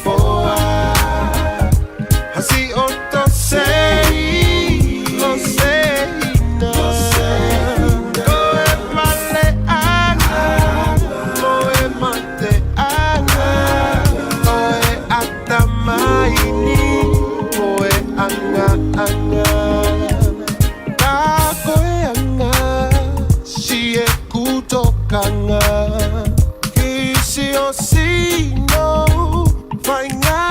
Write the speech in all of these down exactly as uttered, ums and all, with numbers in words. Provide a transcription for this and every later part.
Foa, hasi o tosei, tosei na. Ko e valeʻanga mo e mateʻanga, ko e ʻatamai ni mo e ʻangaʻanga. Ka ko e anga, siʻeku tokanga, ki siʻo sino, fainga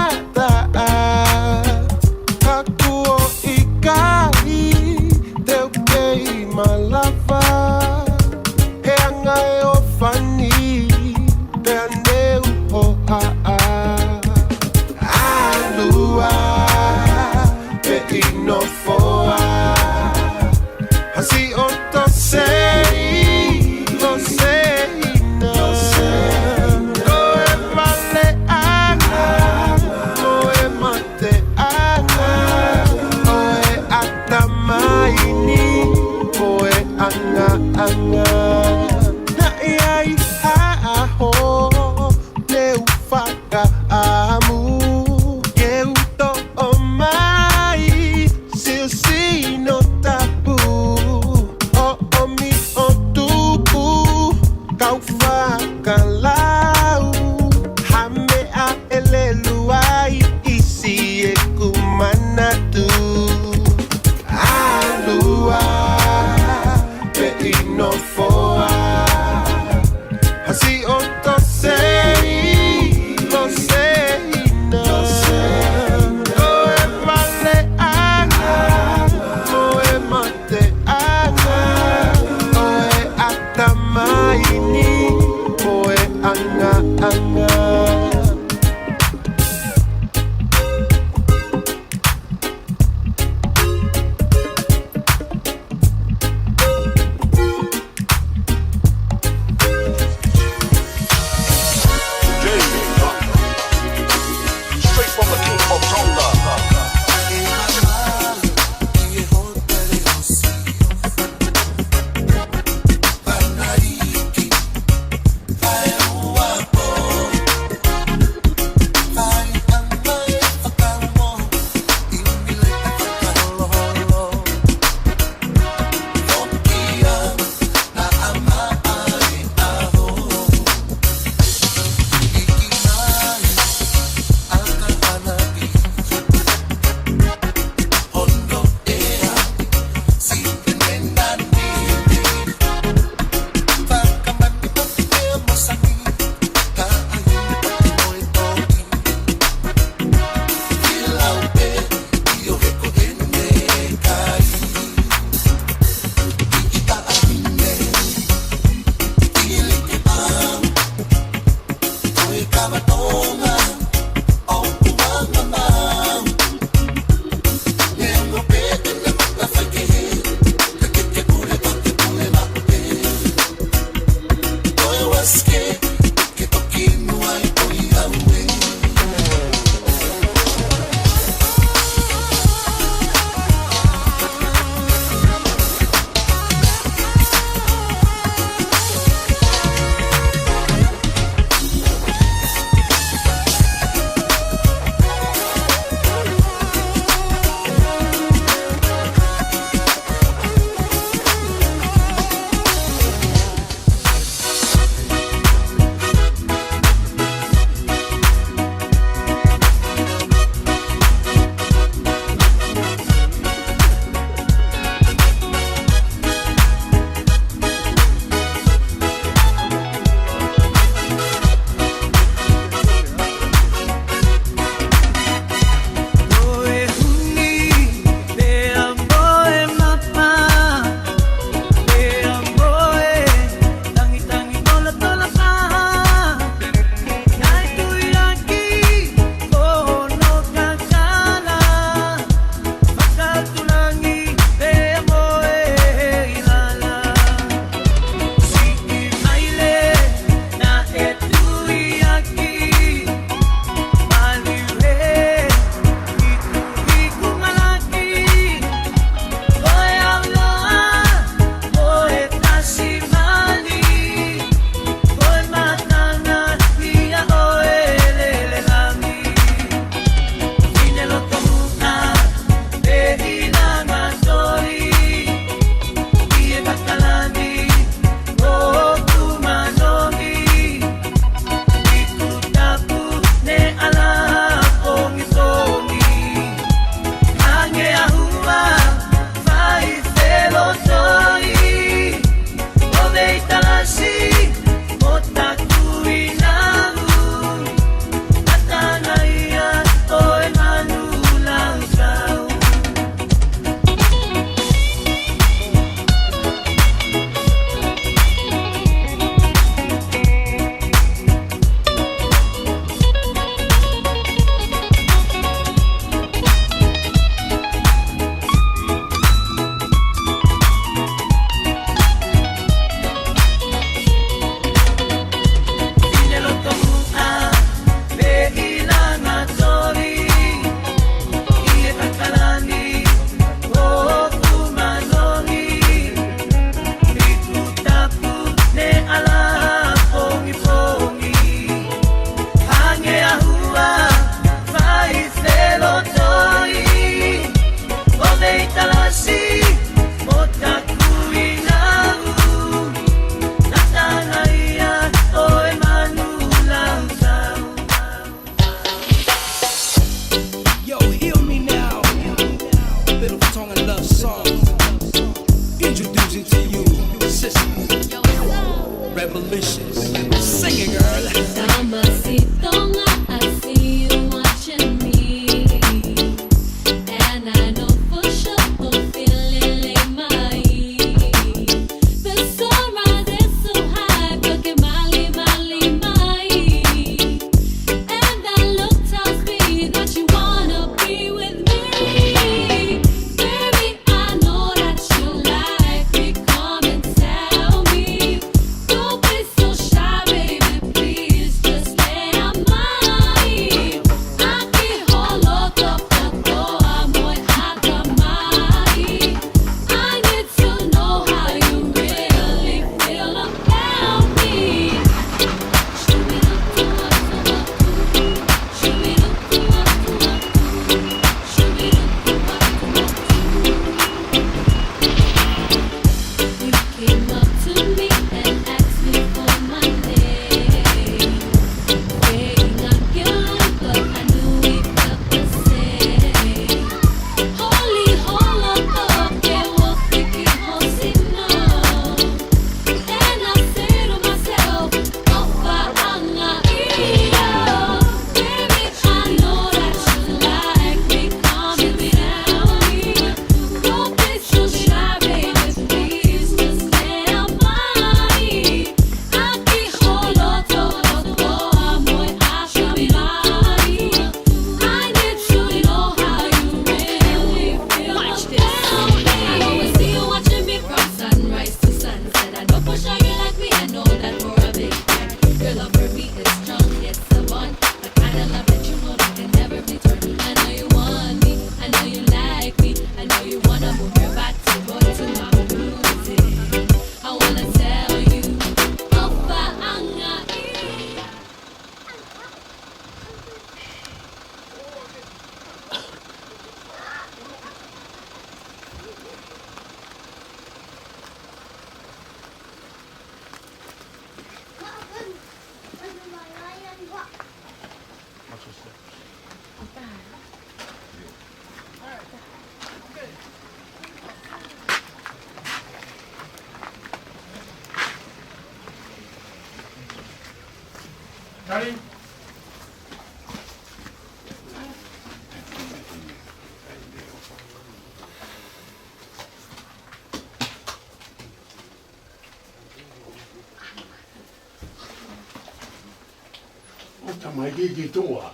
ʻO tamaiki ki tuʻa.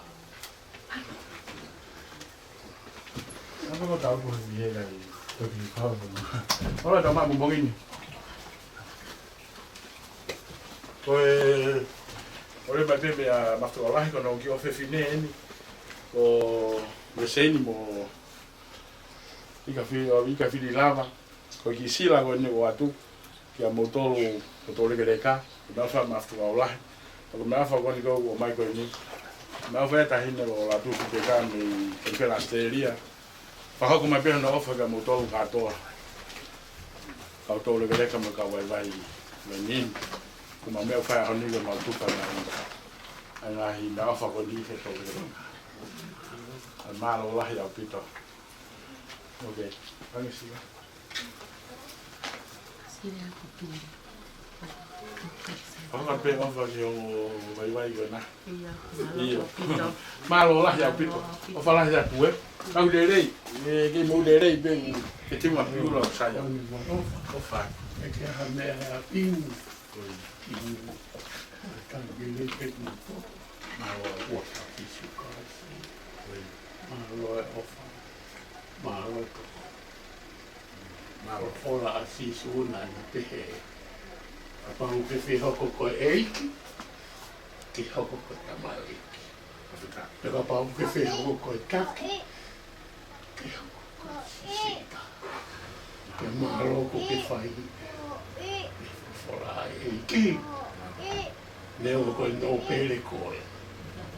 Ano ko tau ko ni e kai toki kau. Ola tama mo mongini. Ko e, ʻoku ou ʻomai pē meʻa mafatu ʻo lahi ko hono kiʻi ʻofefine eni. Ko Meseni mo Ika Fi-, ʻo Ika Fililava. Ko e kiʻi sila ko eni ʻoatu kiate kimoutolu, kimoutolu lekeleka, ko e meʻaʻofa mafatu ʻo lahi. Ko e meʻaʻofa ko eni ʻoku ou ʻomai ko eni. Meʻaʻofa e taʻahine ʻoku ʻalu atu ki Teka mei Kenipela, Australia. Fakahoko mai pē hono ʻofa kiate kimoutolu kātoa. Kimoutolu lekeleka mo e kau vaivai mei Nīnini. Ko ʻemau meʻaʻofa ʻaho ni ko ʻemau tufa mai ʻa e ngaahi meʻaʻofa ko eni kiate kimoutolu lekeleka. ʻA e mālō lahi ʻaupito. Ok. Ange sila. Sila ko pili. Hanga pē ʻofa ki hoʻo vaivai ko ena. ʻIo, mālō ʻaupito. Mālō lahi ʻaupito. Mālō ʻaupito. ʻOfa lahi atu ē. Kau lelei. ʻE, ke mou lelei pē. Ke timu a piula ʻo sai. ʻOfa, ʻofa. ʻE ke ha meʻa ʻa pinu. Ui. Mālō. Mālō e ʻofa. Mālō e tokoni. Mālō. Folofola ʻa Sīsū naʻá ne pehē, kapau ʻoku ke fie hoko ko e ʻeiki, ke hoko ko e tamaioʻeiki. Pea kapau ʻoku ke fie hoko ko e taki, ke hoko ko e sisitā. Pea mālō ʻoku ke fai e folofola ʻa e ʻEiki. Neongo ko e nōpele koe,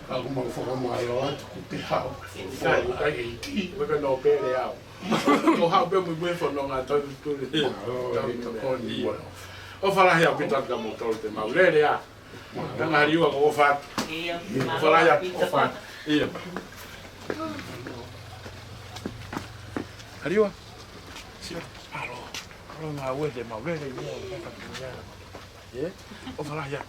ka ʻoku mau fakamālō atu kuo ke haʻu ki he folofola ʻa e ʻEiki. Ko e nōpele au. Ko e haʻu pē mo e fononga tau tu. Mālō, tau tokoni. ʻIo. ʻOfa lahi ʻaupito kiate kimoutolu te mau lele ā. Ka ngā Liua ko e ʻofa atu. ʻIo. ʻOfa lahi atu, ʻofa atu. ʻIo. Liua. Sio. Mālō. Mālō ngā uele mau lele ʻi muʻa, ʻofa atu ia. ʻE? ʻOfa lahi atu.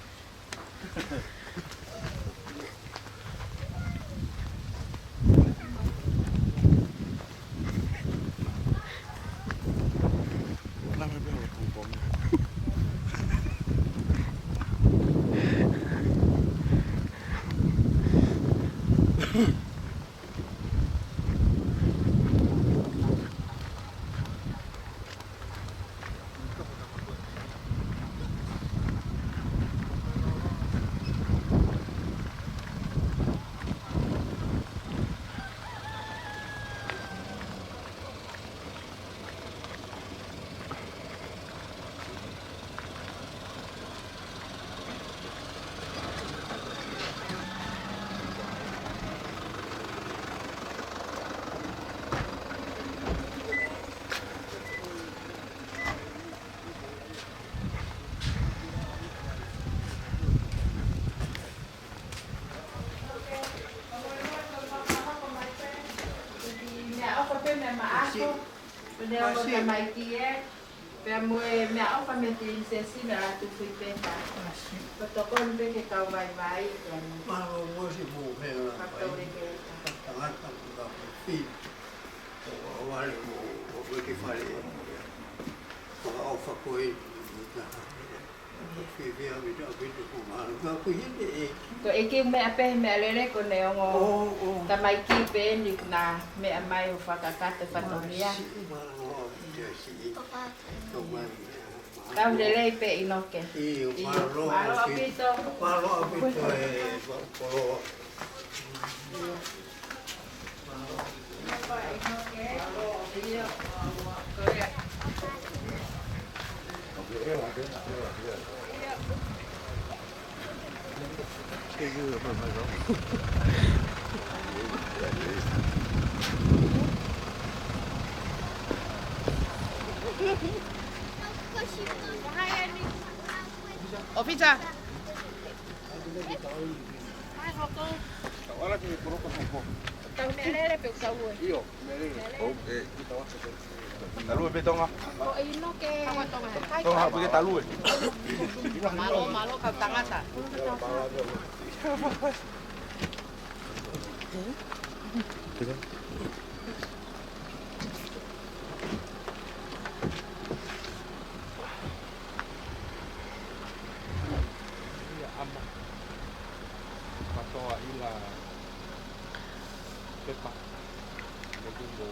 Meʻaʻofa pē meʻa maʻaku, ko e ongo tamaiki ē, pea mo e meʻaʻofa mei he Pilinisesi naʻa la tufi pē ka. Ko e tokoni pē ki he kau vaivai, pea mo. Mālō mo si mo he la. Fakatau leke. Tangata mo ka mo fi. Ko e vale mo, ko e ki fale. Ko e ʻofa ko ē. Fiefia ʻaupito, ʻaupito ko mālō. Ka ko hine e. Ko e kiʻi meʻa pē, meʻa lele ko ʻene ongo. ʻO, ʻo. Tamaiki pē eni naʻe meʻa mai ʻo fakakakato e fatongia. Siʻi mālō ʻaupito, siʻi. Tau mai. Kau lelei pē ʻInoke. ʻIo, mālō ʻaupito. Mālō ʻaupito e, koloa. ʻŌfisa. Hai, Hoko. Ka ʻola ki he koloka Hoko. Meʻalele pē ʻoku tau ue. ʻIo, meʻalele. ʻOu, ē. Talu ē pē Tonga. Ko ino ke Tonga, pē ke talu ē. Mālō, mālō kau tangata. Ia ʻama. Patoa ila pepa. Mo tumbo.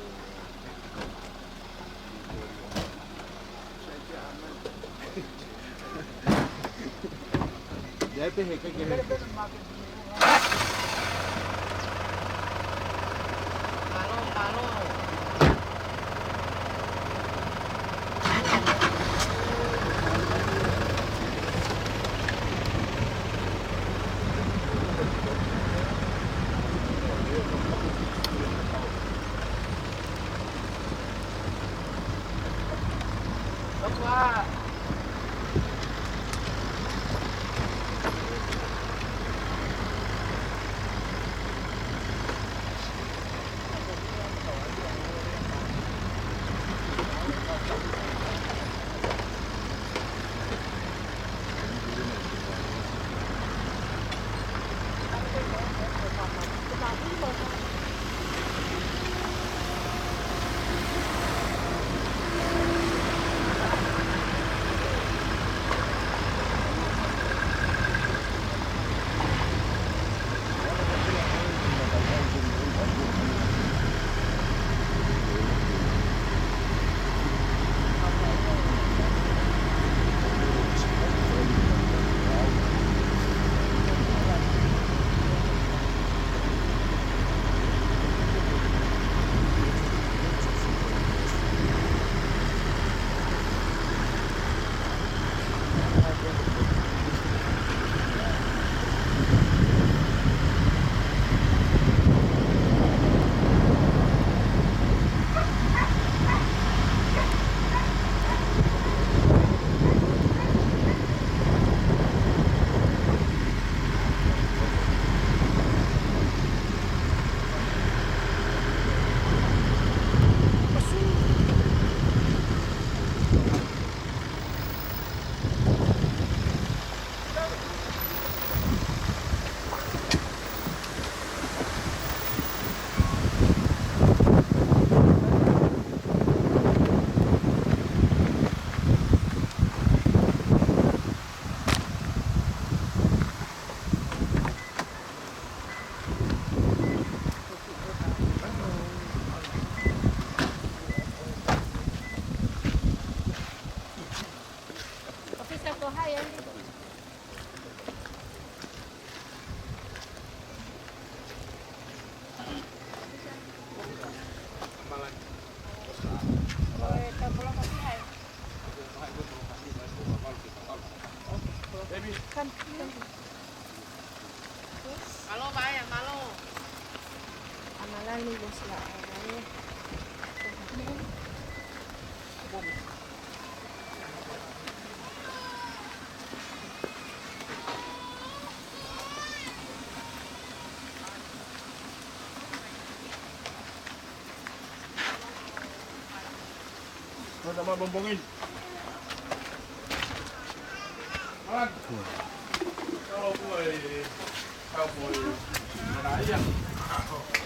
Ia, ʻe pehē ke, ke, ke. Mālō, mālō.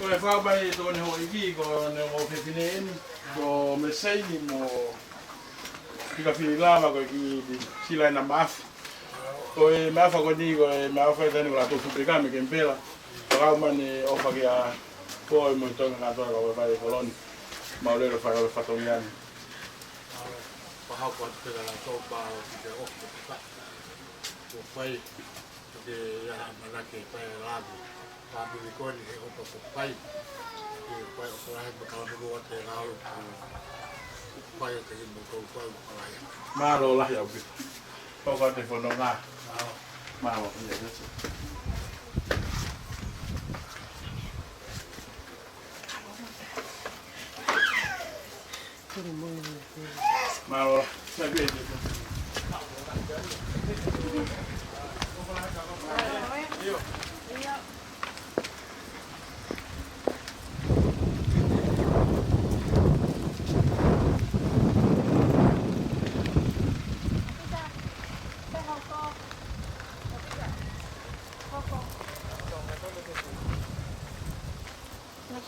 Ko e fakaʻapaʻapa ʻi he tokoni houʻeiki, ko ʻene ʻofefine eni, ko Meseini mo Pika Fililava, ko e kiʻi sila ʻena mafi. Ko e mafi ko eni, ko e mafi ʻa e taʻahine ko Lātūfuipeka mei Kenipela. Fakahū mai ʻene ʻofa kia Foʻi mo e Tonga kātoa ka ʻoku ʻi ai e kolo ni. Mālō e fatongia ni. Pahau patu pela la tau pa o ki te o ki te pa. Ko fai, ko te ia mana ke pa e labu. Pa mi ni ko ni he opa ko fai. Ko fai o ko lahi ma kala mulu a te ngau. Ko fai o te himu ko fai o ko lahi. Mālō lahi ʻaupito. Ko ka te fono ngā. Mālō ia te. Mālō. Sai pē. Io. Io.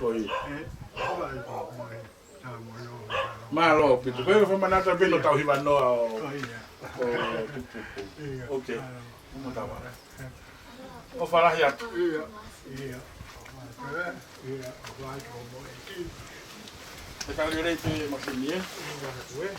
Ko ia. Mālō ʻaupito. Ko e fakamanatu pē ʻo tau hiva noa ʻo, ʻo tupu. Ok. Mo tau. ʻOfa lahi atu. Ia, ia. ʻOfa atu, ē? Ia, ʻofa atu mo e ki. Te kalelei pē masini, ē? Ia, atu, ē?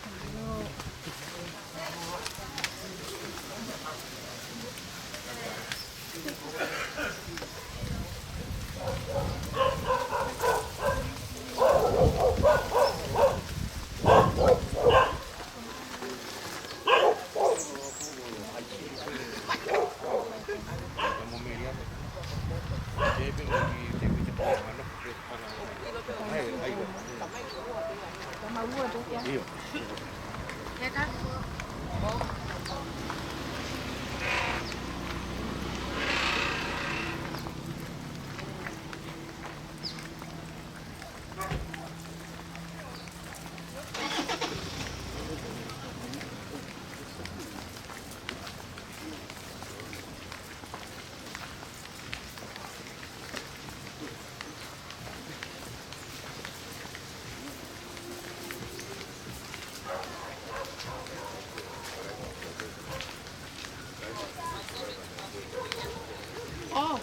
Oh,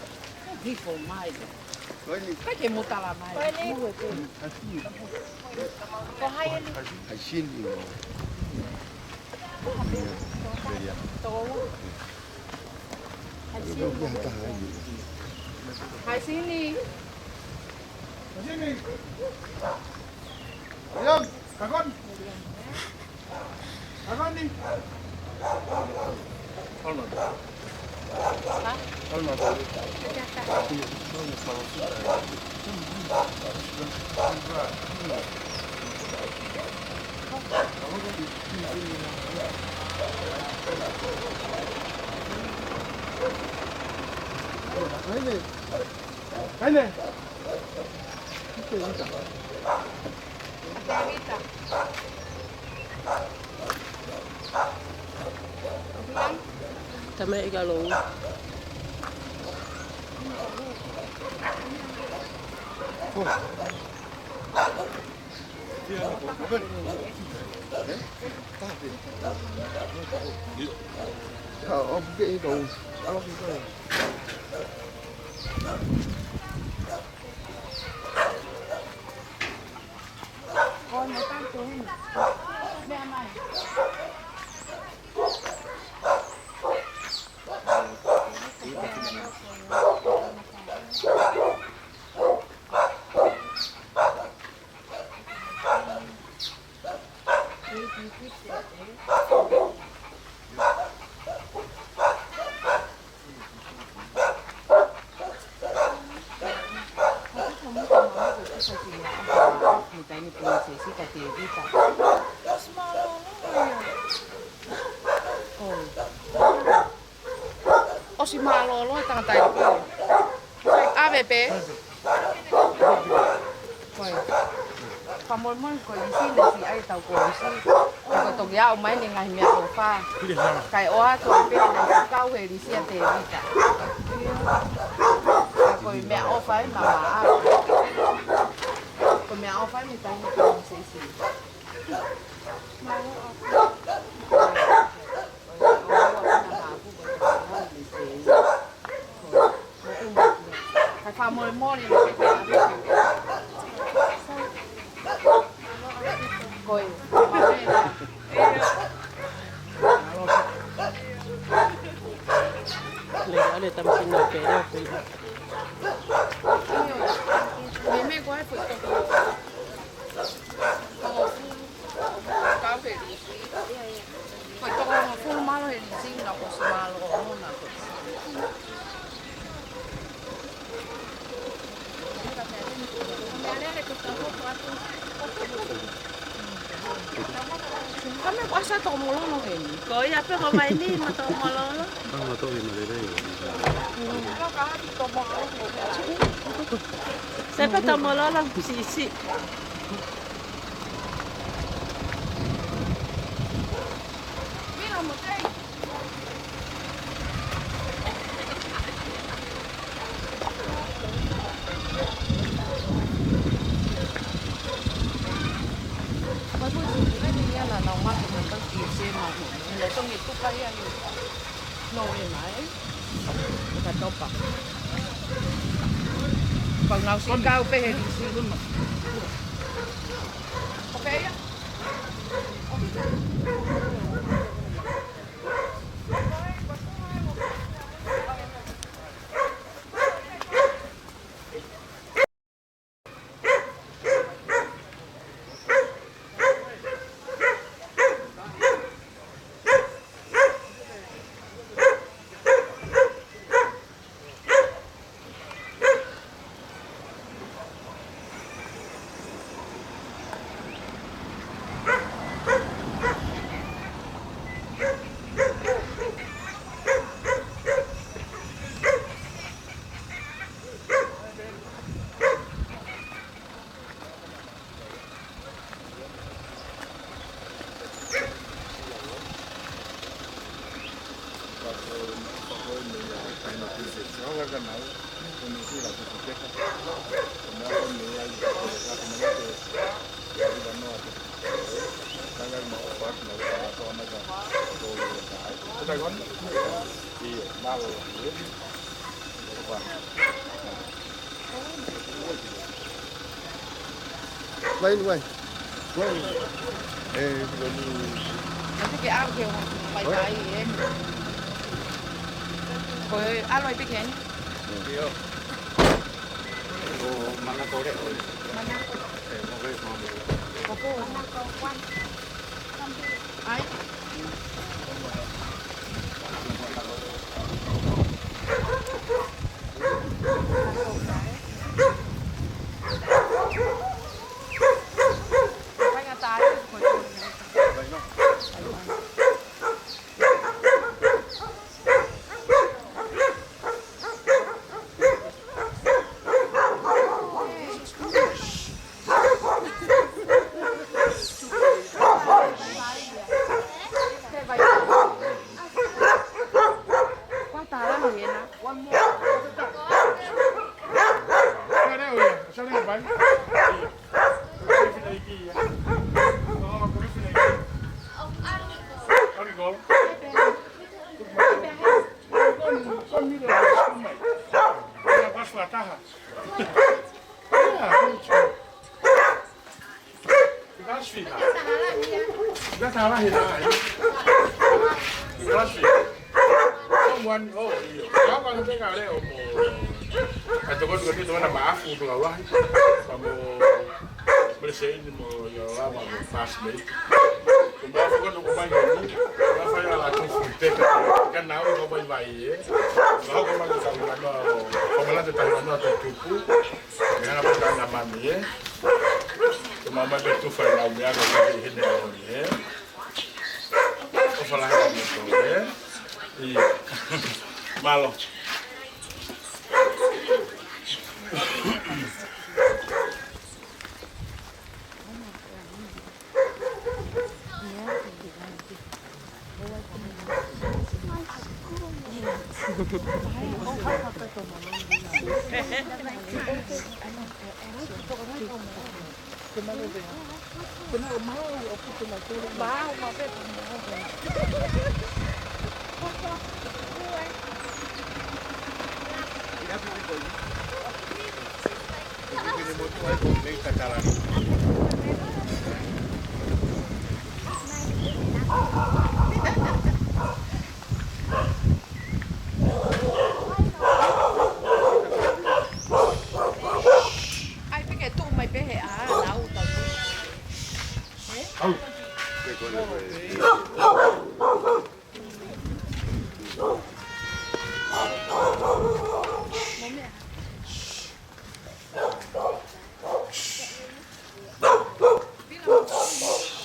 hifo mai. Kai ke mutala mai. Ko hai eni? Hai sini. Hai sini. Hai sini. Ayam, kakon. Tama e kalou. ʻOsi mālōlō e tangata ia. ʻAve pē. Ko e. Fakamolemole ko e lisi naʻe siʻi ai ʻetau kolisi. Ko e toki aʻu mai ʻene ngaahi meʻaʻofa. Kae ʻoatu ai pē naʻe kau he lisi ʻa Tēvita. Ka ko e meʻaʻofa ia maʻa. Ko e meʻaʻofa ia mei he taimi ko ē naʻe siʻi. Kau he lisi. Ko e toko hongofulu mālō he lisi naʻe ʻosi mālōlō naʻe ʻosi. Ka me kuasa toko mālōlō heni. Ko ia pē ko mai ni ma toko mālōlō. Ka ma toko mālōlō. Sepa toko mālōlō, siʻisiʻi. Pangau si kau pē he lisi. Vai, vai. Vai. Eh, vai. Así que abre un vai, vai, eh. Ko e ʻalu ai pē ki ai. Ko Manako Leʻo. Manako. Eh, mo ke, mo ke. Ko ko Manako One. Ai. Mai. Ko e fineʻeiki ia. Ko e fineʻeiki. Arikolo. Ko e mira mai. Ko e pasu ataha. Ia, ia. That's sweet. That's how I hit. That's sweet. Someone, oh, yeah. How about the thing I let, oh, I took a look at the one at my food, all right. But I'm, uh, but it's saying, you know, you're a lot of fast, mate. Ko e meʻa foki ʻoku ʻomai ʻe au, ko e meʻa fai ʻa e tofu peka, ka naʻa ku ʻomai mai ē. Ka hoko mai ko e tahi manoa, ko e malate tahi manoa ʻo e tupu. Meʻa na peka na mami ē. Ko e meʻa mai pē tufa ʻi he lau meʻa ko e kakai hene ʻaho ni ē. ʻOfa lahi ʻa moutolu ē. ʻIo. Mālō. ʻAi, pē ke tuʻu mai pē he ʻā, nau tau tuʻu. Ē? Au.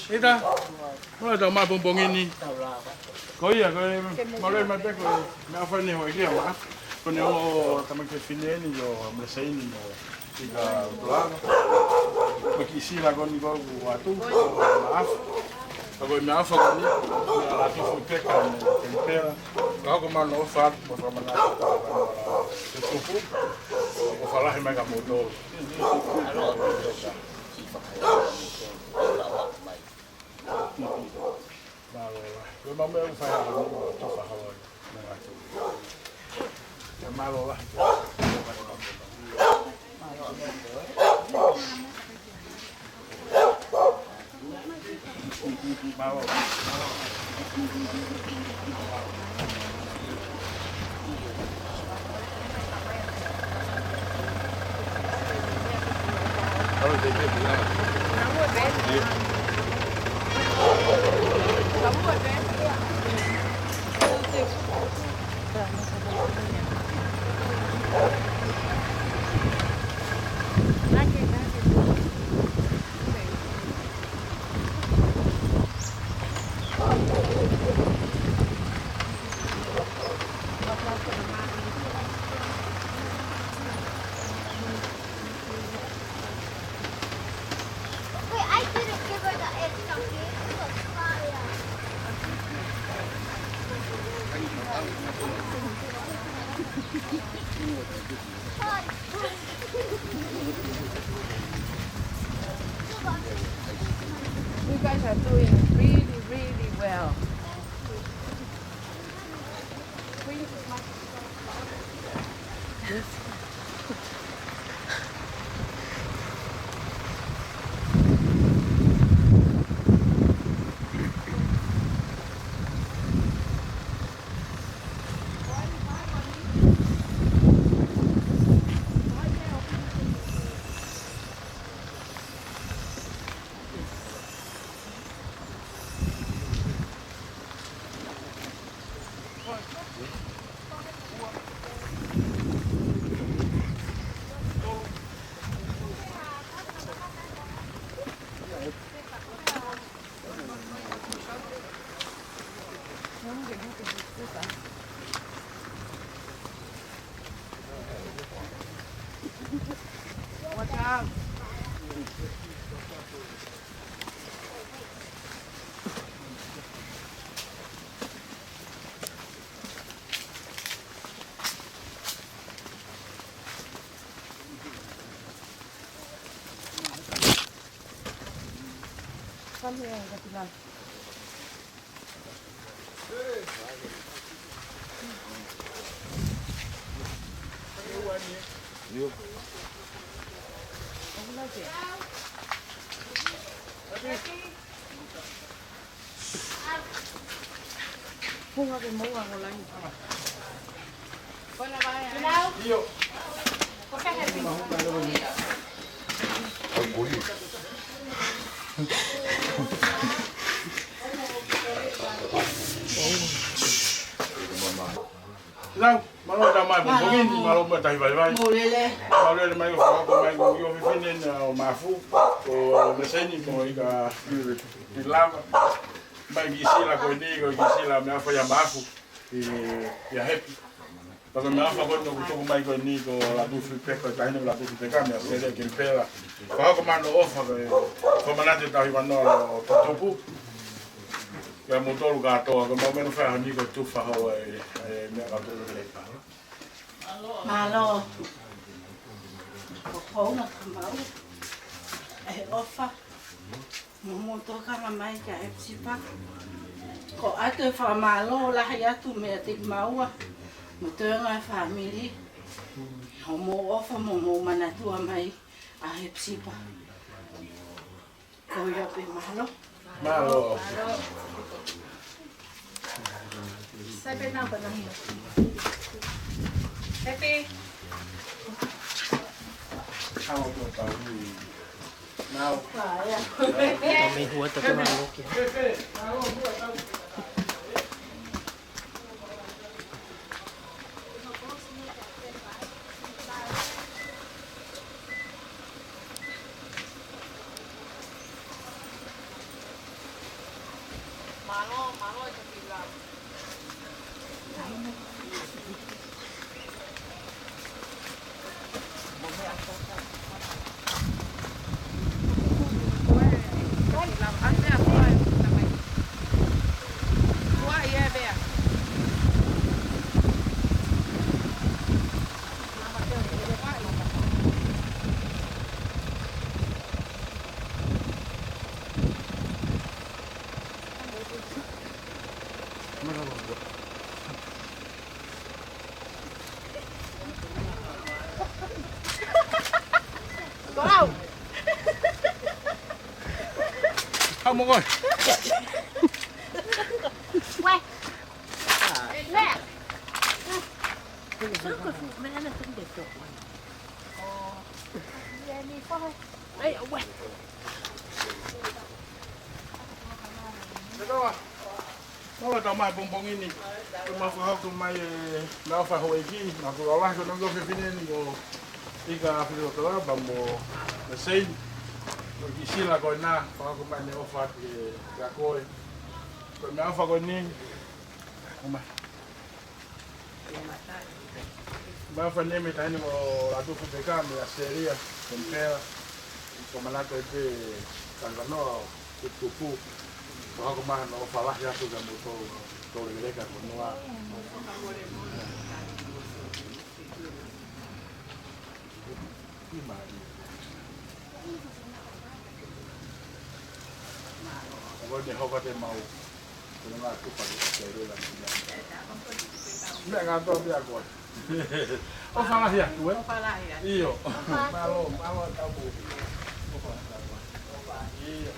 ʻIta, mo e tau mai pongipongi ni. Ko ia, ko e, mālō mai pē ko e, meʻa fai ni hoi kia ma. Ko ʻene ʻo tamai fefine ni, ʻo Melesei ni, ʻo Ika Tula. Ko e kiʻi sila ko eni ko ʻoku ʻatu, ʻo Maaf. Ka ko e meʻa faka ni, meʻa la tufu peka, temipela. Ka ko mano fa, mo fa mana, ko e tufu. ʻOfa lahi mai kia moutolu. Mālō. Ko e meʻa ʻoku fai ʻa e tofa holo. Mālō. Wait, I didn't give her the egg, Donkey. Look, fire. You guys are doing really, really well. Lau, mālō e tau mai pongipongi ni, mālō mo e tahi vaivai. Mou lele. Mālō e lele mai ko e fakahoko mai ko e kiʻi ʻofefine ni ʻo Mafu, ko Meseni, ko Ika, ʻi lava. Mai ki Sila ko eni, ko ki Sila meʻaʻofa ia Mafu. ʻI, ʻia Hepi. Pea ko e meʻaʻofa ko eni ʻoku tuku mai ko eni ko Latufi Peka, taʻahine Latufi Peka, mei ʻAositelēlia, Kenipela. Fakahoko mai hono ʻofa ko e, ko e manatu e tauhi vanoa ʻo Tutupu. Kiate kimoutolu kātoa, ko e mau menu fai honi ko e tufa ho e, e meʻa kātoa. Mālō. Ko hono kamau. E ʻofa. Mo hoʻomou tokanga mai kia Hepisipa. ʻOatu e fakamālō lahi atu meiate kimaua mo e toenga e fāmili. Hoʻomou ʻofa mo hoʻomou manatua mai ʻa Hepisipa. Ko ia pē, mālō. Mālō. Sai pē nau ka nau. Happy. Nau. Ka mei hua ta tona loke. Hau mo koe. Uē. Uē. Solo ko fu, me ana fu de to. Ai, uē. Mālō e tau mai pongipongi ni. Ko e mau fakahoko mai e meʻaʻofa houʻeiki, mau kole lahi ko e nongo fefine ni ko Ika Filiotoa pea mo Meseni. Ko ki Sila ko ena, fakahoko mai ʻene ʻofa kiate koe. Ko e meʻaʻofa ko eni. Ko e mai. Meʻaʻofa eni mei he taʻahine ko Latufi Peka mei ʻAositelēlia, Kenipela. Ko e manatu e tauhi vanoa ʻo Tutupu. Fakahoko mai hono ʻofa lahi atu kiate kimoutolu, kimoutolu lekeleka ko hono ʻofa. Ko e meʻa ʻoku te mau. Ko e ngaahi tufa ki ʻAositelēlia. Meʻa ngā tō pia koe. ʻOfa lahi atu, ē? ʻOfa lahi atu. ʻIo. Mālō, mālō e tau. ʻOfa lahi atu. ʻIo.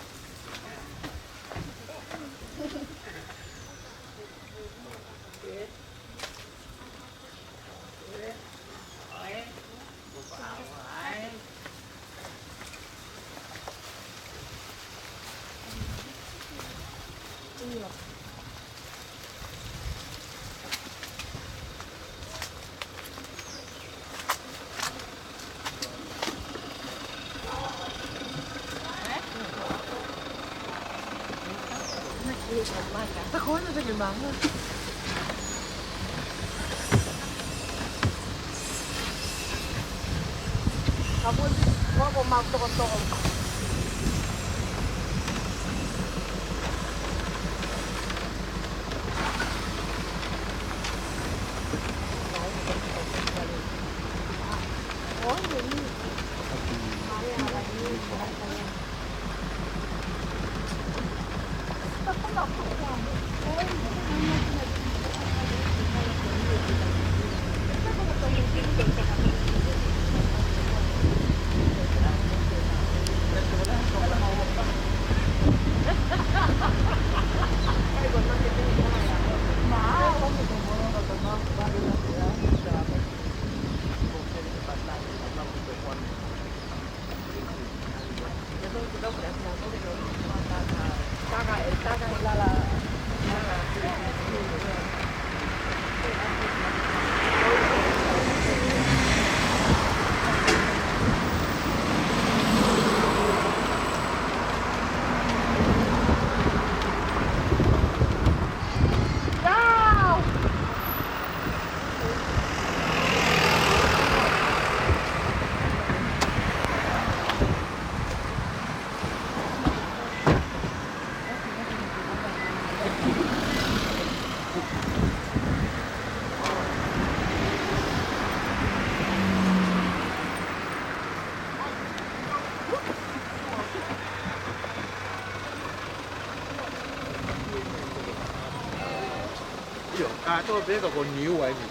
Kātoa pē ka ko Niua eni.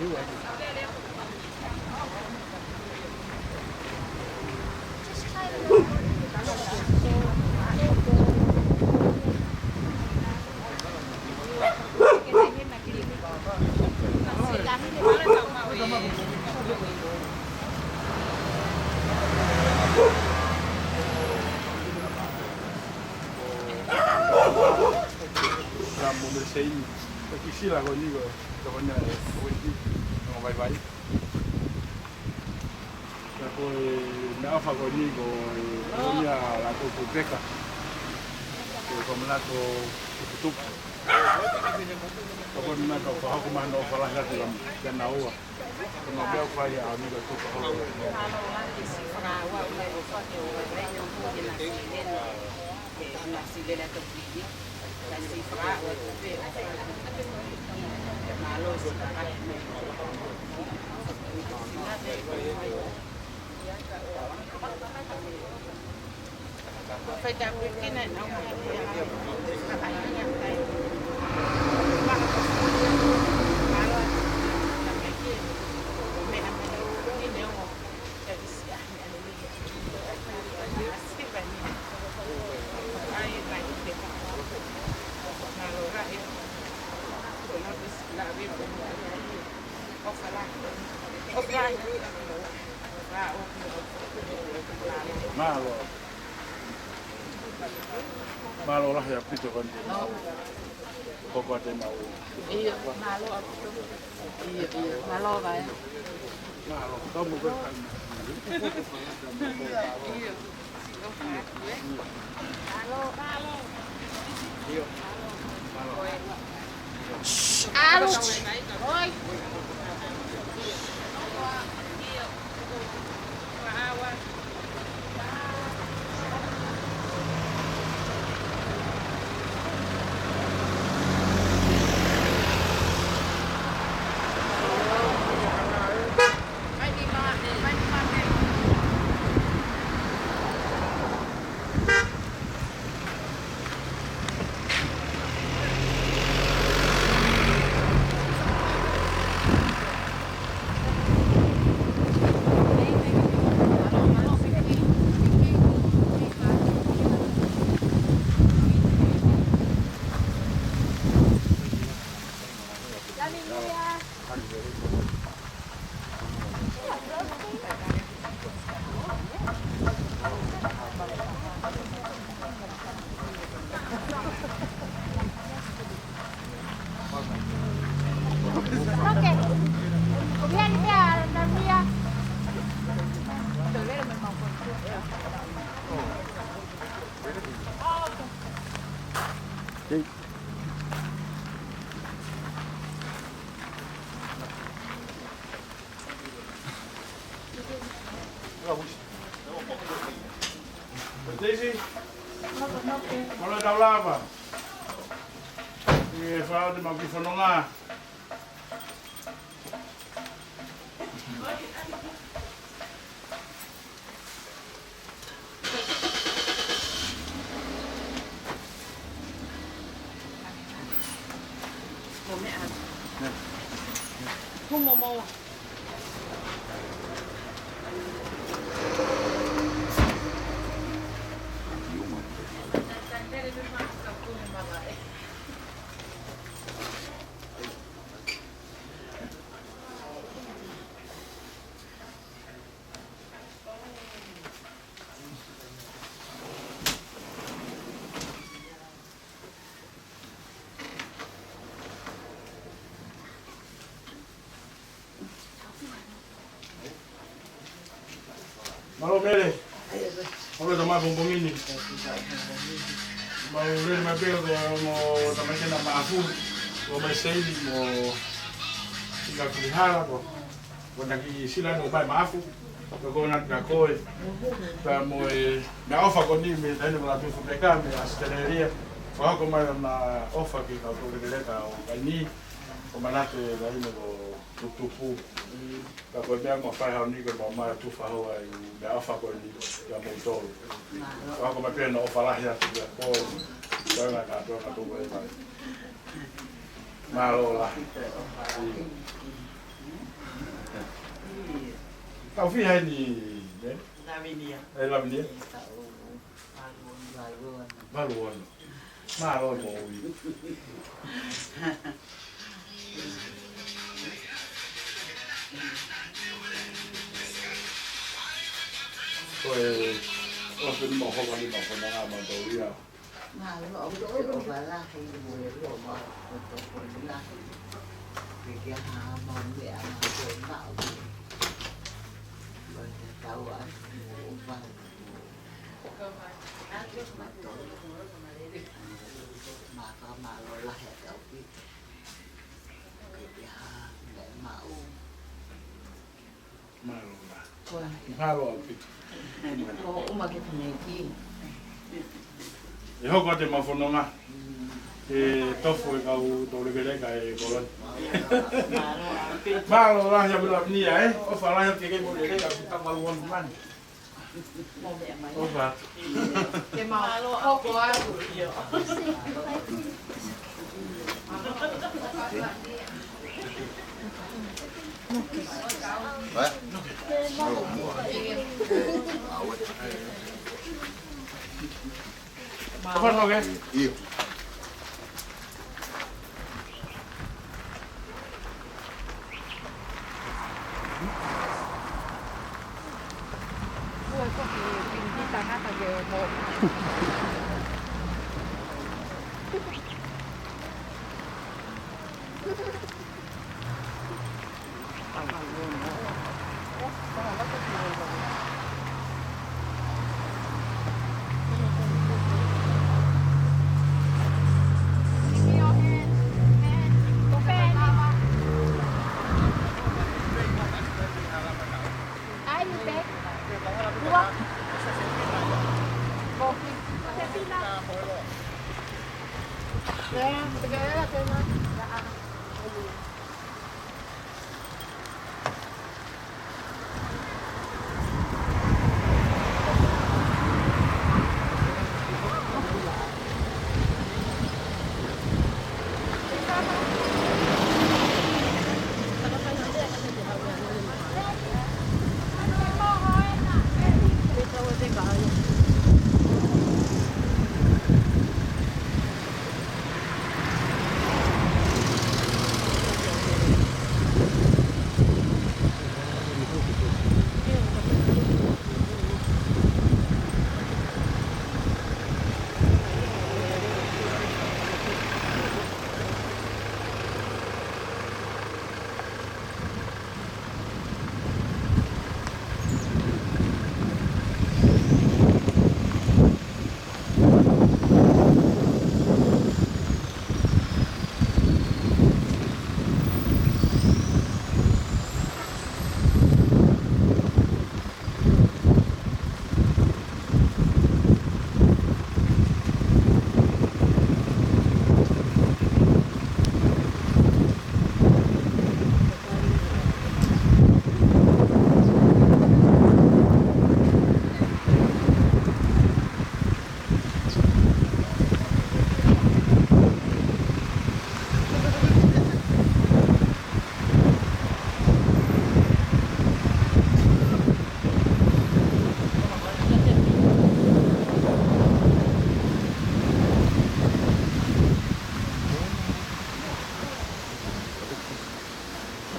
Niua eni. Ka mo me sei, ʻe ki sila ko eni ko, ko ena e, ko eni, ko vaivai. Ka ko e meʻaʻofa ko eni ko e, ko eni ʻa Lautolu Peka. Ko e ko manato tuputupu. Ka ko ena ka fakahoko mai hono ʻofa lahi atu kia naua. Ko e meʻa ʻoku fai ʻa e ʻaho ni ka tupu holo. Mālō. Mālō lahi ʻaupito kani. Koko ate mau. ʻIo, mālō ʻaupito. ʻIo, ʻio, mālō vai. Mālō, kau mo koe. ʻIo. Daisy, mālō e tau lava. ʻE fai atu mau ki fononga. Ko e meʻa. Ko e momo. Mālō Mele. Mālō e tama pongipongi ni. Mau lele mai pē ko e ongo tamaiki ʻena Mafu. Ko mai Seili mo Sika Kulihala ko. Ko ena ki Sila ni ʻo mai Mafu. Ko ko ena kia koe. Pea mo e meʻaʻofa ko eni mei he taʻahine ko Lautolu Peka mei ʻAositelēlia. Fakahoko mai hono ʻofa ki he kau toulekeleka ʻo Vainī. Ko e manatu e taʻahine ko Tutupu. Ka ko e meʻa mo fai hau ni ko e mau mai tufa hau ai meʻaʻofa ko eni kia moutolu. Fakahoko mai pē hono ʻofa lahi atu kia koe. Ko e ngaahi kātoa ka toko e mai. Mālō lahi. Taʻu fiha eni, ne? Lavinia. ʻE Lavinia. Taʻu valu ono. Valu ono. Mālō moʻui. Ko e, ʻosi pē ni mau hoko ni mau fononga mautolu ia. Mālō, ʻoku ou vala he mo e loma, ʻo toko lahi. Ke kia ha mau meʻa ma ko e mau. Ko e tau a, mo vala. Mālō lahi ʻaupito. Ke kia ha meʻa mau. Mālō lahi. Mālō ʻaupito. Ko uma ke pine ki. ʻE hoko atu ʻemau fononga. ʻE tofu e kau toulekeleka ʻe Koloni. Mālō lahi ʻa Lavinia, ē? ʻOfa lahi atu ke ke mo leleka, ka mau on mani. ʻOfa. Ke mau hoko atu. ʻOfa, noke. ʻIo.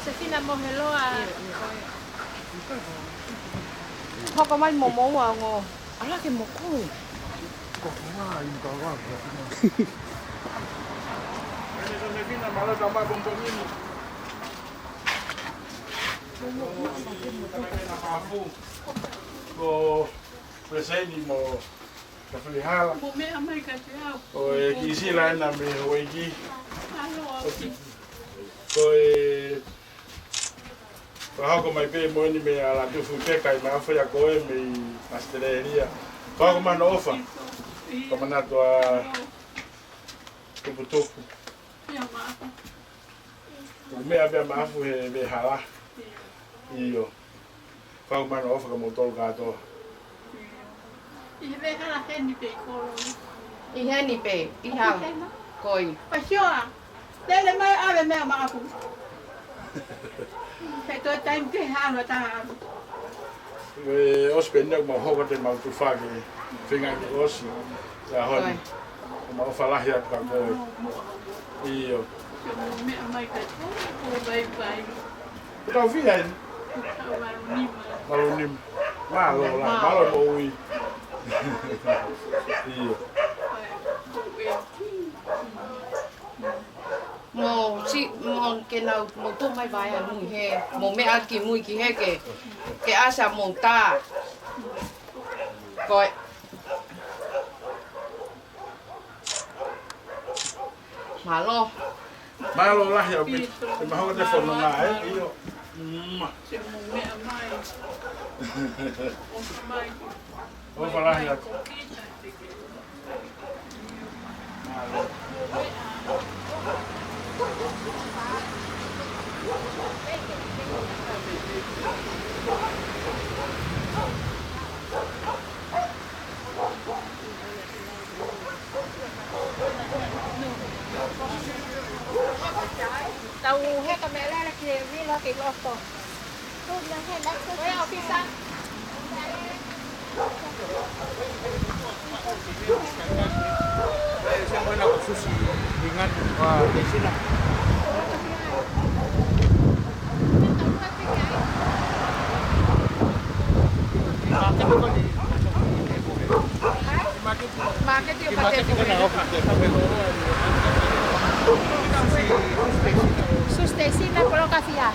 Sefina mo heloa. Hoko mai mo moua ongo. Ala ke moku. Ko ko nga i ka wa. Sefina, malo tama bombongini. Ko Pesaini mo Kafilihala. Mo meʻa mai ka te au. ʻO e kiʻi sila ena mei Hawaiʻi. Alo, au. Ko e fakahoko mai pē mo eni mei a la tufu ke kai ma fo ia ko e mei Australia. Fakahoko mai hono ʻofa. Ko manatu a tuputupu. Ia ma. Ko e meʻa pē mafu he veʻehala. ʻIo. Fakahoko mai hono ʻofa kia moutolu kātoa. ʻI he veʻehala heni pē ʻi Koloni. ʻI heni pē, ʻi hau. Hena? Koi. Pasioa. Tele mai ʻave meʻa maʻaku. He toe taimi ke hano taha. ʻE ʻosi pē ʻeni ʻoku mau hoko atu ʻemau tufa ke feinga ke ʻosi. Ia honi. Ko e mau ʻofa lahi atu kia koe. ʻIo. Meʻa mai ka ko vai vai. Ko tau fia eni. Tau valu nima. Valu nima. Mālō lahi, mālō moʻui. ʻIo. Mo si, mo ke nau, mo tō mai vai a mui he, mo meʻa ki mui ki he ke, ke ʻasi mo tā. Ko e. Mālō. Mālō lahi ʻaupito. ʻE maho te fono ngā, ē? ʻIo. Ma. ʻOfa lahi atu. Mālō. Tau heka meʻalele ki he vila ki loto. Ko e ʻofisa. Sushi ringan, ua, teisina. Māketi ʻo Pātefu. Sushi teisina, poloka fia.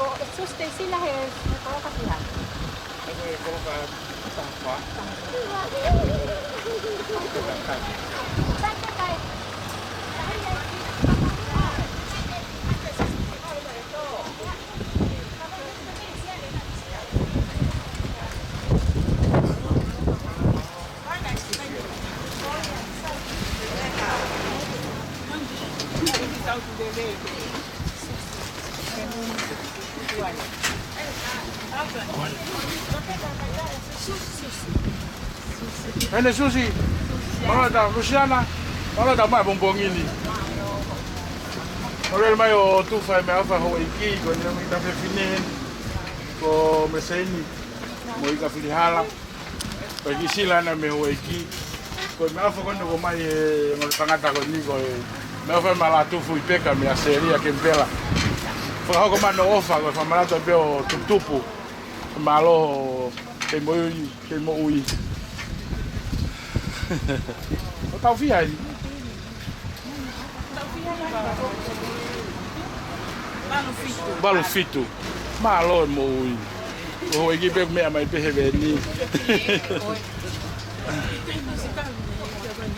Ko e sushi teisina he, he poloka fia. He poloka taha fā. Ene sushi. Mālō ʻetau Lusiana. Mālō ʻetau mai pongipongi ni. Mālō mai ʻo tufa e meʻaʻofa houʻeiki, ko ʻene mai ta fefine. Ko Meseini. Mo Ika Filihala. Ko e kiʻi sila ʻana mei houʻeiki. Ko e meʻaʻofa ko eni ʻoku ʻomai ʻe he ongo tangata ko eni ko e meʻaʻofa ʻa Malatufu ʻi Peka mei ʻAositelēlia Kenipela. Fakahoko mai hono ʻofa ko e fakamanatu pē ʻo tuputupu. Mālō, kei moʻui, kei moʻui. ʻOku tau fia ai. Valu fitu. Mālō e moʻui. ʻO houʻeiki pē meʻa mai pē he veni.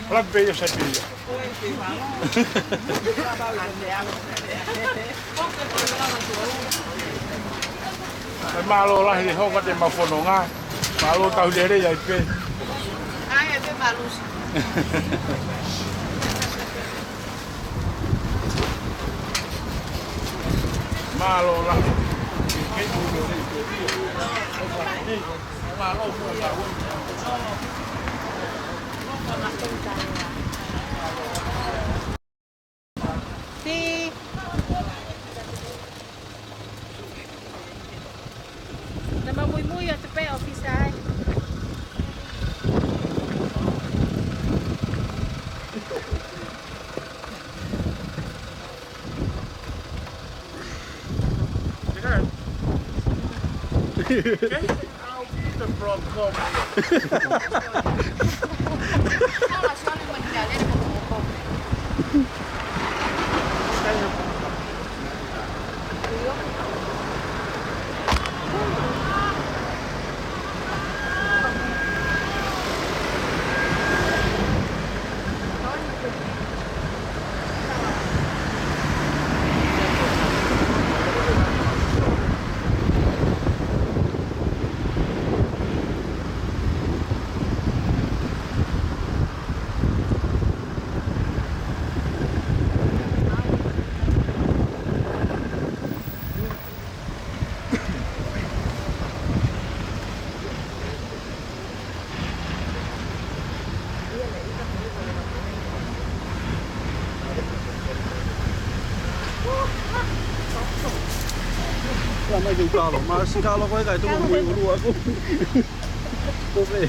Hala pē ia Saipeli. Mālō lahi e hoko atu e mafononga. Mālō tauhi lelei ai pē. Ai, ai pē malusi. Mālō lahi. Ti. Nama muimui atu pē ʻōfisi ai. I'll be the problem. Ua mai ke u kalo, ma si kalo ko e kai tuku kui ulu aku. Ko me.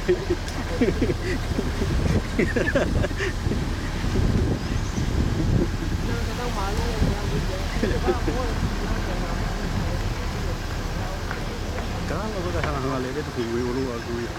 Kalo ko e kai hanga hanga lele tuku kui ulu aku ia.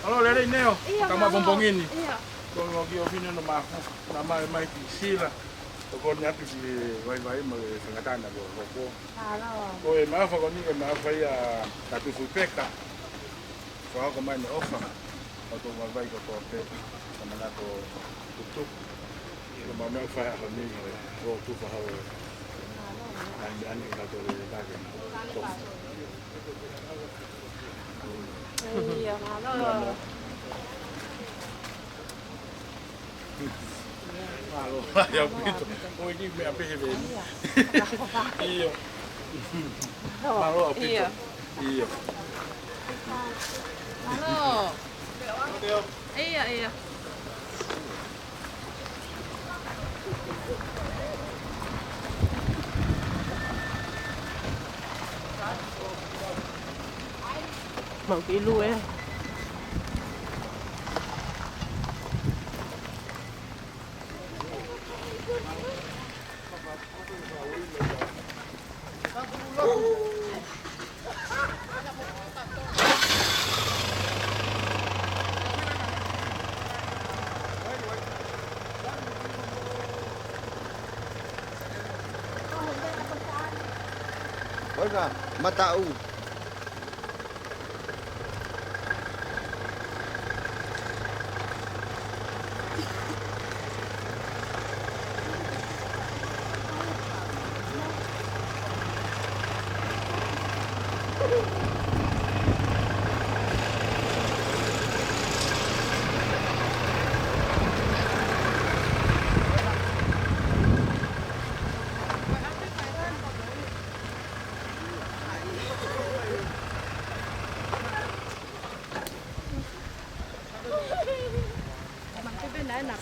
Mālō lelei Neo, ʻio, ka ma mālō. Pongipongi ni. ʻIo. Ko e ngaahi ʻofefine ʻo Mafu, na mai mai ki Sila, ʻo ko eni atu ki he vaivai mo e faingataʻa ko ē ʻoku hoko. Mālō. Ko e maʻafa ko eni, ko e maʻafa ia ʻa Tatufuipeka. Fakahoko mai ʻene ʻofa, ʻo tō vaivai ko tō pē, ka manako tutuku. Ko e maʻu meʻa ʻoku fai he ʻaho ni, ʻo tufa hau. Mālō. Ani, ani ka tō le kake. ʻIo, mālō. Mālō, ʻaupito. ʻOi, ni meʻa pehē veni. ʻIo. Mālō, ʻaupito. ʻIo. ʻIo. Mālō. ʻIo, ʻio. Mau ki lue. Mataʻu.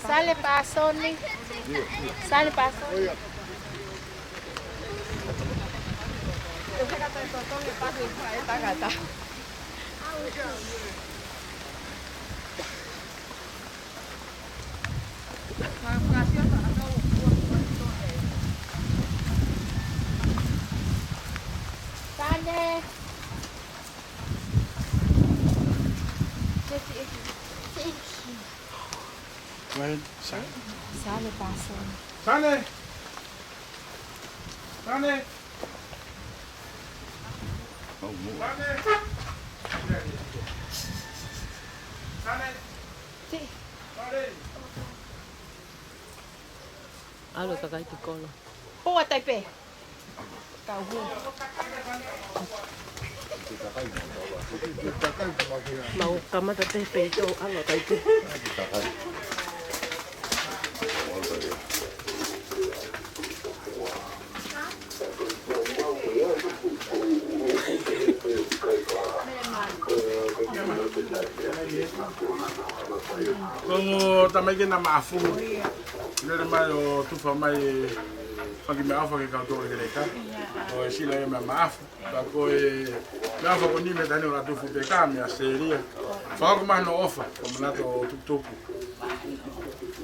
Sale pasoni. Sale pasoni. Sale. Go ahead. Sa- Sale pasoni. Sale. Sale. Oh, more. Sale. Sale. Sale. ʻAlu e kakai ki kolo. Hoa tai pē. Kau hū. Mau kamata pē pē ʻi tō ʻalu tai pē. Ko e tamaiki ena Maʻafu. Lele mai ʻo tufa mai e fanga kiʻi meʻaʻofa ke kau tō lekeleka. ʻO e sila ia mei Maʻafu. Ka ko e meʻaʻofa ko eni mei Taʻahine ʻo Lātūfuipeka mei ʻAositelēlia. Fakahoko mai hono ʻofa, ko e manatu ʻo tukutuku.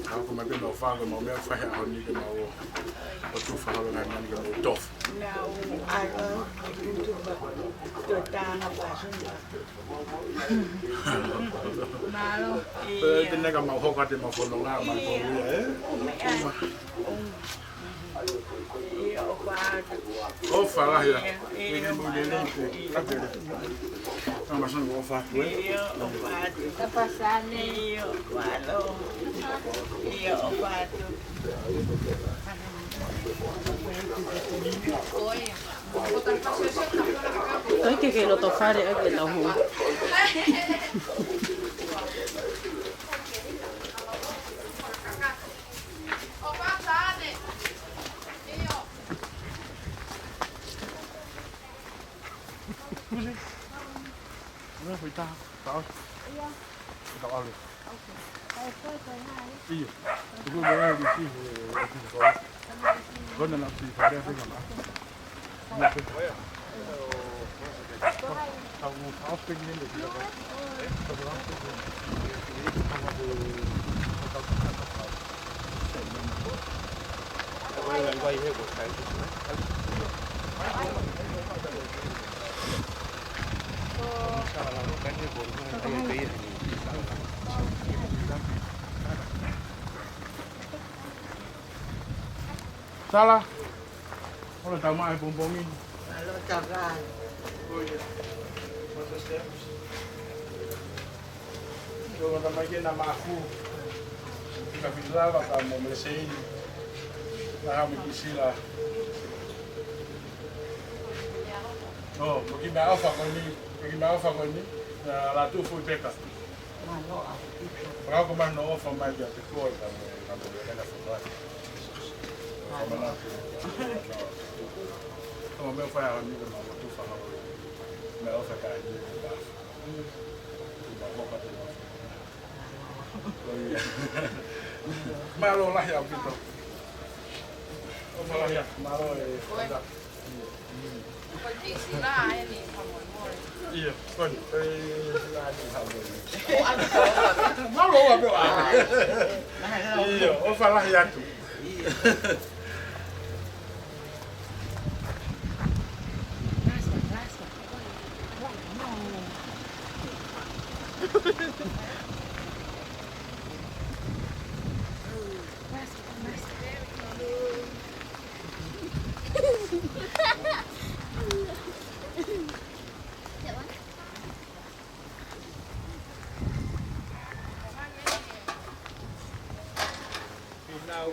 Fakahoko mai pē hono ʻofa, ko e mau meʻa fai he ʻaho ni ke mau ō ʻo tufa holo ngaahi mani ke mau tofu. Nau ʻalu ki tufa, to tānga pasoni. Mālō. Pea te ne ka mau hoko atu ʻemau fononga, mau ko ia, ē? ʻIo, ʻofa atu. ʻOfa lahi ā. ʻIo, ʻikai mo lele ʻikai. Ka pele. Ka masani ʻofa atu, ē? ʻIo, ʻofa atu. Ka pasani. ʻIo, mālō. ʻIo, ʻofa atu. Ko ia. ʻIkai ke ke loto fale ʻaki e tau hū. Kusi. Ana fai taha, taha. Ia. Ka ʻalu. ʻIo. Tuku mai ʻa e lisi, ē, ē, ē, kona na si fare ʻa e ngama. Ia, pe. Au, au, pe ni le. Sala, ʻoua ʻe tau maʻu e pongipongi. Mālō takai. Ko ia. Ko e steps. Ko e tamaiki ena Maʻafu. Ka fili lava ka mo Meleseini. Ka ha mo Kisila. ʻO, mo e kiʻi meʻaʻofa ko eni, mo e kiʻi meʻaʻofa ko eni, ʻa Lātūfuipeka. Mālō ʻaupito. Fakahoko mai hono ʻofa mai kiate koe, ka mo, ka mo e kena fonua. Mālō. Ka mo e fai ʻaho ni, ka mau tufa holo. Meʻaʻofa ka ni, ka. Mm. Ka mau hoko atu. Mālō lahi ʻaupito. ʻOfa lahi ā, mālō e fai. ʻIo, ko eni, ʻe, la ni ha mo. Mālō ʻaupito. ʻIo, ʻofa lahi atu. Nau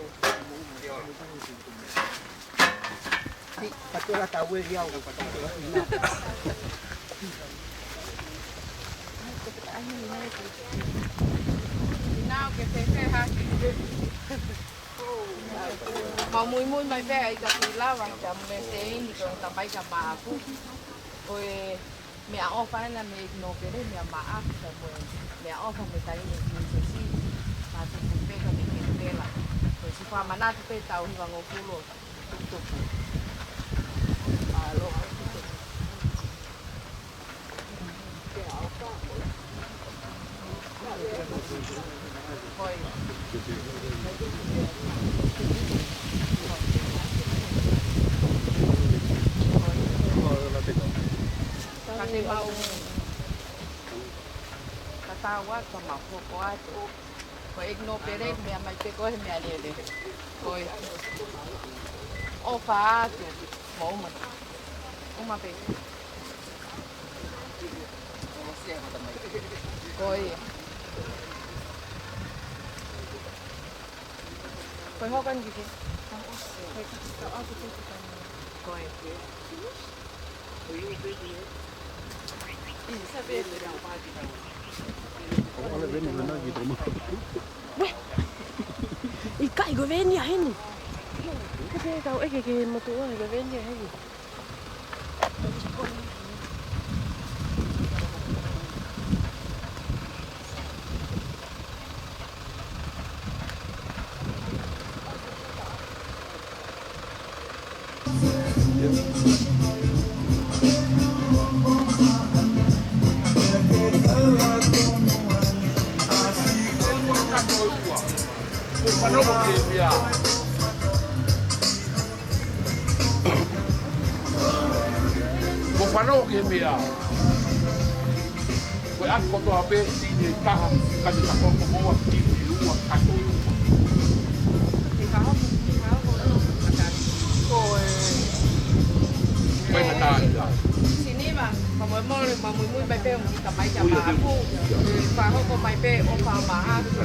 ke fēfē hake. Mau muimui mai pē ʻa e ika kui lava, kia Mele Teini, ko e tamaiki ʻa Maʻaku. Ko e meʻaʻofa ena mei ʻIkinoupele, meia Maʻaku, pea mo e meʻaʻofa mei he taʻahine Pilinisesi, Lātūfuipeka mei Kenipela. Ko e siʻi fakamanatu pē taʻu hivangofulu ʻo tuputupu. Mālō. Ka te mau, ka tau atu, ka mau hoko atu. Ko ʻIkinoupele, meʻa mai pē ko e meʻa lele. Ko e ʻofa atu, mo uma. Uma pē. Ko ia. Ko e hoko ni ke. Ko e. Ué, ʻikai ko e veni ia heni. Ko e kau ʻeke ki he motuʻa, ko e veni ia heni. Mou fanongo ki he meʻa. Ko e ʻapi kotoa pē, sini ʻe taha, kae ka hoko ua, sini ʻe ua, kae ua. Ko e, ko e meʻa tā ia. Sini ma, ma mo mo, ma muimui mai pē, mo ka mai ka ma aku. Ka hoko mai pē, ʻofa ma aku.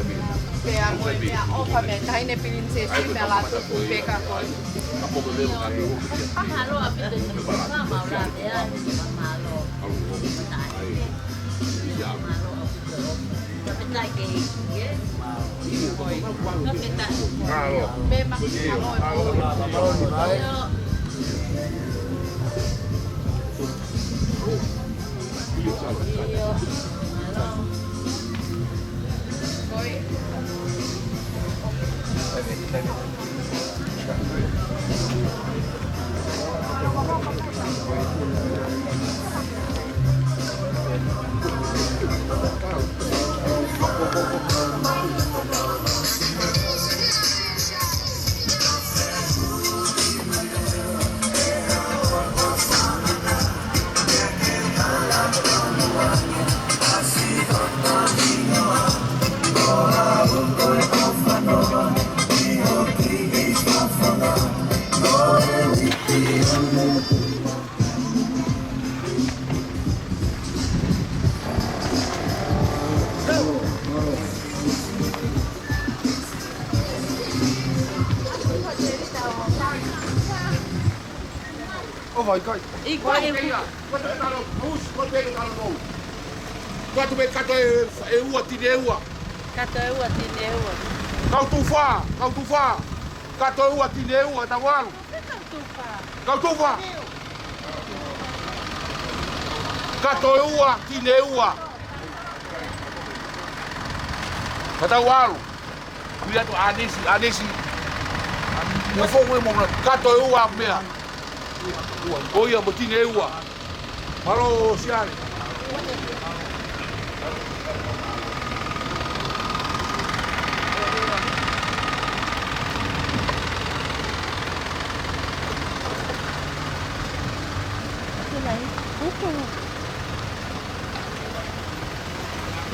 Pea mo e meʻaʻofa mei he taʻahine Pilinisesi, pea Lātūfuipeka ko e. Mahalo ʻaupito, mahalo ʻaupito. Mahalo ʻaupito. Mahalo. ʻO vai kai. ʻIkai. Ko e talo, ko e talo, ko e talo. Ko atu pē kato ʻe, ʻe ua, tini ʻe ua. Kato ʻe ua, tini ʻe ua. Kau tufa, kau tufa. Kato ʻe ua, tini ʻe ua, tau ʻalu. Kau tufa. Kato ʻe ua, tini ʻe ua. Ka tau ʻalu. Ui atu ʻanisi, ʻanisi. Mo foʻi mo na kato ʻe ua meʻa. Ko ia mo tini ʻe ua. Mālō, Siale.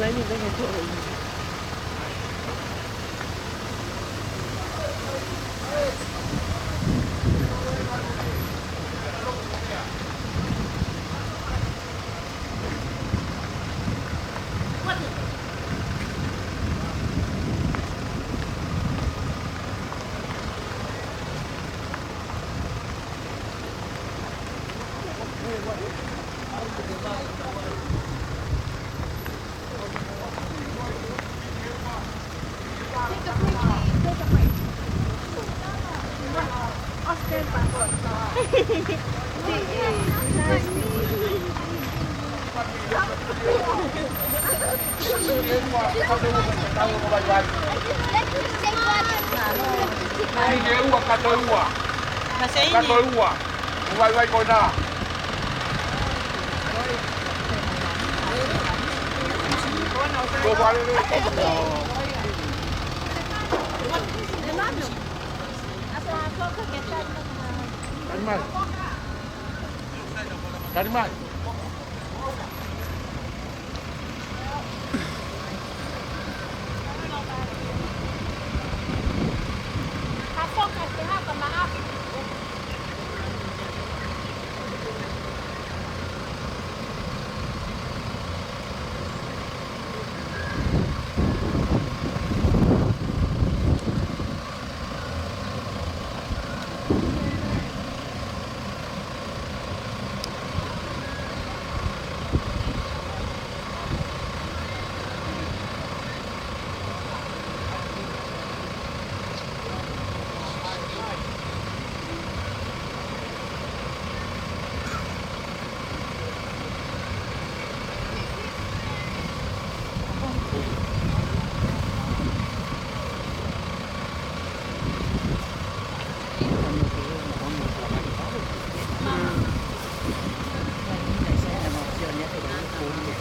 Laini pē ke tuʻu. Kato ua, kato ua. Kato ua. Vaivai ko ena. Ko vale le. Tali mai. Tali mai.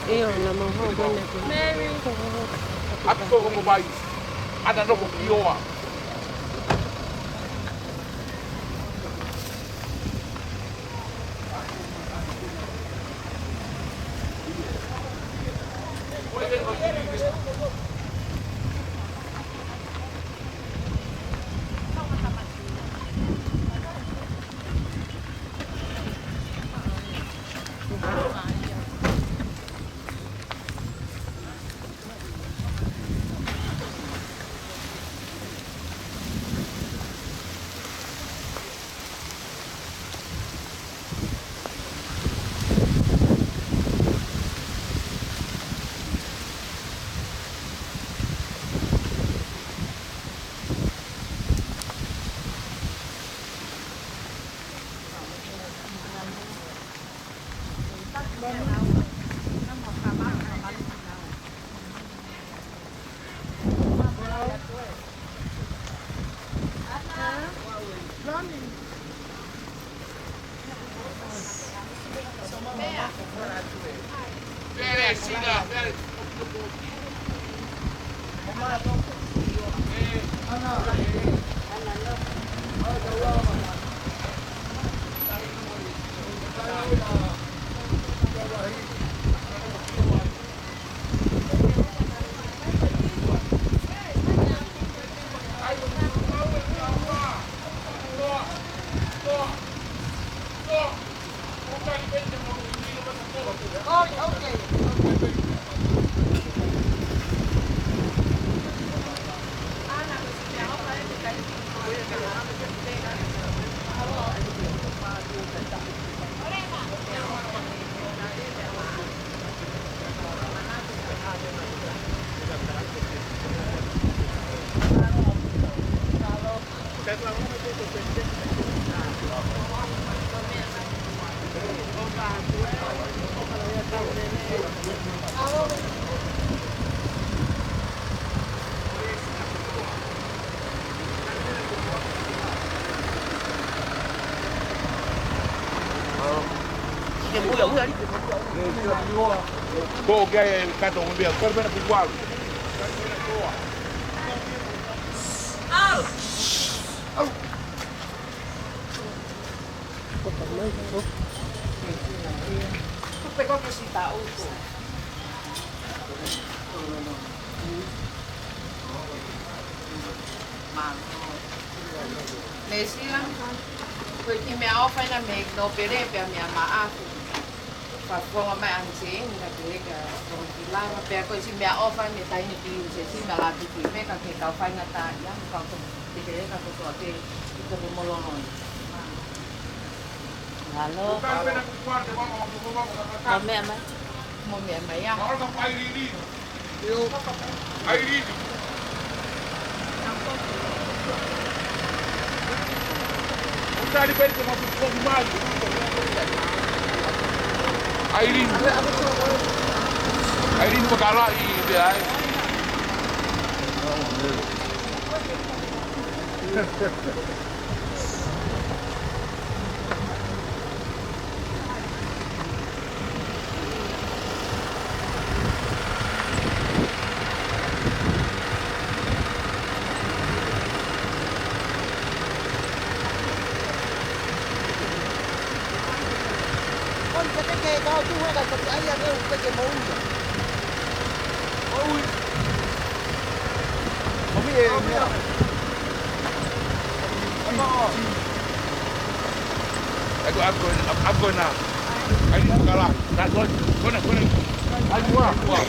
ʻIo, na mau hau mai na. Mary. Ato ko mai. Ana nofo ki oa. Ko ke kato mo bea, ko pena kukualu. Au. Kupe ko ke sita uto. Mālō. Lēsila, ko e kiʻi meʻaʻofa ena mei Nōpele pea mei Maʻafu. Fakafofonga mai ʻa Sēni ka ke leka ko ki lava pea ko e siʻi meʻaʻofa mei taʻahine Pilinisesi mei Lapipi mei ka ke kau faingataʻaʻia mo kau tō te ke leka ko soa ke tō ke molonoi. Mālō. Mo meʻa mai. Mo meʻa mai ia. ʻAilini. Tali pē te mau foki mai. ʻAilini. ʻAilini Fakalahi pē ai. Ako, ako na. Ai, ni kala. Na, kona, kona, kona. Ai, mua, mua.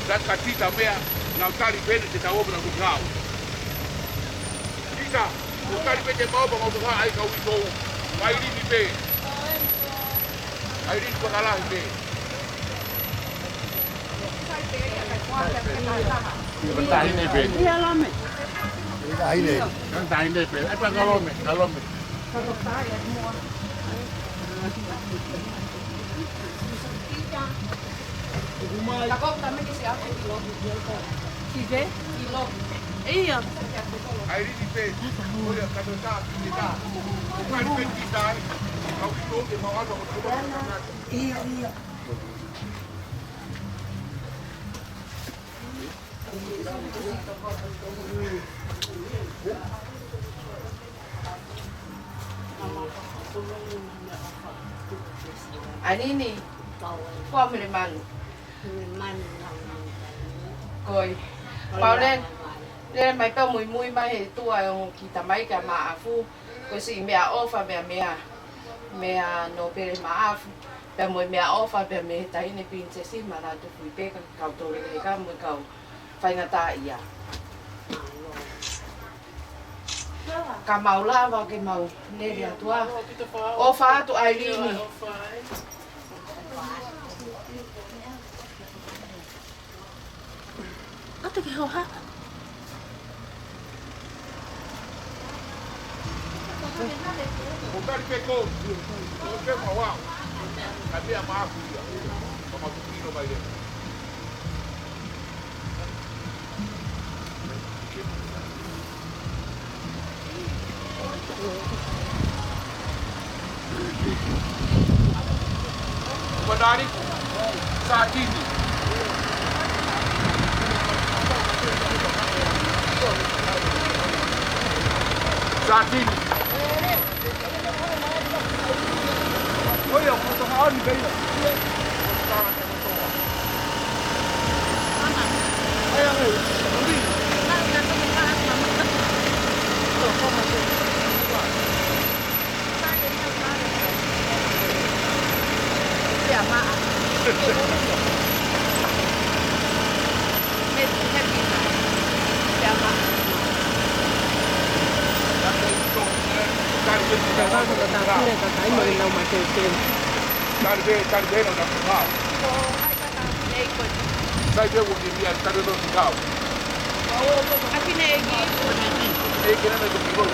Ka, ka Tita meʻa, nau tali pē ʻe te tau ō pē na kuki hau. Tita, ʻo tali pē te mau ō pē mau ō pē ai kau i tou. ʻAilini pē. ʻAilini Fakalahi pē. Tahine pē. Ia lame. Tahine. Tahine pē. Ai pē kalome, kalome. Ia. Ia, ia. ʻAilini, ko au mele manu. Koi. Pau lele, lele mai pē muimui mai he tuʻa ʻo e ongo kiʻi tamaiki ʻa Maʻafu. Ko e siʻi meʻaʻofa, meʻa, meʻa, meʻa nōpele Maʻafu. Pea mo e meʻaʻofa, pea mei he taʻahine pilinisesi Manatukuʻi pē ka kau tole he ka mo e kau faingataʻaʻia. Ka mau lava ke mau lele atu ā. ʻOfa atu ʻAilini. ʻOua te ke hohaʻa. ʻO tali pē ko, ʻo te mau au. Ka pea Maʻafu ia. Ka mau tukino mai leva. Manali, Satini. Satini. Sai pē ua ke mia tare no kau. Eiki. Eiki na me ko kiko.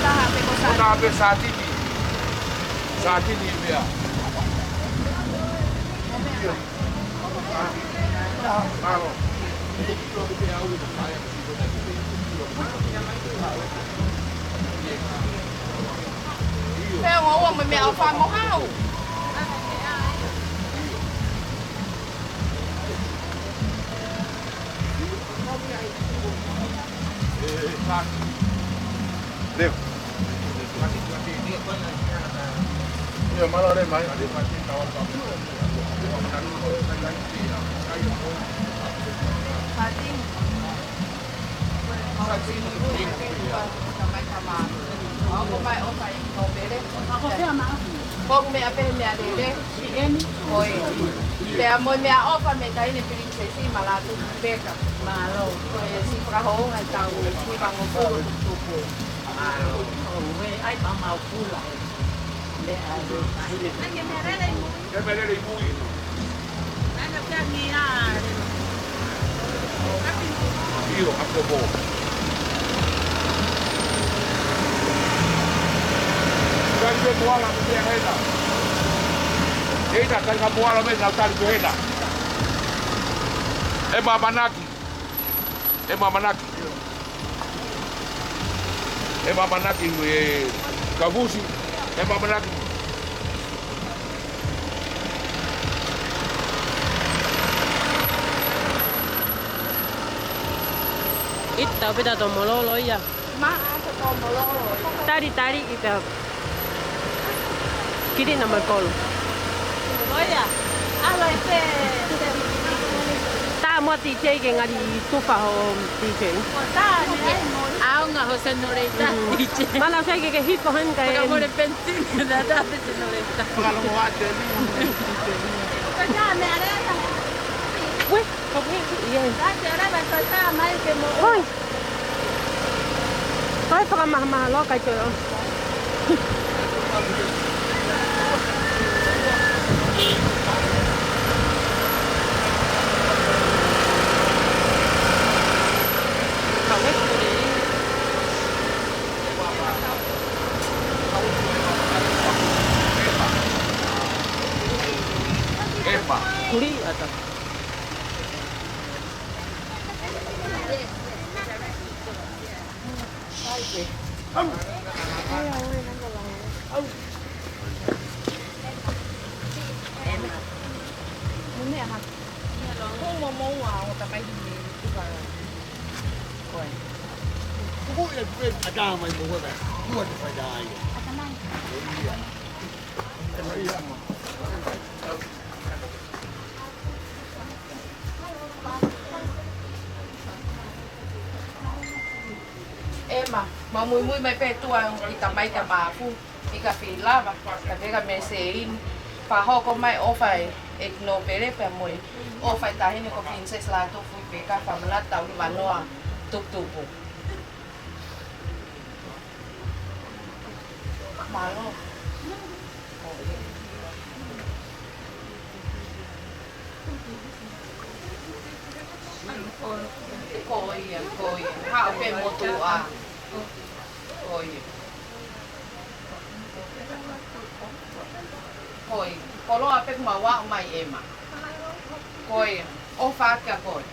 Taha pē ko sa. Taha pē sātini. Sātini e meʻa. Pea ua ua mo e meʻaʻofa mo hau. Leo. Ia, mālō e meʻa. Ko e meʻa pē meʻalele. Ko e. Pea mo e meʻaʻofa mei he Taʻahine Pilinisesi Malatu Peka. Mālō. Ko e siʻi fakahounga ʻetau hivangofulu. Mālō. ʻOku ʻai pē mau pula. Meʻa, ʻai ke meʻalele i mui. Ke meʻalele i mui. ʻIo, ʻa ko mo. Kai ke moala mo te hena. Eita, kai ka moala me nau tali ko hena. ʻEma ʻAmanaki. ʻEma ʻAmanaki. ʻEma ʻAmanaki mo e Kavusi. ʻEma ʻAmanaki. ʻIta pē ta tō mololo ia. Maʻa ta tō mololo. Tali, tali ʻi pea. Kiri na mai kolo. ʻOia. ʻAlu ai pē. Tā mo ti tei ke ngali tufa ho ti tei. ʻAonga ho senoleita. Mana fai ke ke hifo han ka e. Fakamole penting. Nā tā pe senoleita. Fakalongo atu e liu. Ka tā meʻalele. Ue, ka ue, ia. Ka te ala mai ka tā mai ke mo. Hoi. Kai fakamahamaha loa kai toe ʻo. Kuli ata. ʻEma, mau muimui mai pē tuʻa ki tamai ka mafu, ʻi ka fili lava, ka peka me se ini, pea hoko mai ʻofa e, e nōpele pea mo e, ʻofa e taʻahine ko Pilinisesi Lātūfuipē ka fakamala tau ni vanoa tuputupu. Mālō. Ko ia, ko ia. Haʻu pē motuʻa. Ko ia. Ko ia. Koloa pē mau aʻu mai ʻEma. Ko ia. ʻOfa kia koe.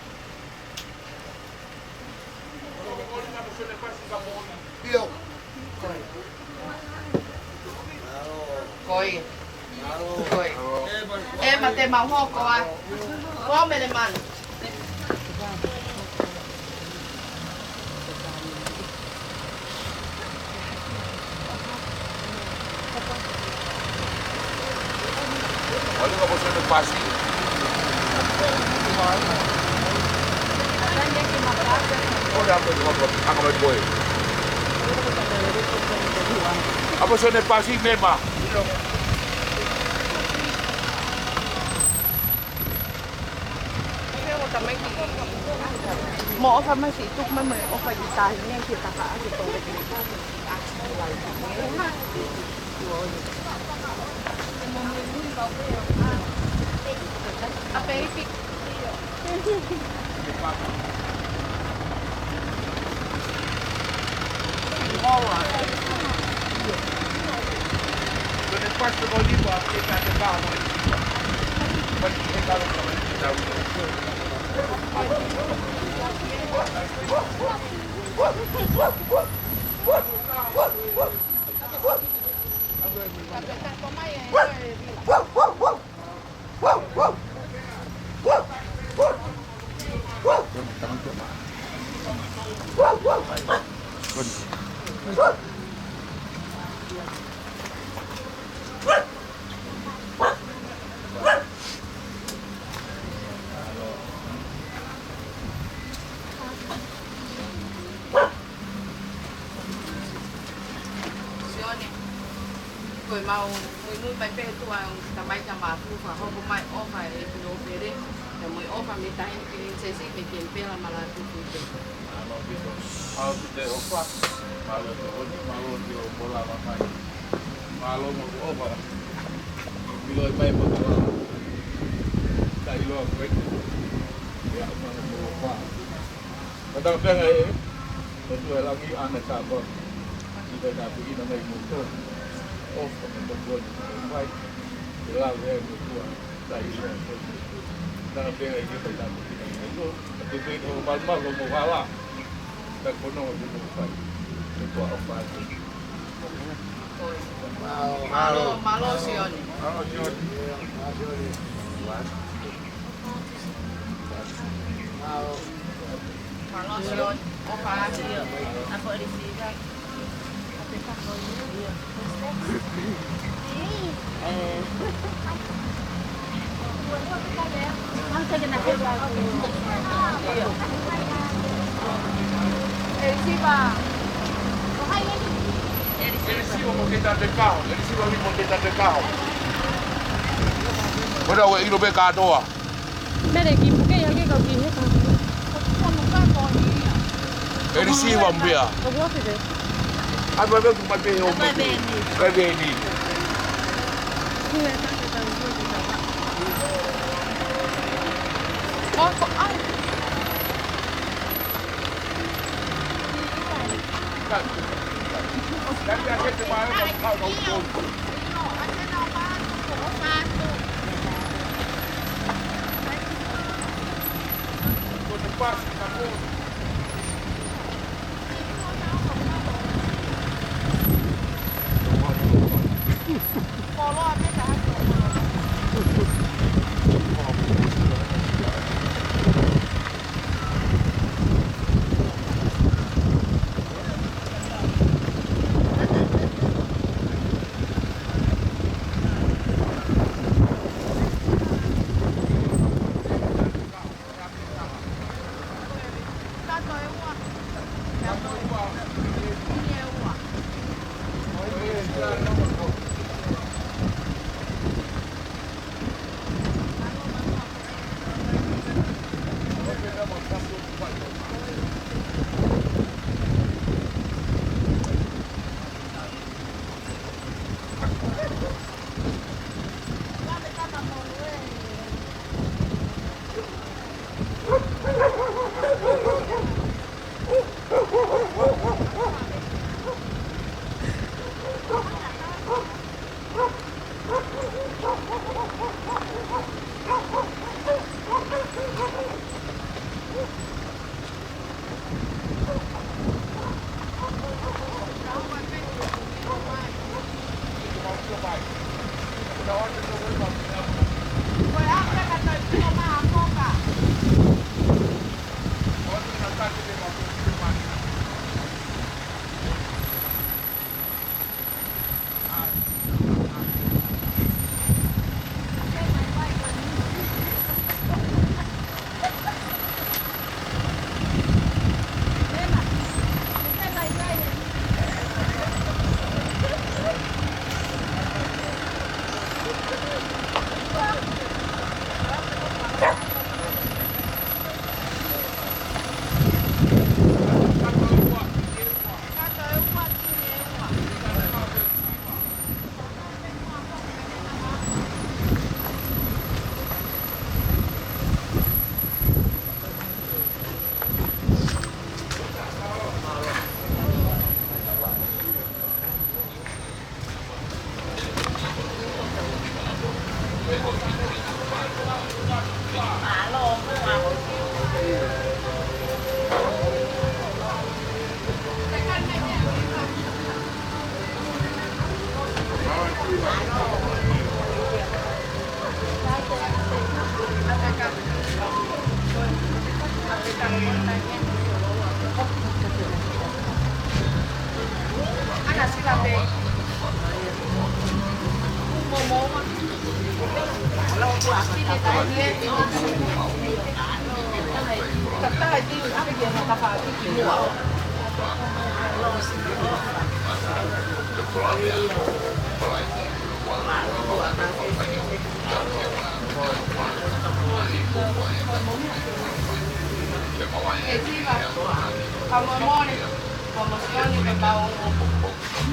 ʻIo. Ko ia. Ko ia. ʻEma te mau hoko ai. Ko mele manu. Alo ka po se me pasi. Ora ko ko ko anga mai koe. Apo se me pasi mema. Mo ʻofa mai si tuku mai mo e ʻofa ki tahi ne ki taka ake tole ki. A baby. Sione, ko e mau muimui mai pē he tuʻa ʻo e tamai ka mātuʻa, hoko mai ʻofa e pilo pere, pea mo e ʻofa mei tahi ni ki Sesi, mei Kemipela, mālō ʻaupito. Mālō ʻaupito. Mālō ʻaupito e ʻofa. Mālō ʻaupito, mālō ʻaupito hoʻo lava mai. Mālō mo hoʻo ʻofa. Pilo mai mo hoʻo lava. Ka ʻiloa ko e. Ia, mālō mo hoʻo ʻofa. Ka tau pehē ē, ʻOtua ʻi langi, ʻa e tāpuaki. ʻI he tāpuekina mai mo tō. ʻOfa mo tō kuo ni mo fai. Ke lava e mo tua. Ka ʻiloa ko e. Tau pehē ē, ʻOtua ʻi langi, ʻa e tāpuekina mai mo tō. Ka te pehē ko malumalu mo hala. Ka ko hono ʻofa mo fai. ʻOtua ʻofa atu. Mālō, mālō Sione. Mālō Sione. Mālō Sione. ʻOfa atu. Elisiva mo ke tate kaho, Elisiva mo ke tate kaho. Ko e ʻilo pē kātoa. Mele ki puke ia ke kau ki he ka. Elisiva mo pea. Ko buote te. Ai, mai pē, mai pē, ʻo mai pē. Mai pē ni. Ko, ko, ai.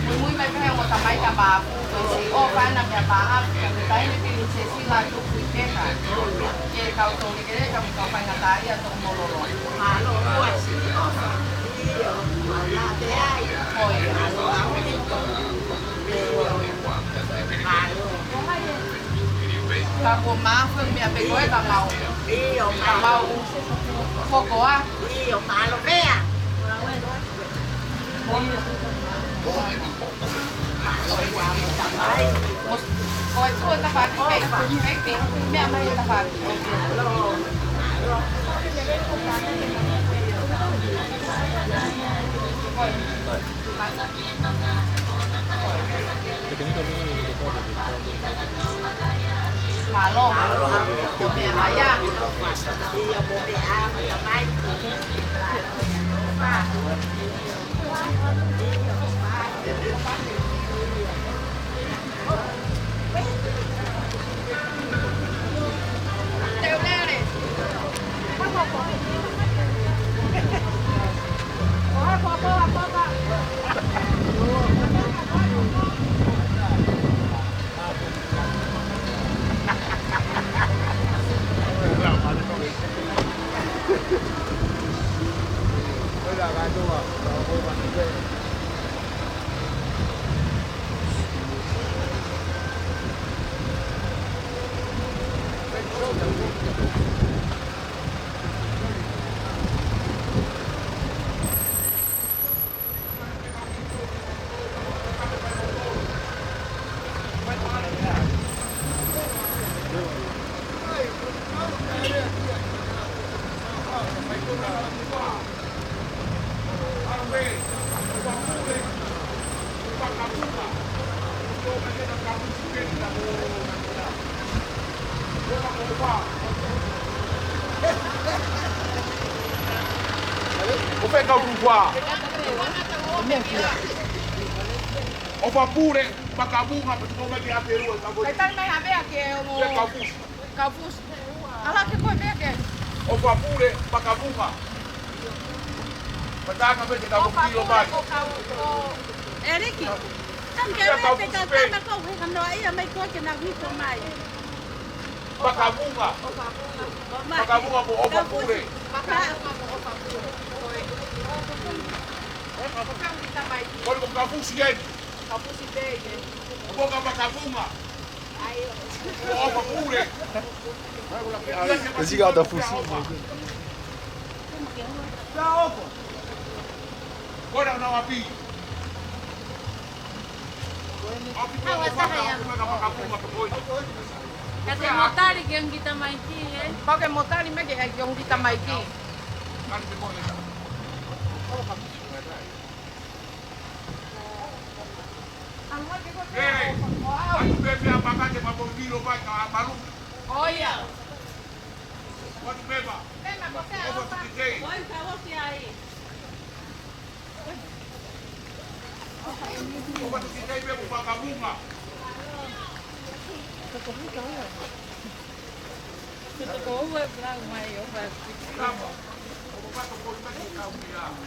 Muimui mai pē he ongo tamai ka pā, ko e si o pana pē pā, ka pē taimi pili se si la tu kui peka. Ke kau tō ni kere, ka mo kau fai ngata ia tō mololo. Mālō, kua si o. Io, mala te ai. Ko ia. Ka ko mafu mea pē ko e ka mau. Io, ka mau. Ko koa. Io, mālō mea. ʻO fē kau tupā? ʻOfa Pule, Makavunga, pea tuku mai ki ʻApelua, ka ko e Kai tali mai ha meʻa ke o mo- Pea Kaufusi. Kaufusi. Ala ke koe meʻa ke. ʻOfa Pule, Makavunga. Pea tā ka meʻa ke ka ʻOfa ko kilo Pule mai. Ko Kau-, ko ʻEliki. Tami ke Pea meʻa ke Kaufusi ka pē. Tama kau he ka noa ia mai koe ke na hiko mai. Makavunga. ʻOfa Pule. Makavunga mo ʻOfa Pule. Makavunga mo ʻOfa Pule. Ko e. Ko e ko Kaufusi eni. Kaufusi pē ia. Ko ka Makavunga. ʻOfa Pule. Esi ka ta fusi. Kole na wapi. Api ko Awa taha ia. Ka Makavunga ko koe. Ka te motali ke ongi tamaiki, ē? Pau ke motali mai ke ongi tamaiki. Ka te koe. Lele, atu pē pea paka te mapo milo mai ka malu. ʻOia. Atu pē pea. Pē mapo pē. ʻOfa tuki kei. ʻOi, ka ʻosi ai. ʻOfa tuki kei pē mo Makavunga. Ko ua plau mai ʻofa tuki. Lama. ʻOfa tuki kei pē mo Makavunga.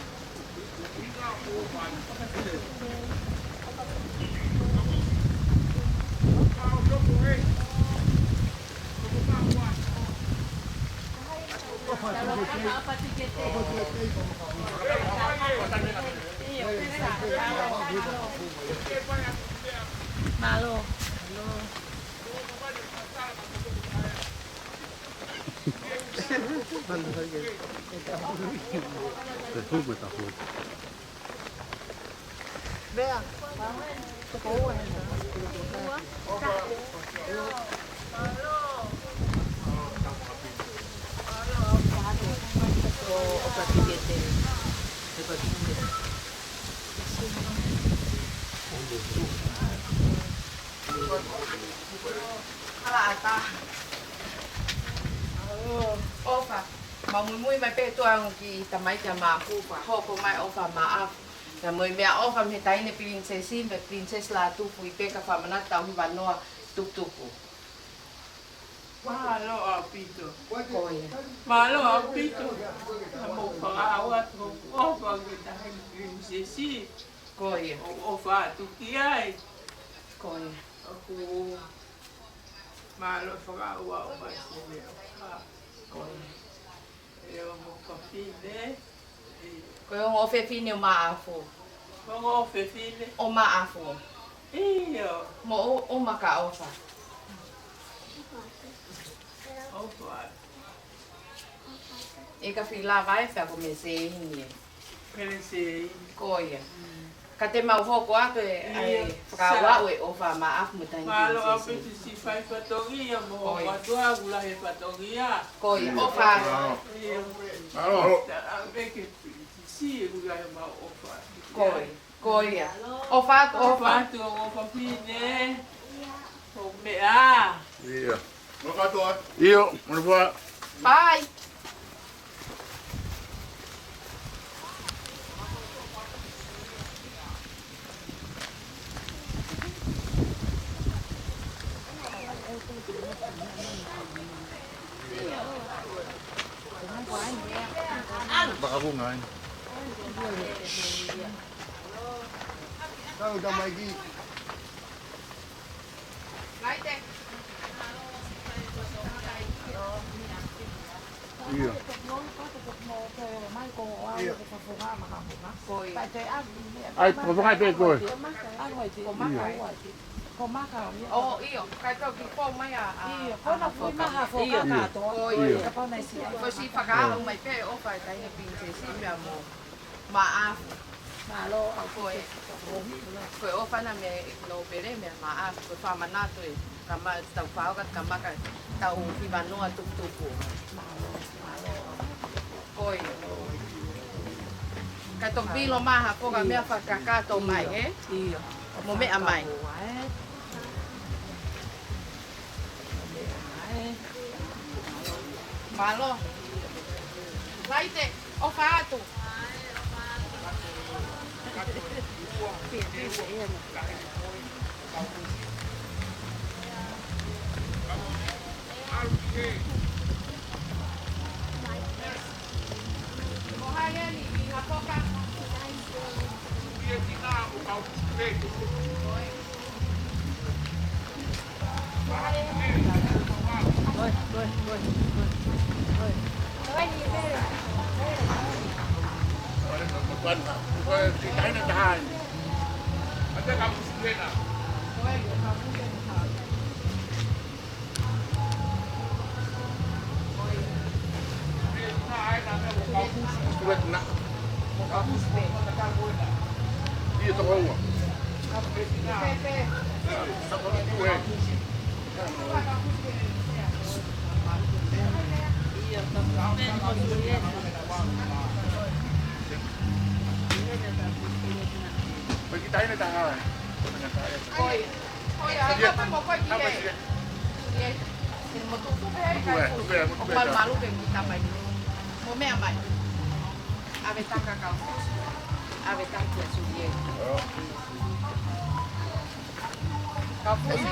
Mālō. Te hū me ka hū. Bea. Toko ua he tā. Ua. Ko o ka tikete. He ka tikete. Ala ata. ʻOfa, mau muimui mai pē ʻOtua ʻa e ongo kiʻi tamaiki ʻa Maʻafu, fakahoko mai ʻofa ʻa Maʻafu. Pea mo e meʻaʻofa mei he taʻahine pilinisesi, mei he Pilinisesi Lātūfuipeka, ka fakamanatu ʻetau hiva noa tuputupu. Mālō ʻaupito. Ko ia. Mālō ʻaupito. Ka mou fakaʻau atu hoku ʻofa ki he taʻahine pilinisesi. Ko ia. ʻOku ou ʻofa atu ki ai. Ko ia. ʻOku mālō fakaʻauʻau mai se meʻaʻofa. Ko ia. ʻE ongo fefine. Ko e ongo fefine ʻo Maʻafu. Ongo fefine. ʻO Maʻafu. ʻIo. Mo ʻo, ʻo Makaʻofa. ʻOfa. ʻE ka fila vai fea ko Meseini. Meseini. Ko ia. Ka te mau hoko atu e, ʻio, ʻa e fakaʻauʻau ʻo e ʻofa ʻa Maʻafu mo e taʻahine pilinisesi. Mālō ʻaupito siʻi fai fatongia mo hoku ʻOtua, ʻoku lahi e fatongia. Ko ia, ʻofa. ʻIo. Mālō. Taʻa veke pilinisesi, ʻoku lahi e mau ʻofa. Ko ia. Ko ia. ʻOfa atu, ʻofa. ʻOfa atu, ʻofa fine. ʻO meʻa. ʻIo. ʻIo, manu fua. Bye. Vakavunga ai. Tau tamaiki. ʻIo. ʻIo. ʻAi, ko e fakaʻai pē koe. ʻIo. ʻO, ʻio, kae toki fou mai ʻa, ʻa, ʻio, ko na fui maha fo ʻio. Kakato. ʻIo. Ko e siʻi fakaʻau mai pē ʻofa ʻa e taʻahine pilinisesi pea mo Maʻafu. Mālō, ʻa ko e, ko e ʻofa na mei he nōpele mei Maʻafu, ko e fakamanatu e, ka ma, tau fao ka ka maka, tau hiva noa tuputupu. Mālō, mālō. Ko e. Ka toki pilo maha ko ka meʻa fakakakato mai, ʻio, ē? ʻIo. Mo meʻa mai. Mālō. Laite, ʻofa atu. Oi. Ko ia, ʻa e kapa mo koe ki he. Ia, mo tuku pē, tuku ē, tuku ē, tuku ē. ʻO malumalu ke ki tapa i. Mo meʻa mai. ʻAve taki kia Kaufusi. ʻAve taki kia Sulieti. Kaufusi.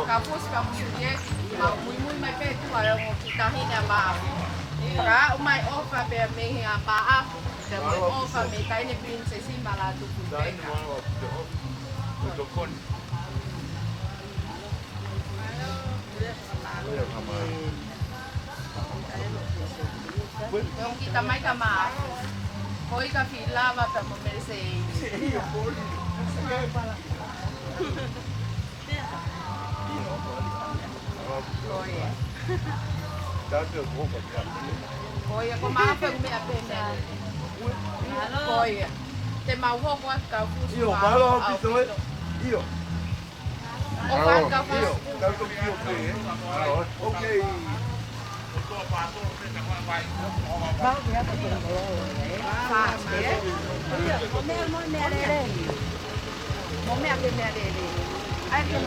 Kaufusi, Kaufusi Sulieti. Mau muimui mai pē ʻOtua ʻa e ongo kiʻi taʻahine ʻa Maʻafu. Ka ʻomai ʻofa pē mei he ʻa Maʻafu. Pea mo e ʻofa mei he taʻahine pilinisesi Lātūfuipeka. Ongo kiʻi tamaiki ʻa Maʻafu. Ko e ka fila va pea mo Melisei. Ko ia. Ko ia, ko Maʻafu meʻa pē meʻa. Ko ia. Te mau hoko atu Kaufusi. ʻIo, mālō ʻaupito ē. ʻIo. ʻO fai Kaufusi. ʻIo, tau toki ʻio pē, ē. Okay. Fasi, ē? Mo meʻa, mo meʻa lelei. Mo meʻa pē meʻa lelei. ʻIo,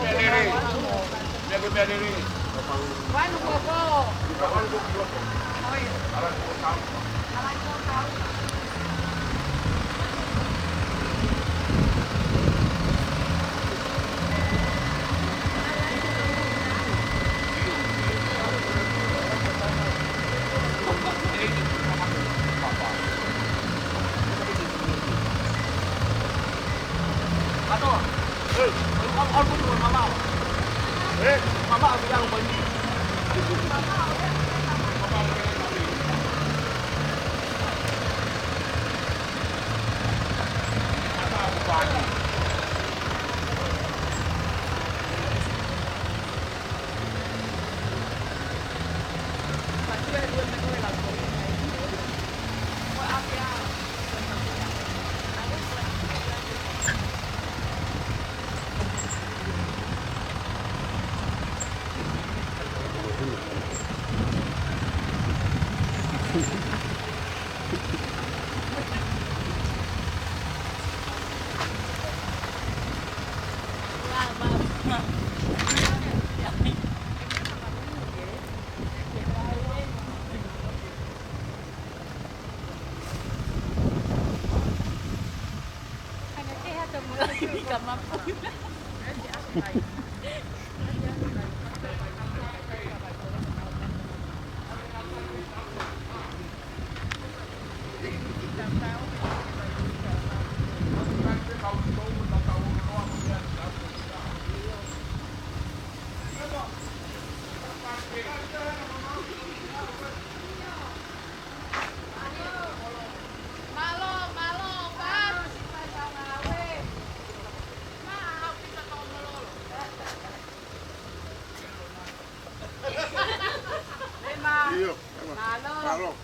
ʻema. Mālō. Mālō.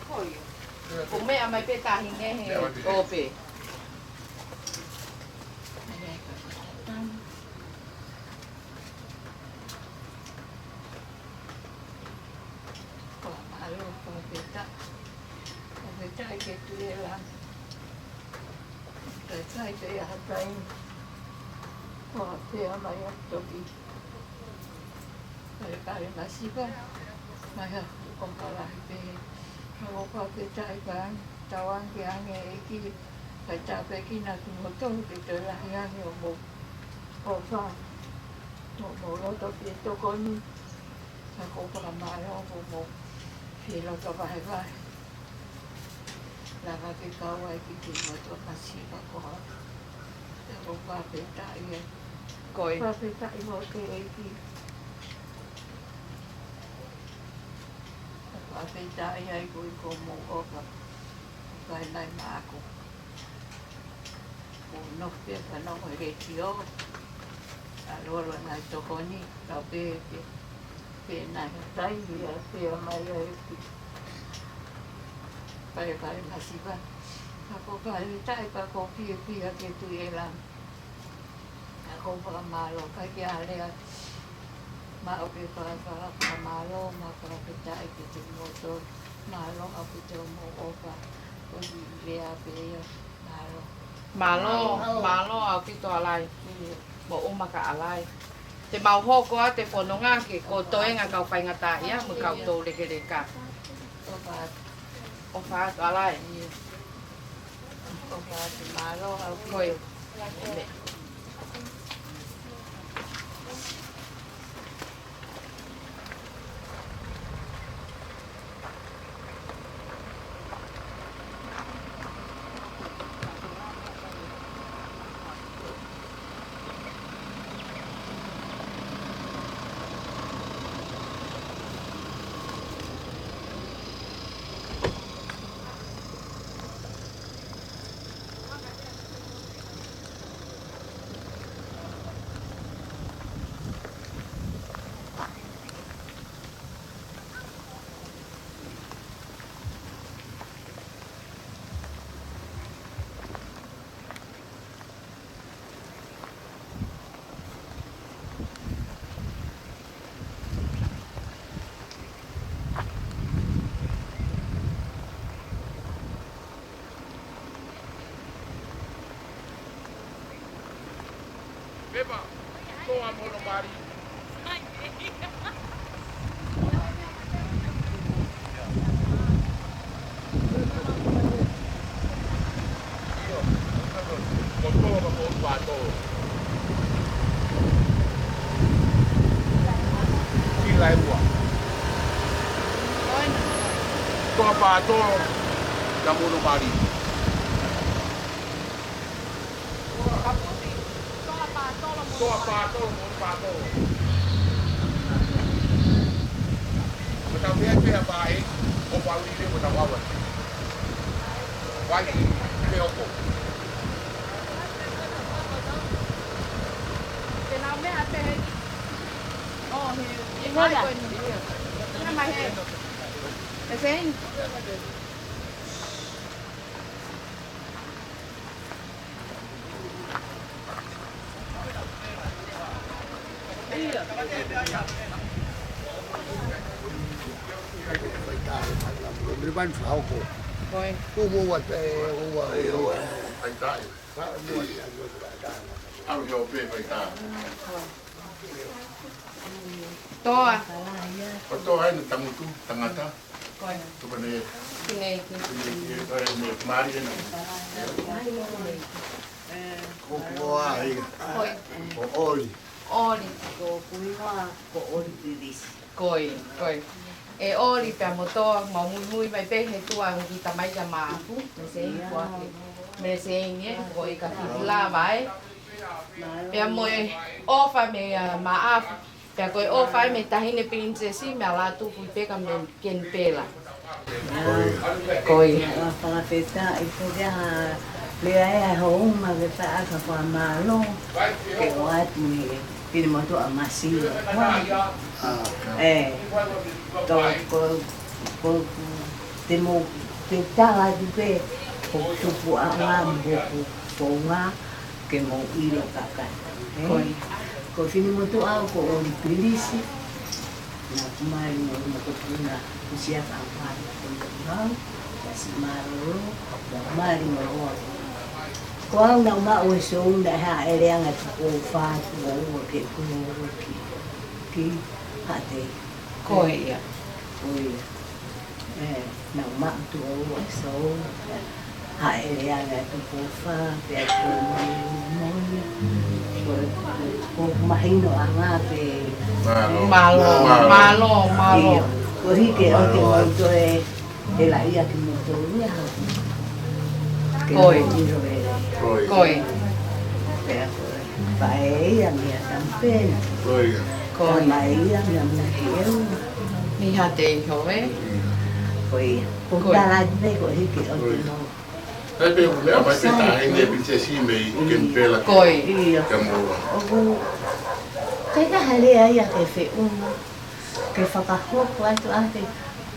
Ko ia. Ko e meʻa mai pē taʻahine he ʻope. Ko e mālō, ko e peta. Ko e peta ke tu e la. Kai kai te ia hatai. Ko e pea mai a toki. Kai kai masiva. Mai a ko kala he pē. Ko e peta kai. Tauange ange e ki. Kai tape ki na ki moto ke te lahi ange o mo. ʻOfa. Mo mo loto ke tokoni. Ka ko fakamālō ko mo. Fie loto vahevahe. Lava ke kau ai ki te moto masiva ko ha. Ka ko fakafetaʻi ai. Ko e. Fakafetaʻi mo ke eiki. Ka fakafetaʻi ai ko i ko mo ʻofa. Kai nai māku. Ko no pē ka no mo reti o. A lolo nai tokoni. Ka pē pē. Pē nai tai ia pē mai ai ki. Kai kai masiva. Ka ko kai tai ka ko pie pie ke tu e la. Ka ko fakamālō kai ke alea. Ma o ke fakamālō ma fakafetaʻi ke te moto. Mālō a ke te mo ʻofa. Ko i lea pē ia. Mālō. Mālō, mālō ʻaupito Alai. Mo uma ka Alai. Te mau hoko atu e fononga ke ko toenga kau faingataʻaʻia mo kau tau lekeleka. ʻOfa atu Alai. ʻOfa atu mālō ʻaupito. Ko e. Pepa, toa mono mari. Ko toa ka ko pato. Sila e ua. Toa pato, ka mono mari. Kaputi, toa pātolo mo. Toa pātolo mo pātolo. Ko tau pea pea pae, ko pauli le ko tau awa. Wai, pe oko. Te nau meʻa pehē. Oh, he. Ina la. Ina mai he. Ese. Ko e. Kumu ua te, ua, ua. Au yo pe faitā. Toa. ʻO toa ʻa e tangutu, tangata. Ko e. Tupa ne. Kine ki. Kine ki, ko e ne mari ena. Ko koa ai. Ko e. Ko ʻoli. ʻOli. Ko kuiwa, ko ʻoli pilisi. Ko e, ko e. ʻE ʻoli pea mo toa, mau muimui mai pē he tuʻa ʻo e kiʻi tamaiki ʻa Maʻafu, Mele Seini, ko ake. Mele Seini, ko e ka fifilava, ē. Pea mo e ʻofa mei a Maʻafu. Pea ko e ʻofa ē mei he Taʻahine Pilinisesi, mei a Lātūfuipeka mei Kenipela. Ko ia. Ko ia. Fakafetaʻi, ko ia ha lea ē ʻa e hounga ke faʻa ka fakamālō. Ke ʻoatu mei he pine motuʻa masiva. Ē. Ko, ko, ko, Te mou, te u tala atu pē hoku tupuʻanga mo hoku founga ke mou ʻilo kakato, ē? Ko ia. Ko Finemotuʻa au ko ʻOli Pilisi. Naʻá ku mali mo, mo ko Puna Kusiaka Amohana ko ia au, Tasi Mālōlō, naʻá ku mali mo Loa. Ko au naʻá ku maʻu e sou naʻe Haʻele Anga Tupou Fā, Tupou Ua ke kunu ki, ki Haʻateiho. Ko ia. Ko ia. Ē, naʻá ku maʻu Tupou Ua sou, ē, Haʻele Anga Tupou Fā, pea ko Momoia. Ko, ko, ko Mahino Anga pē. Mālō. Mālō, mālō, mālō. ʻIo. Koeʻuhi ke ʻoua te mou toe, ʻe laʻi ʻa kimoutolu ia. Ke mou ʻilo e. Ko ia. Ko ia. Pea ko e. Faʻē ia meia Tamupena. Ko ia. Ko ia. Tamai ia meia Mukiʻeua. Mei Haʻateiho, ē? Ko ia. Ko ia. Ko e tala atu pē koeʻuhi ke ʻoua te mou. Ko ia. Naʻe pē ʻoku meʻa mai pē taʻahine Pilinisesi mei Kenipela. Ko ia. Kia Moa. ʻOku, ko e taha lea ia ke feʻunga, ke fakahoko atu ʻa e,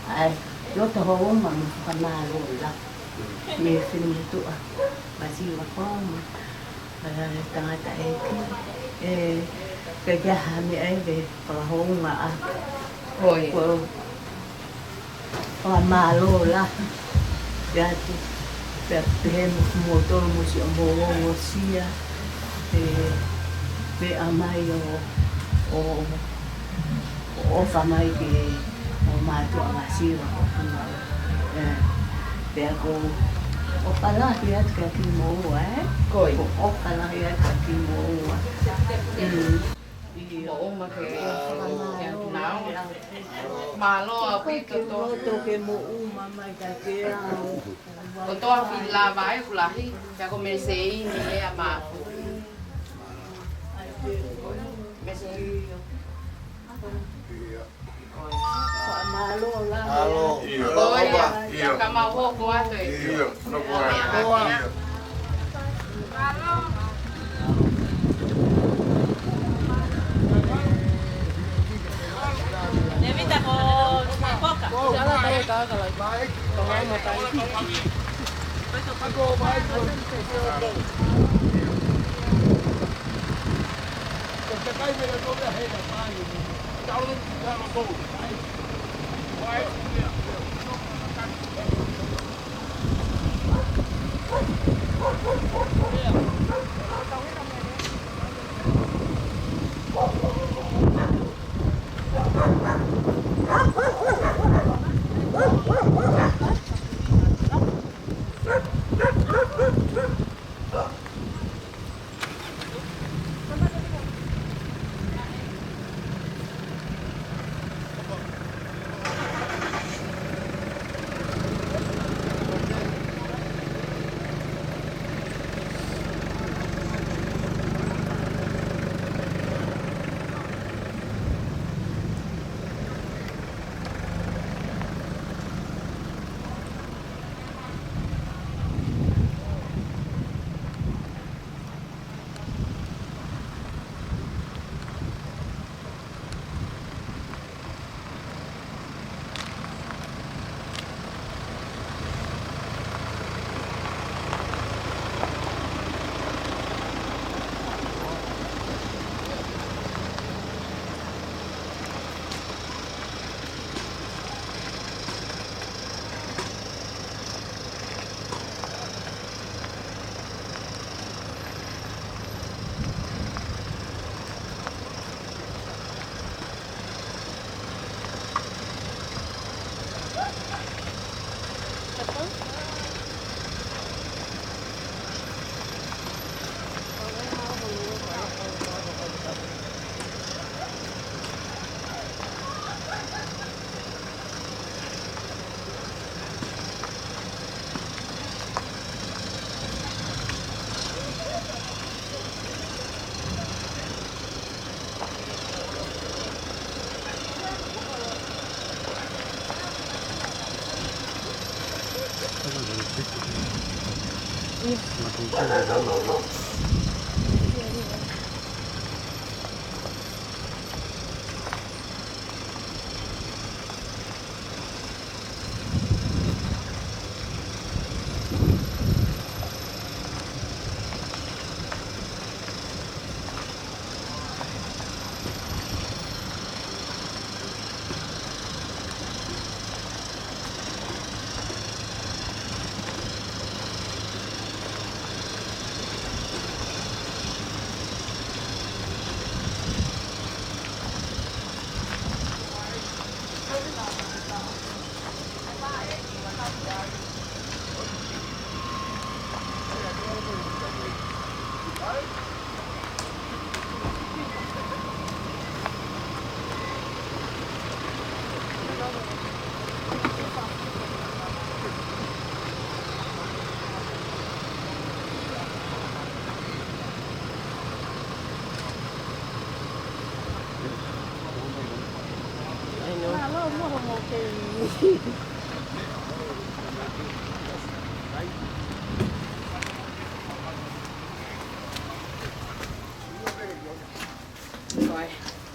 ʻa e loto houngaʻia mo e fakamālō lahi mei Finemotuʻa, Masiva Koma, ʻa e tangataʻeiki, ē, ke ʻi ai ha meʻa ʻe ke fakahoungaʻia. Ko ia. Ko e fakamālō lahi atu, pea pehē mo kimoutolu mo siʻomou ongosia, ē, pea ʻomai ʻo, ʻo, ʻo ʻofa mai ki he, ʻo mātuʻa Masiva ko Puna. Ē, pea ko e ʻofa lahi atu kia kimoua, ē? Ko ia. Ko e ʻofa lahi atu kia kimoua. Mm. ʻIo. Moʻunga ke, ke nau. Mālō ʻaupito. Ke loto ke moʻunga mai ka ke au. Ko toa fila vai kulahi, ka ko Meseini ia mafu. Meseini. Mālō la. Mālō. ʻIo. Ko ia. ʻIo. Ka mau hoko atu ē. ʻIo. Nofo ai. ʻIo.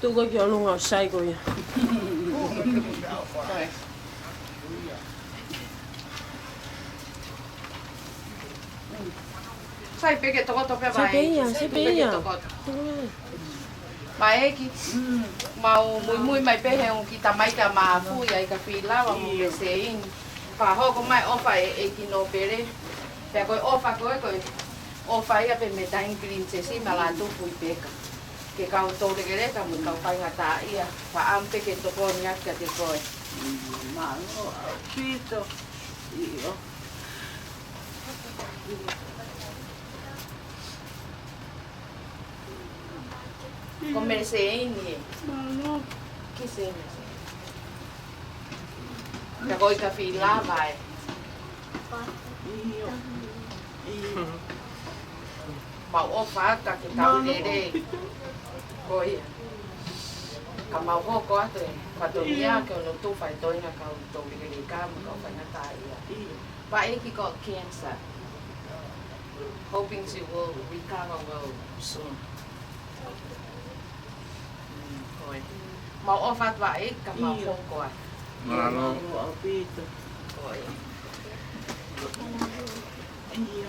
Tuku ki ʻolunga ʻo sai ko ia. Sai pē ke tokoto pē. Sai pē ia, sai pē ia. Pea ʻEiki, mau muimui mai pē he ʻoku ki tamai ka mafu ia ʻi ka filava mo Meseini. Pea hoko mai ʻofa ʻa e ʻEiki Nōpele. Pea ko e ʻofa ko ē, ko e ʻofa ia pē mei he Taʻahine Pilinisesi mo Lātūfuipeka. Ke kau toulekeleka mo kau faingataʻaʻia. Pea ʻamu pē ke tokoni atu kiate koe. Mālō ʻaupito. ʻIo. Ko Meseini ē. Mālō. Ki se Meseini. Ka ko ʻi ka filava ē. ʻIo. ʻIo. Mau ʻofa atu ke tau lele. Ko ia. Ka mau hoko atu e fatongia ke ono tufa e toenga kau toulekeleka mo kau faingataʻaʻia. ʻIo. Pea ʻEiki ko cancer. Hoping she will recover well soon. Mm, ko e. Mau ʻofa atu ʻEiki ka mau hoko atu. Mālō. Mālō ʻaupito. Ko e. ʻIo.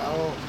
Wow.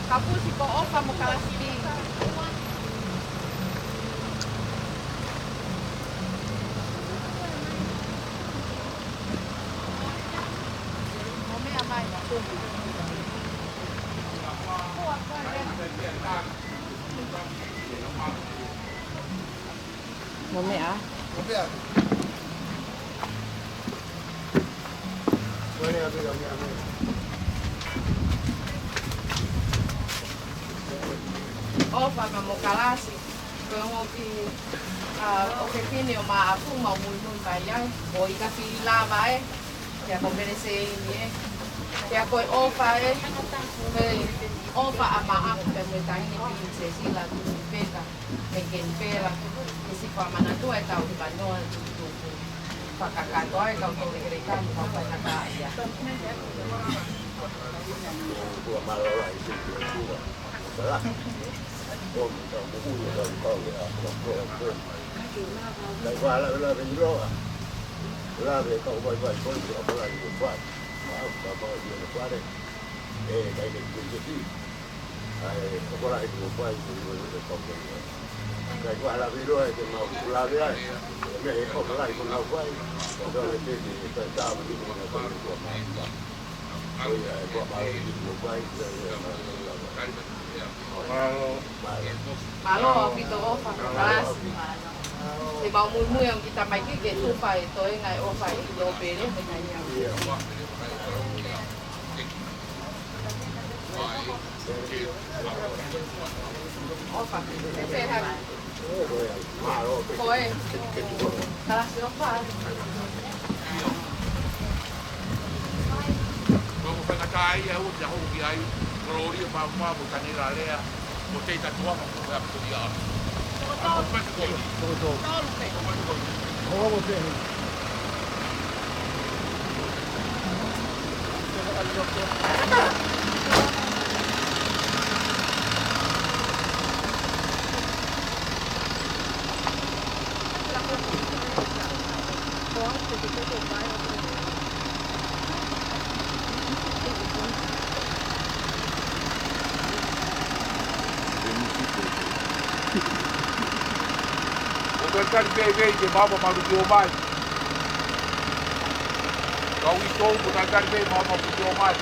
Kapusi ko ʻOfa mo Kalasini. Ko e meʻa. Ko e meʻa. Ko e meʻa, meʻa, meʻa, meʻa. ʻOfa mo Kalasi. Ko e ongo kiʻi, ʻa, ʻofefine ʻo Maʻafu, mau muimui mai ai. ʻOku ʻikai ke lava ē. Pea ko Peleseini ē. Pea ko e ʻofa ē. Ko e ʻofa ʻa Maʻafu pea mo e taʻahine Pilinisesi Latupeka. Mei Kenipela, ʻi siʻi fakamanatu ʻa e tau hiva noa tutuku. Fakakakato ai kau tō ʻelekani kau faingataʻaʻia. Kuo mālō lahi siʻi kuo. Tala. Ko e tau kuku ni kau kau ia, kau kau kau. Kai wala wala wala wala. Lave kau vai vai kau kau kau kau kau. Mau kau mau ia kau. E kai ke kuku. ʻAi, ʻoku lahi kuo fai, kuo fai, kuo fai, kuo fai. Kai kuo lave loa e ke mau lave ai. Mei he ʻoku lahi kuo nau fai. ʻOku lahi te ke kai tāma ni kuo nau fai, kuo mau fai. Ko ia, ʻe kuo mau fai, kuo fai, kuo fai. Mālō. Mālō, ʻaupito ʻofa, Kalasi. Te mau muimui ʻo kita mai ki ke tufa e toenga e ʻofa ʻi Nōpele, mei ia. ʻOfa. Ko e. Kalasi ʻofa. Ko e mo fengata ia ʻo te aho ki ai. Kololia pa pa mo tanela lea. Mo te ta tua mo ko ya ko ya. Ko e mo fengata. ʻO talitali pē pē ke mama malu ki o mai. Kau i tō, ko talitali pē mama malu ki o mai.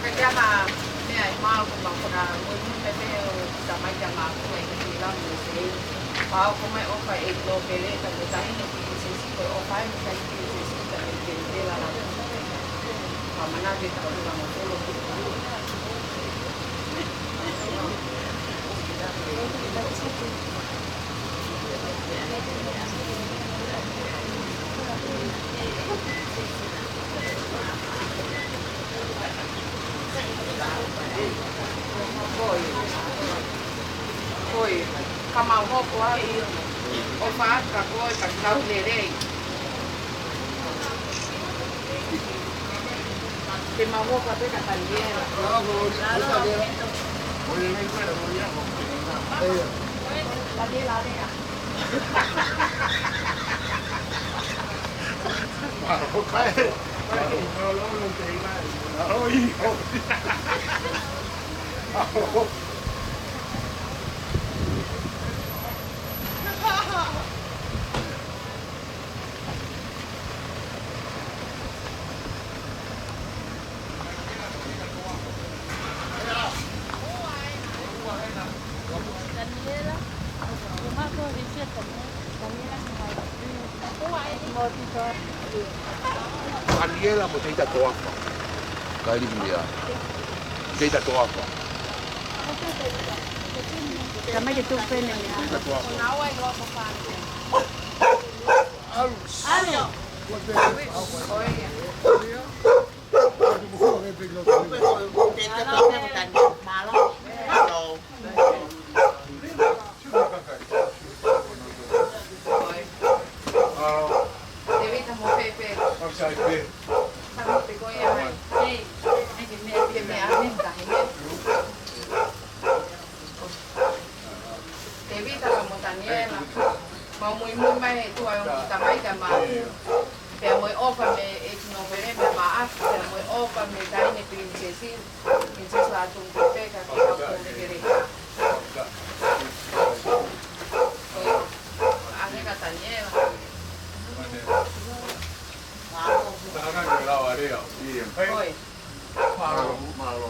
Ka ke aha, meʻa ʻi Maʻafu, mau fakamuimui pē ʻo tamai kia Maʻafu ʻi he kiʻi lami ʻo se. Pea ʻoku mai ʻofa ʻi Nōpele, ka mo e taʻahine Pilinisesi, ko e ʻofa ʻa e taʻahine Pilinisesi, ka mei Kenipela la. Pea manatu e tau langa kolo ki Ko ia. Ko ia. Ka mau hoko ai. ʻOfa atu ka ko e ka tau lelei. Te mau hoko atu ka tau lelei. Ia. Taniela mo Teita Toafa. Kai liki mea. Teita Toafa. Tamai ke tuku pene. Teita Toafa. Alu. Alu. Tevita mo Pepe. Tama pe ko ia mai. Hei, hei ke mea, ke mea, mea, mea, mea. Tevita pea mo Taniela. Mau muimui mai he ʻOtua ʻo e ongo kiʻi tamai kia Maʻafu. Pea mo e ʻofa mei he ʻEiki Nōpele mei Maʻafu. Pea mo e ʻofa mei he Taʻahine Pilinisesi. Pilinisesi Lātūfuipeka ke hau kole kele. ʻAnge ka Taniela. Ko ia. Mālō, mālō.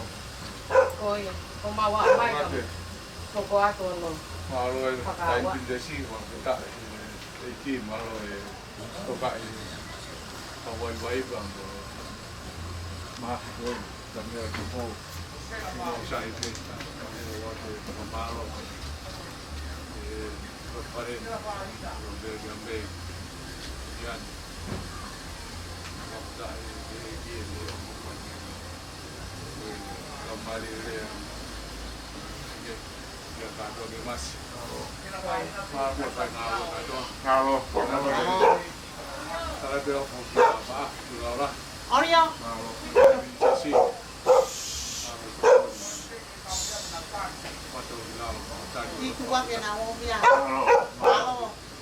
Ko ia. Ko mau a mai ka. Ko ko atu ono. Mālō e Taʻahine Pilinisesi, mālō e taʻahine ʻEiki, mālō e tokaʻi. Ka vaivai pea mo. Mālō e Taniela Tupou. Mālō sai pē. Mālō e fakamālō. E, ko pare. Ko pare, ko pare. Ian. Ko pare, ko pare. Mālō. Mālō.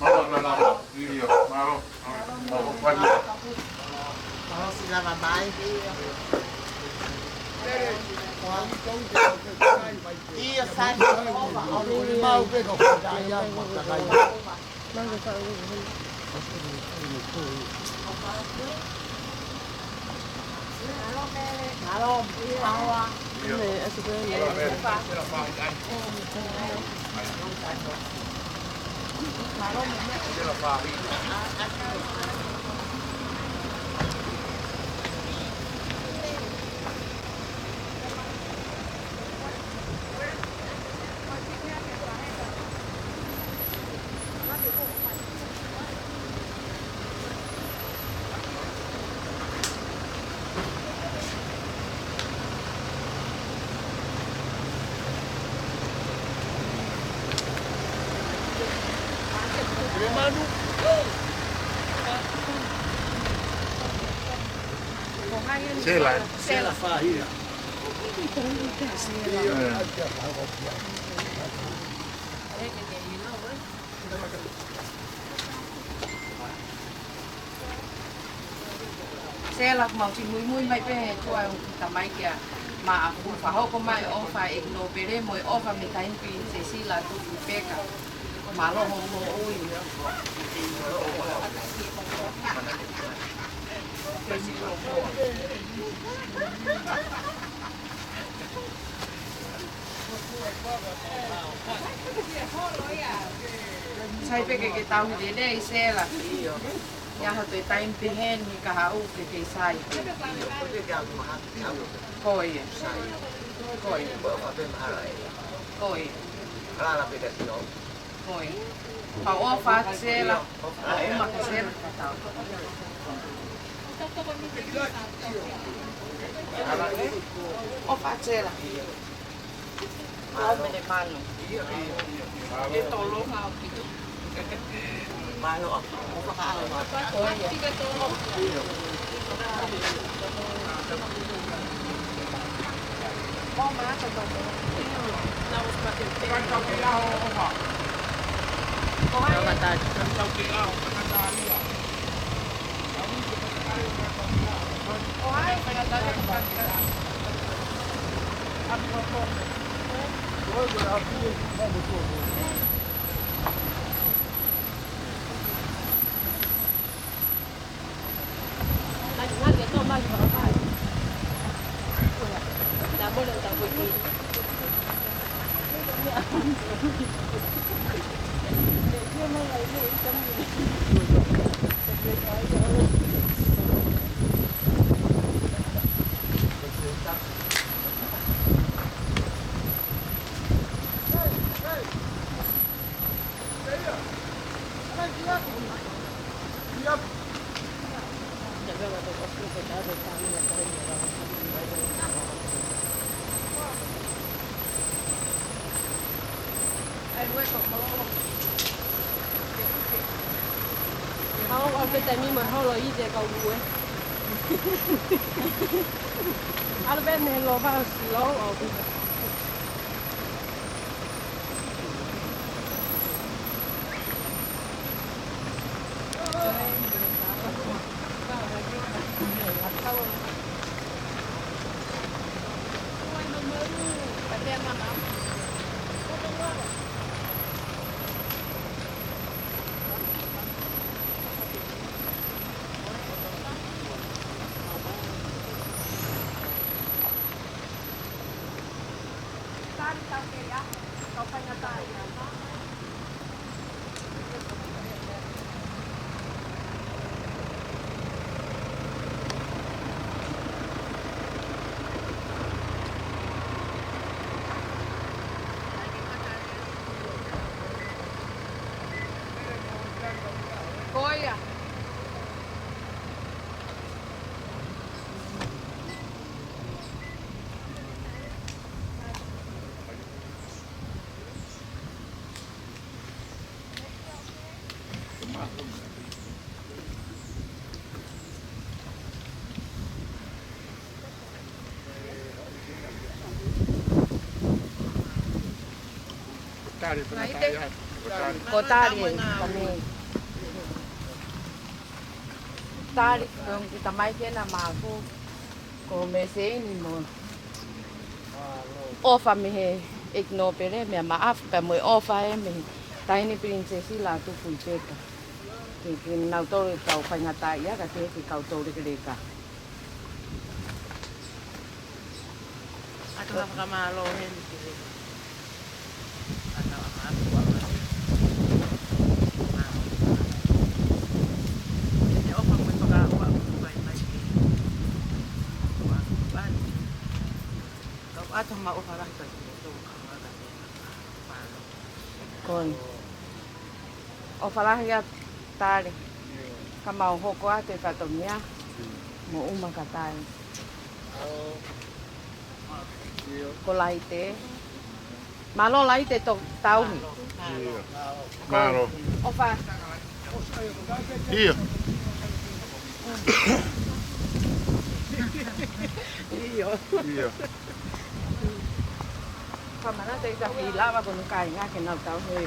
Mālō, mālō. Mālō, mālō. Mālō, sila, bye-bye. ʻIo, sai, ova, ova. Mau pē ko fakaia, matakai. Mālō, mālō. Sela. Sela. Sela. Sela, mau kiʻi muimui mai pē he ʻOtua ʻo e ongo kiʻi tamai kia Maʻafu, fakahoko mai e ʻofa ʻa e ʻEiki Nōpele mo e ʻofa mei he Taʻahine Pilinisesi Lātūfuipeka. Mālō hoʻo moʻui. Sai pē ke ke tauhi lelei, Sela. ʻIo. ʻI ai ha toe taimi pehē ni ka haʻu ke ke sai. Ko ia. Ko ia. Ko ia. Ko ia. Pau ʻofa atu Sela. ʻOfa atu Sela. ʻOfa atu Sela. Mālō mene manu. E tolonga ʻo pito. Mālō. ʻOfa ka ʻalo. Ko ia. Ko ia. Hau au ke taimi mo holo i te kau ue. Alu pē mei he lova o silo au. Ko ia. Tali, ko tali, ko tali, kami. Tali, ko e ongo kiʻi tamai ke na maku. Ko Meseini mo ʻOfa mei he ʻEiki Nōpele, meʻa maʻafu, pea mo e ʻofa ē mei he Taʻahine Pilinisesi Lātūfuipeka. Ke, ke nau tolu e kau faingataʻaʻia, ka ke, ke kau tolu lekeleka. ʻOatu ha fakamālō heni ki he ʻAna ʻa mātuʻa mai. Mālō. Ke te ʻofa mo e fakaaʻu ʻoku fai mai ke ʻoatu ʻa e. Kau ʻoatu ma ʻofa lahi ka ki he tō ka maka te na. Mālō. Koi. ʻOfa lahi atu Tali. Ka mau hoko atu e fatongia. Mo uma ka tai. Ko Laite. Mālō Laite to tauhi. ʻIo. Mālō. ʻOfa. ʻIo. ʻIo. ʻIo. Ka mana te ita pi lava ko no kai nga ke nau tauhi.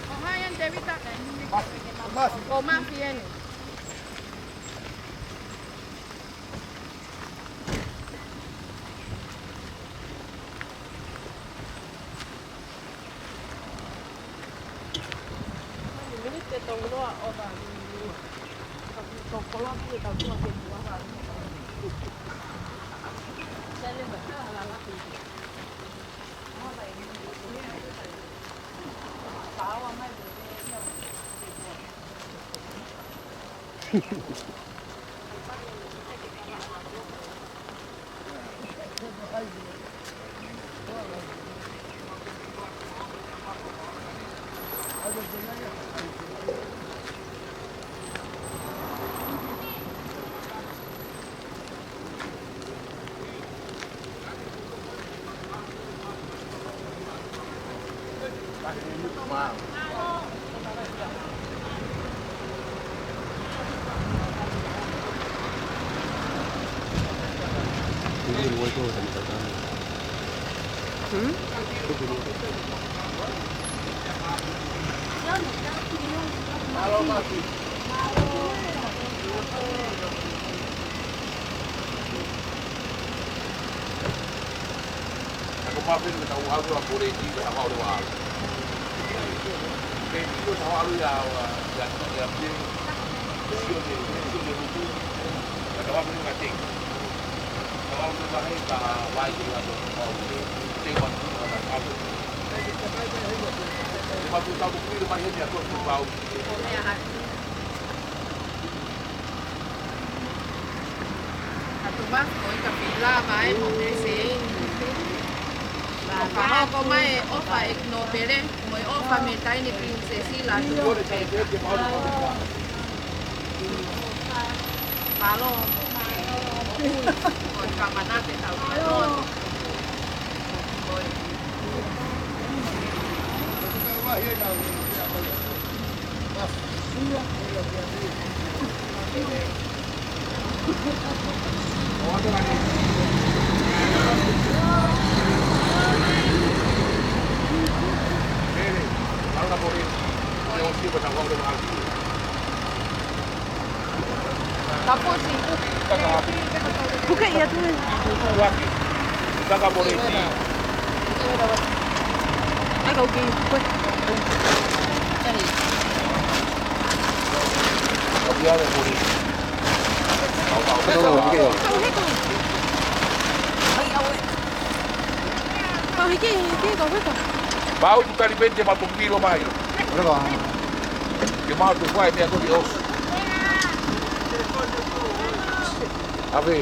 ʻO hai ʻa Tevita? Ko Mafi eni. Ako mafin ka tau ʻalu a Koleti ka tau ʻalu a. Koleti ko tau ʻalu ia, ia, ia, ia, sio ne, sio ne luku. Ka tau ʻalu ka te. Tau ʻalu ka he ka vai ke ʻalu ka ʻalu. Te matu ka tau ʻalu. Te matu tau kui mai he ni a ko tu pau. ʻA Tomasi ko e ka pila mai mo Mese. Ko e fakahoko mai ʻofa ʻEiki Nōpele, mo e ʻofa mei he taʻahine pilinisesi Lātū Nōpele. Mālō. Ko e kamanake tau mālō. Ko e Tapusi. Puke ia tu e. Ai, kau ki. Kue. Kau heke. Kau heke, heke, kau heke. Pau tu kalipeni te matu pilo mai. Ke matu fai meʻa ko te osi. Ave.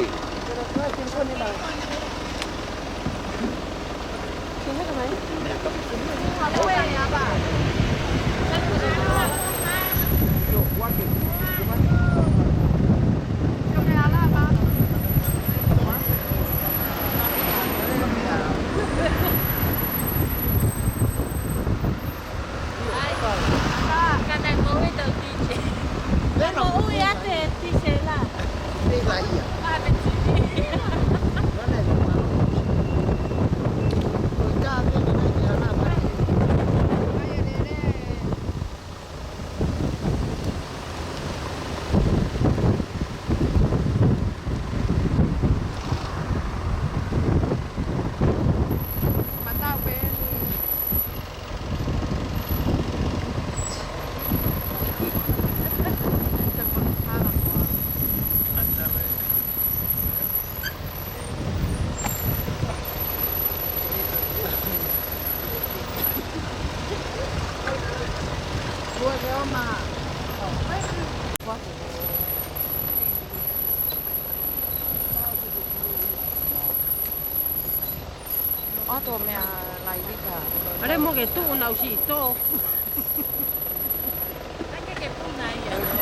ʻAto meʻa laivika. ʻAle mo ke tuʻu nau si to.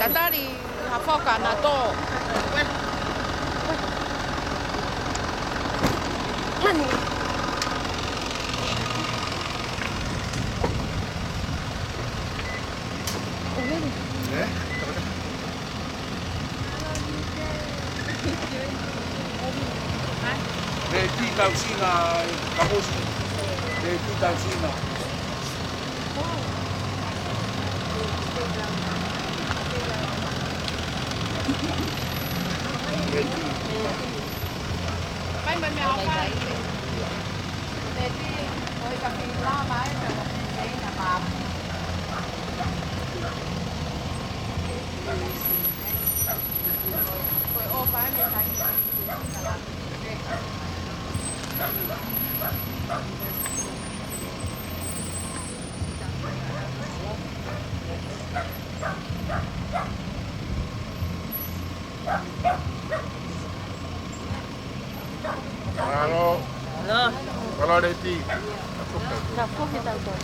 Tatali ha foka na to. Mani. Leti tau sina, kamusi. Leti tau sina. Leti. Mai, mai, mai, mai. Leti, ʻoi ka pila mai, ka ko e na ma. Mālō. Mālō. Mālō, Leti. Ka foki tau tau.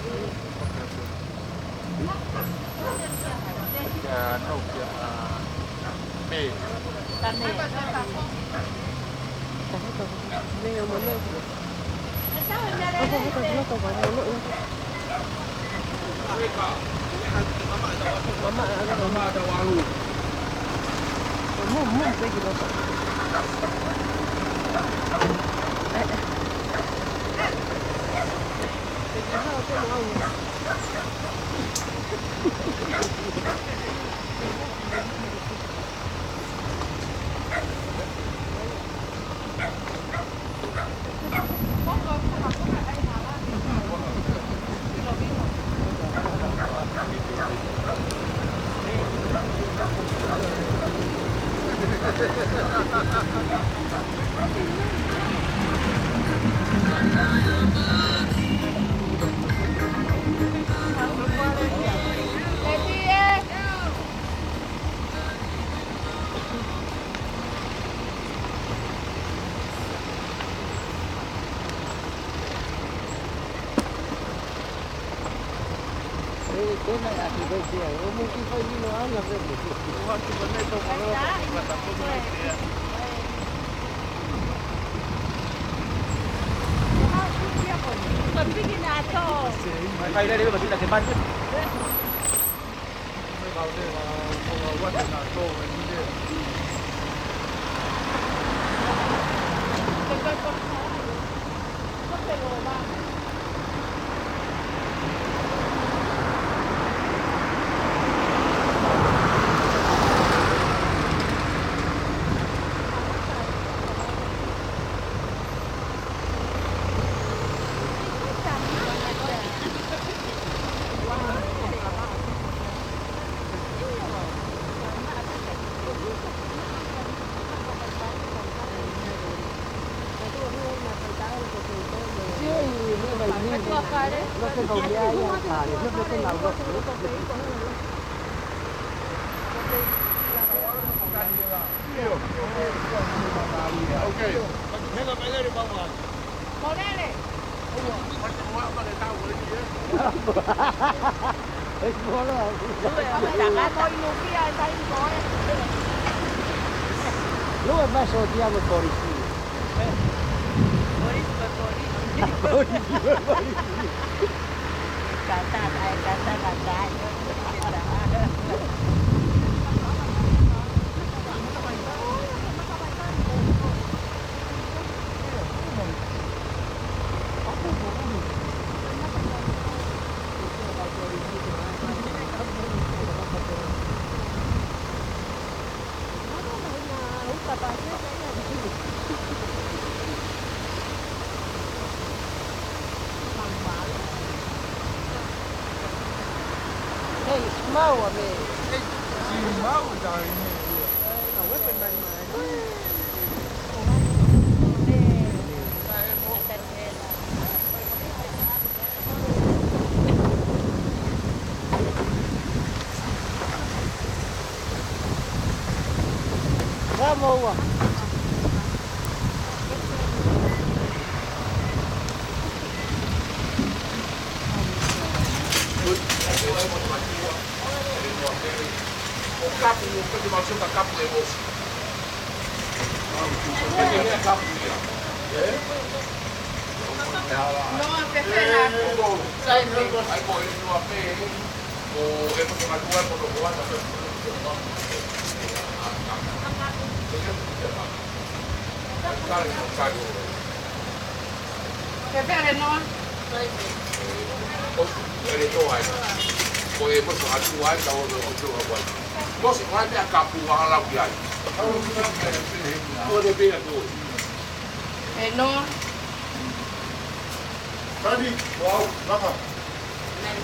Kia nau kia, ah, me. Ka me. Ka me, ka me, o mo me. Ako, ako, ako, ako, ako.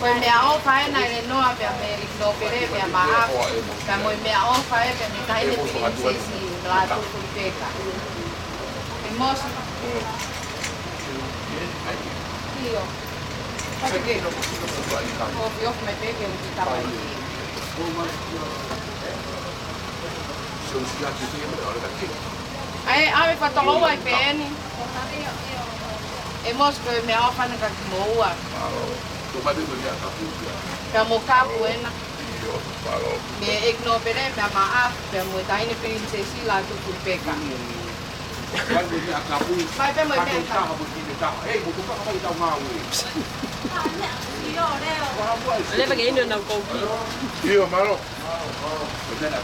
Ko e meʻaʻofa ena ʻe Lenoa pea mo e ʻEiki Nōpele pea mo e maʻa. Pea mo e meʻaʻofa ē pea mo e taʻahine pilinisesi Lātūfuipeka. ʻE Mosi. ʻIo. Pea ke ofiofi mai pē ke u ki tamaiki. ʻAi, ʻave fakatoloua ʻi pē eni. ʻE Mosi, ko e meʻaʻofa ena kia kimoua. Pea mo e kapu ena. Mei he ʻEiki Nōpele pea mo e maʻa, pea mo e taʻahine pilinisesi Lātūfuipeka. Mai pē mo e meʻa. Leva ke inu nau kouki. ʻIo, mālō. Mālō. Mālō.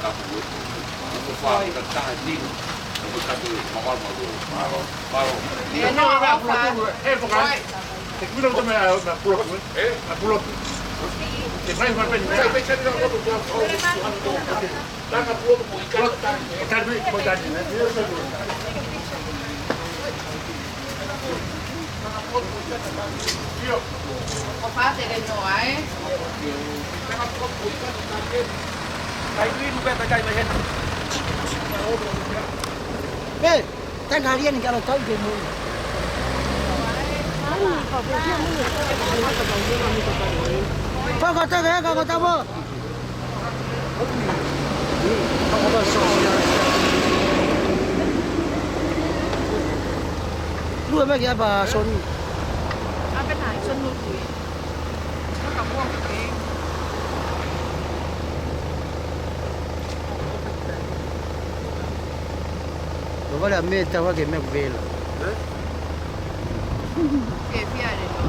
ʻE, tangarian kalau tahu dia mau. Kau kata kaya, kau kata apa? Lua mai ki apa, Soni? Apa na, Soni Mutui. Ka vale a me tava ke me vela. Ke fia le no.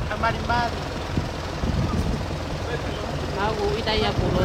Ka malimali. Mau ʻita ia polo.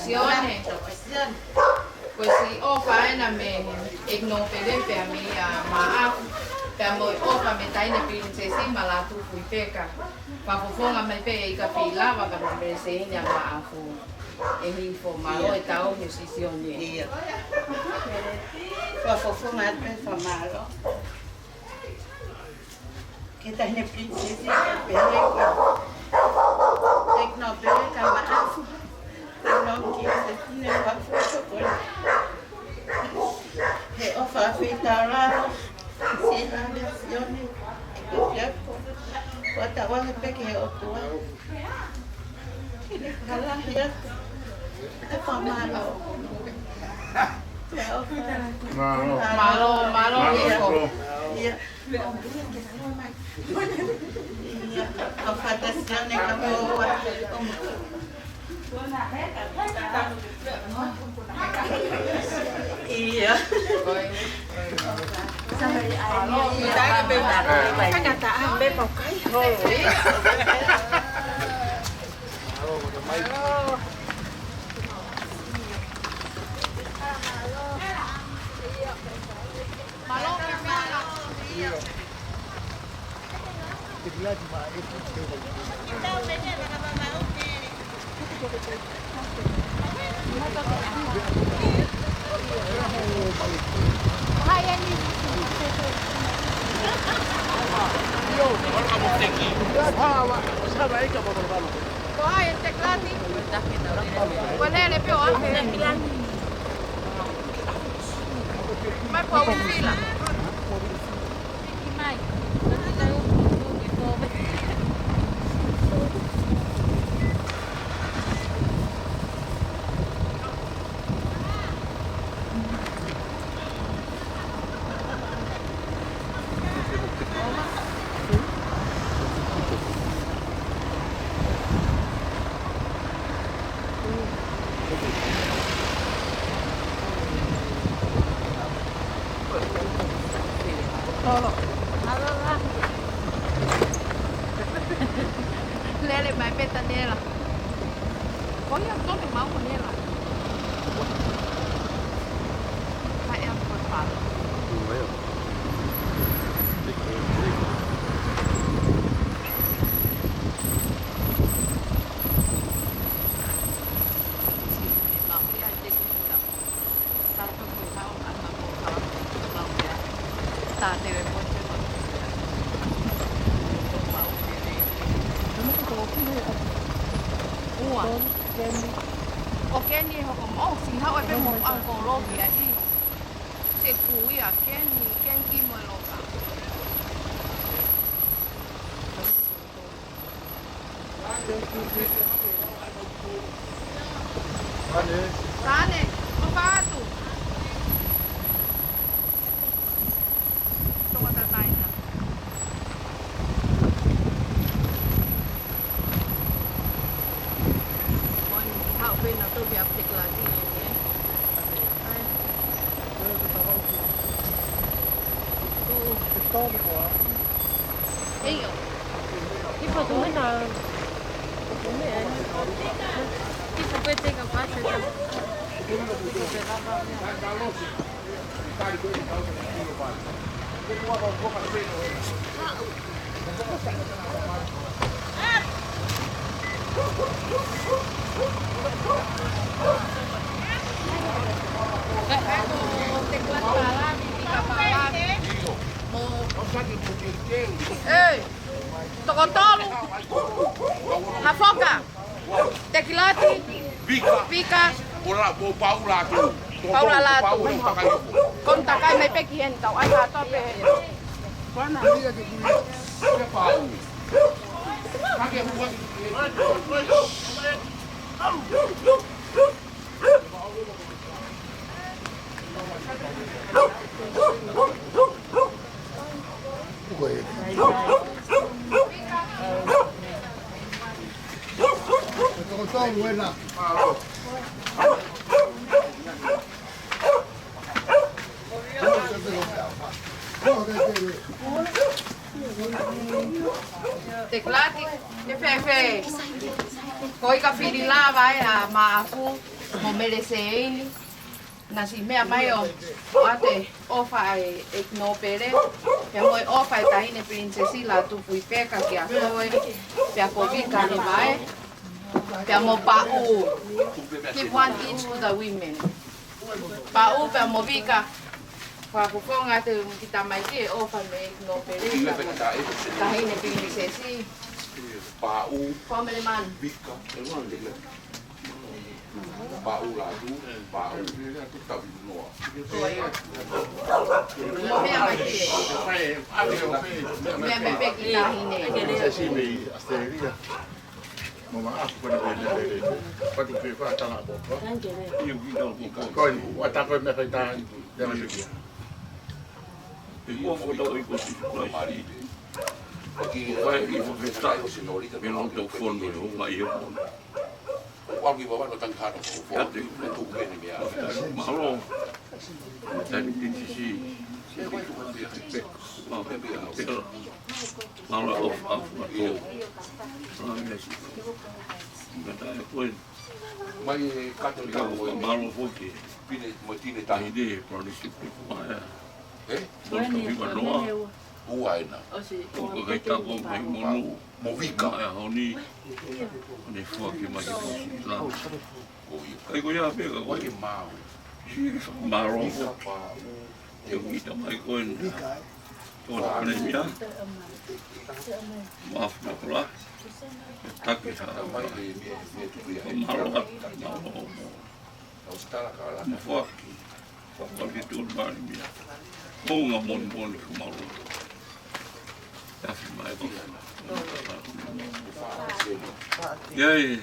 Sione, ko e siʻi ʻofa ena mei he ʻEiki Nōpele pea mei a Maʻafu, pea mo e ʻofa mei he Taʻahine Pilinisesi Malatufuipeka. Fakafofonga mai pē ʻe Ika Pilava ka mo Meliseinia Maʻafu. ʻE hifo mālō e tau mo Sione. ʻIo. Fakafofonga atu pē fakamālō. Ke Taʻahine Pilinisesi, pehē ki he ʻEiki Nōpele ka Maʻafu. Pea mo ki he Taʻahine Maʻafu ko e. He ʻofa fetaulaki, siʻi lave Sione, ʻe ko fiako, ʻoku tauange pē ki he ʻOtua. Ka lahi atu, ʻe fakamālō. Mālō. Mālō, mālō. Mālō. ʻIo. ʻIo. Tangata ʻa me pau kai ho. Ko hai e teklati? Ko lele pē o ake. Mai pua Unisila. Tolo. Lele mai pē ʻa Nela. Ko ia tonu mau ko Nela. Ka e ako palo. ʻO Keni hoko mo, ʻo siʻi haʻu pē mo ʻalu ko Loki ai. Se kuia Keni, Keni ki mo e loka. Tane, ko fatu. Tonga tatai na. Wan, hau pena to via pekla di, eh. Ai. Ei, ʻio. Tipo, tu me na. Tu me, eh. Tipo, puede ser capaz de. Ei, toko tolu. Hafoka. Tekilati. Vika. Vika. Ko la, ko Paula tu. Paula la tu. Paula takai. Kon takai mai pē ki heni tau. Ai, ka tope. Pana. Ke Paula. Ka ke buat. Teklati, ke fēfē? Ko e ka fili lava ē ʻa Mafu mo Meleseini. Naʻa siʻi meʻa mai ʻo, ʻo ʻoatu e ʻofa ʻa e ʻEiki Nōpele, pea mo e ʻofa ʻa e Taʻahine Pilinisesi Lātūfuipeka kia koe, pea ko Vika leva ē, pea mo Paʻu. Give one each to the women. Paʻu pea mo Vika. Fakafofonga atu ki he tamaiki e ʻofa mei he ʻEiki Nōpele, Taʻahine Pilinisesi. Paʻu. Family man. Vika. Paʻu Lātū, Paʻu. Tavi noa. Meʻa mai pē. Meʻa mai pē ki he taʻahine. Pilinisesi mei Australia. Mama aku pena pena lele. Patu pe fa tala po. Iu ki tau po. Ko i, ua ta ko me fa ta. Ia ma se kia. Ko ko tau i ko si ko mari. Ko i ko feta. Me lo tau fono e o mai e fono. Ua ki vava no tangihano ko fo. Ate. Me tu pene mea. Mahalo. Tani titi si. Mahalo of, of, of. Mahalo e Katolika mo e Malo foki. Pine, mo Tine Tahi. Ine, Protestant people, ʻa ē. Eh? Mo Tauhi Vanoa. Ua ena. ʻO ko kai tapo mai Monu. Mo Vika. ʻA ē, honi. Honi foki mai ki Fisi. Ko ia. Kai ko ia pē ka ko ia. Mau. Si, Malo. Vika pa. Te u ʻita mai ko ena. Tō na Palemia. Mafu na kola. Taki ha. Malo atu, malo mo. Mafuaki. Fakakalitonu Palemia. Ko nga mon mon ki malo. Tafi mai ko. Ia e.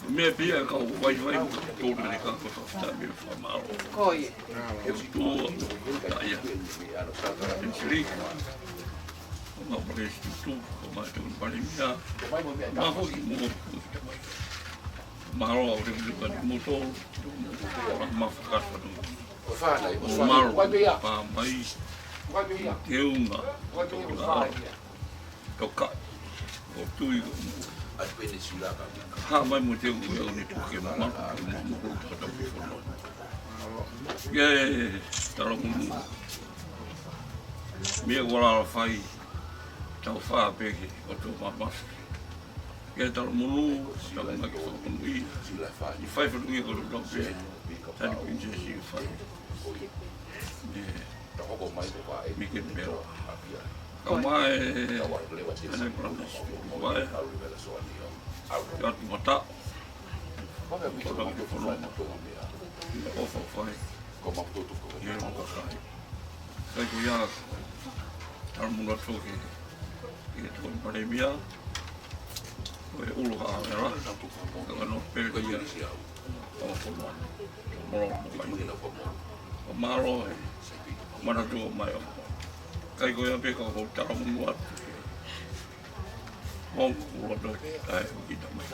Meʻa pē ia ka u vaivai mo tō na ne ka ko fakafetaʻi mo fakamālō. Ko ia. Ke u tō, ia. Sili. Ko ma palesitū, ko ma tō Palemia. Ma foki mo. Mālō au le le pali mo tō. Ma fakafetaʻi. Ko fānau, ko fānau. Mālō. Ua pē ia. Pa mai. Teunga, toka, toka, ʻo tui ko. Hā mai mo teunga ko e ʻaho ni tuku ke mamaku, ke mamaku, tau tau ki fono. Ke talamonū. Meʻa ʻoku ala fai, tau fā pē ke ʻotu mamasi. Ke talamonū, tau mai ke fakamonūʻia. ʻI fai fatongia ko tau pē, tani princess ʻi fai. ʻE, mi ke pela. Kau mai, ʻene prana, mai. Ke atu mata. Ko tau ke fono. ʻOfa fai. Ko ma tutu ko. ʻIa, ʻofa fai. Kai ko ia, talamonū atu ke, ke tau Palēmia, ko e ʻulu ha vela, ko e no pele ko ia, ʻo ko ma, molo, molo, ʻo mālō, ʻe, mana tuʻu mai ʻo. Kai ko ia pē ka ko talamonū atu. Mo kulo to, ʻai, kita mai.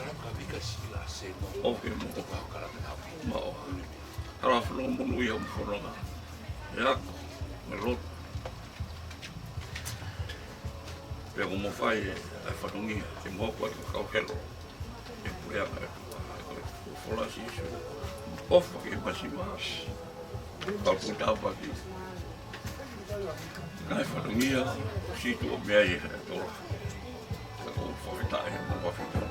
ʻOke mo. Mo. Hala fono monūʻia mo fono. ʻIa, mo lotu. Pea ko mo fai, ʻai fatongia, ke mo kua ke kau helo. ʻE pule anga e tua, ʻai ko e fola Sīsū. ʻOfa ke masi masi. Ka ku tau paki. Kai fatongia, situ o mea i he tola. Ka ko fakita e mo fakita.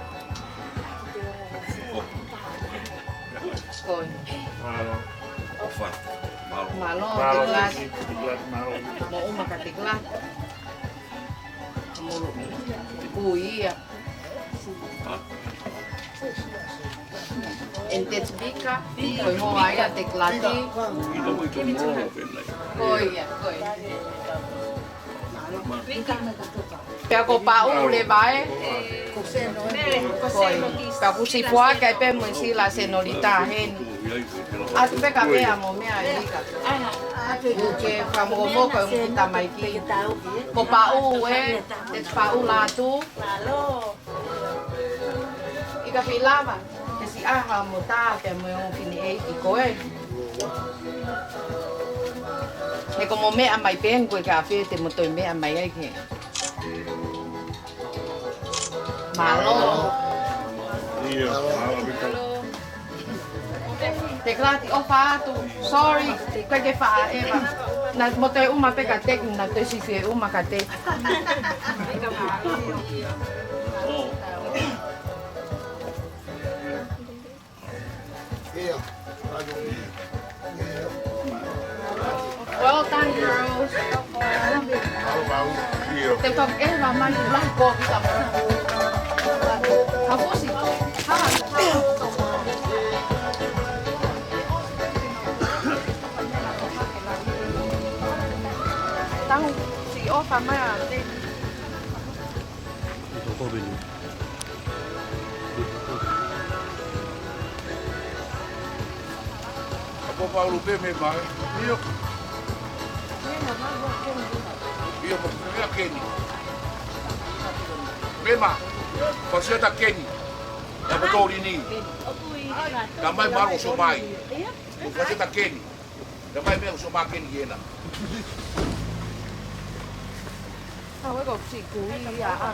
Koi. Mālō. ʻOfa. Mālō. Mālō, mālō, Teklati. Mālō. Mo uma ka Teklati. Mo lo. Kuia. ʻEne teti pika, ko e hoa ia Teklati. Ko ia, ko ia. Pea ko Paʻu leva ē. Ko ia. Pea kuo ʻosi foaki pē mo e sila senolita heni. ʻAtu pē ka pea mo meʻa ika. Ke fakamokomoko e ʻū tamaiki. Ko Paʻu ē, teti Paʻu Lātū. ʻIka filava, ke siʻi ʻaha mo tā pea mo e ʻofefine ʻeiki ko ē. He ko mo meʻa mai pē eni ko e kafe te mo toe meʻa mai ai ke. Mālō. ʻIa, mālō. Teklati ʻofa atu. Sorry, ʻikai ke faʻa ʻeva. Naʻa mo toe uma pē ka teki, naʻa toe siʻi fie uma ka teki. Well done, girls. Te u toki ʻeva mai ki lahi kovi ka mo. Ka fusi. Tau siʻi ʻofa mai ʻa te. Ka ko Paulu pē meʻa mai. ʻIo. ʻIo, ko meʻa Keni. Meʻa mai. Ko siʻa ta Keni. ʻIa ko Tolini. Ta mai maro so mai. Ko siʻa ta Keni. Ta mai meʻa so mai Keni ena. Awe ko siku ia a.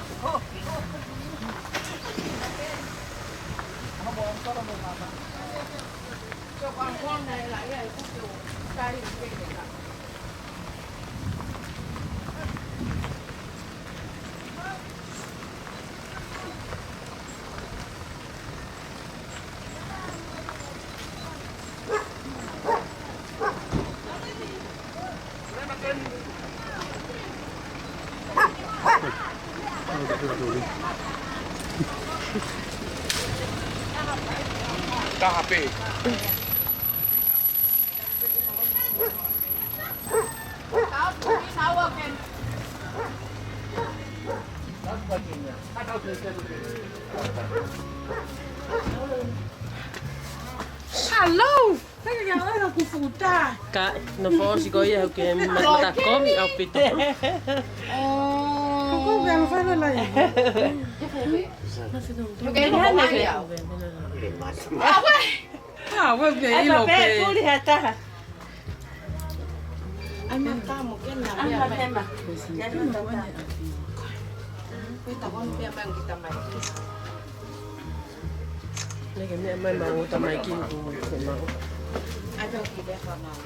Taha pē. Hello. Ka, no fosi ko ia ke mata komi ʻaupito. Ko ko ke alo fai lai. Awe. Awe ke ilo pe. Puli hata. Ema kamo ke na mea mai. Ema kamo ke na mea mai. Ko e tau pea mai ki tamai. Neke mea mai mau tamai ki ku ke mau. Ato ki te wha mau.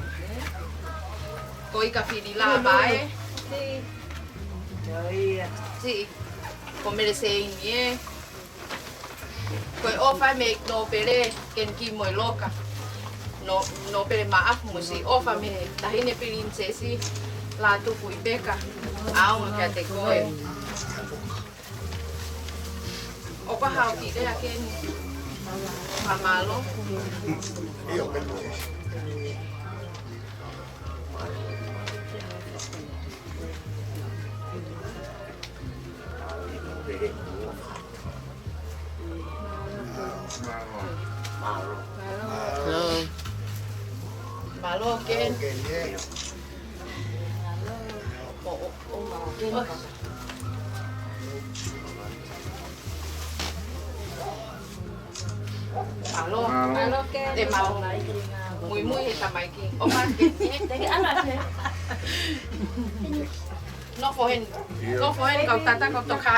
Ko e ka fili lava ē. Si. Ko ia. Si. Ko Mele Seini ē. Ko e ʻofa mei Nōpele, Keniki mo e Loka. Nō, Nōpele Maʻafu mo siʻi ʻofa mei he Taʻahine Pilinisesi Lātūfuipeka. ʻAonga kiate koe. ʻOku hao ki lea Keni. Fakamālō. Mālō. Mālō Ken. Mālō. Mālō. Mālō Ken. Te mau muimui he tamaiki. ʻO ma ke te ke ala te. Nofo heni. Nofo heni kau tata kau toka.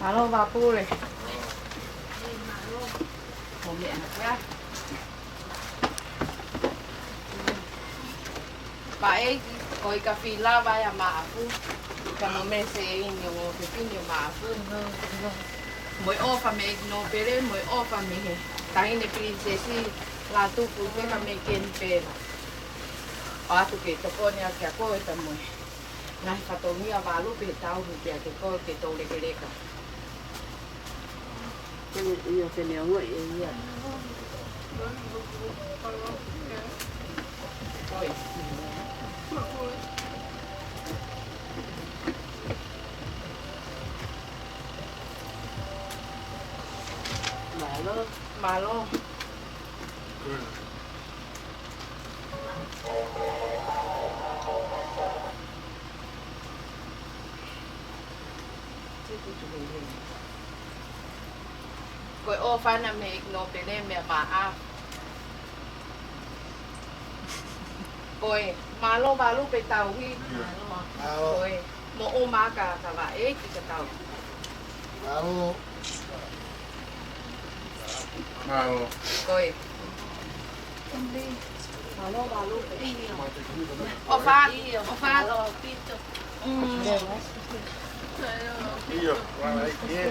Mālō Vapule. Ko e meʻa na pea. Paʻe, ko e ka fili lava ia Maʻafu, ka mo Mele Seini ʻo mo fefine ʻo Maʻafu. Mo e ʻofa mei Nōpele, mo e ʻofa mei he Taʻahine Pilinisesi Lātūfuipeka mei Kenipela. ʻOatu ke tokoni atu kia koe pea mo e ngaahi fatongia Valupe he tauhi kiate koe ke tou lekeleka. Kene ia, kene ongo e ia. Ko e. Mālō. Mālō. Ko e ʻofa na mei Nōpele meia Maʻafu. Ko e, mālō Valupe tauhi. Mālō. Ko e, moʻo maka ka vaʻe ki ka tau. Mālō. Mālō. Ko e. Mālō, mālō. ʻOfa, ʻofa. Mm. ʻIo, ʻio.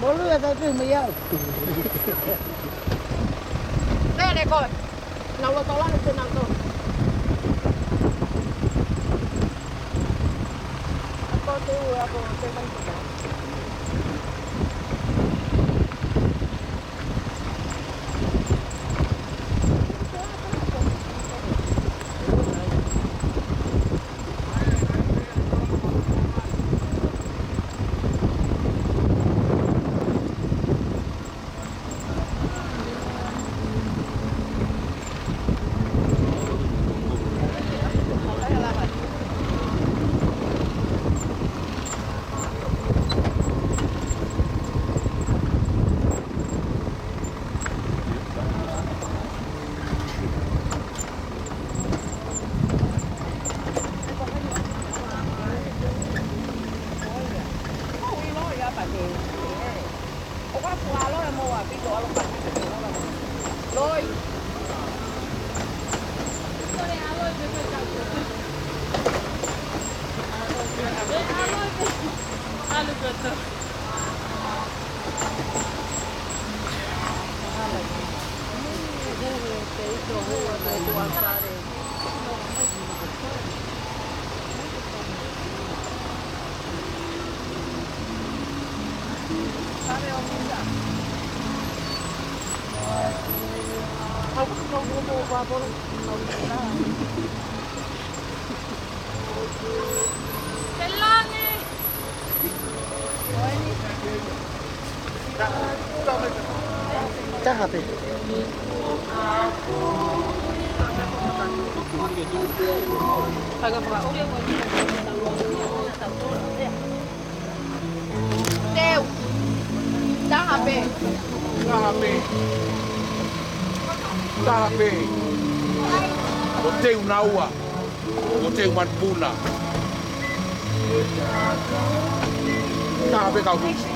Molu e kai pē mei au. Pele koe. Nau loto lalo te nau to. Ako te u, ako te mai te ka. Taha pē. Teu. Taha pē. Taha pē. Taha pē. Ko Teu naua. Ko Teu manupuna. Taha pē kau hisi.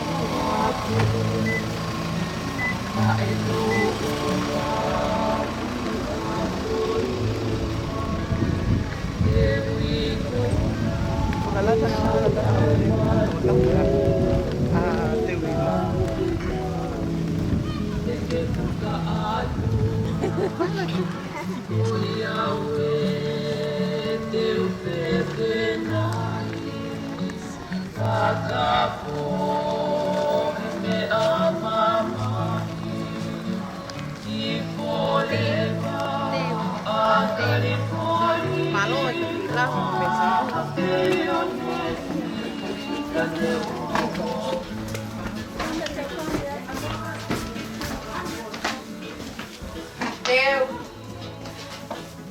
Teu,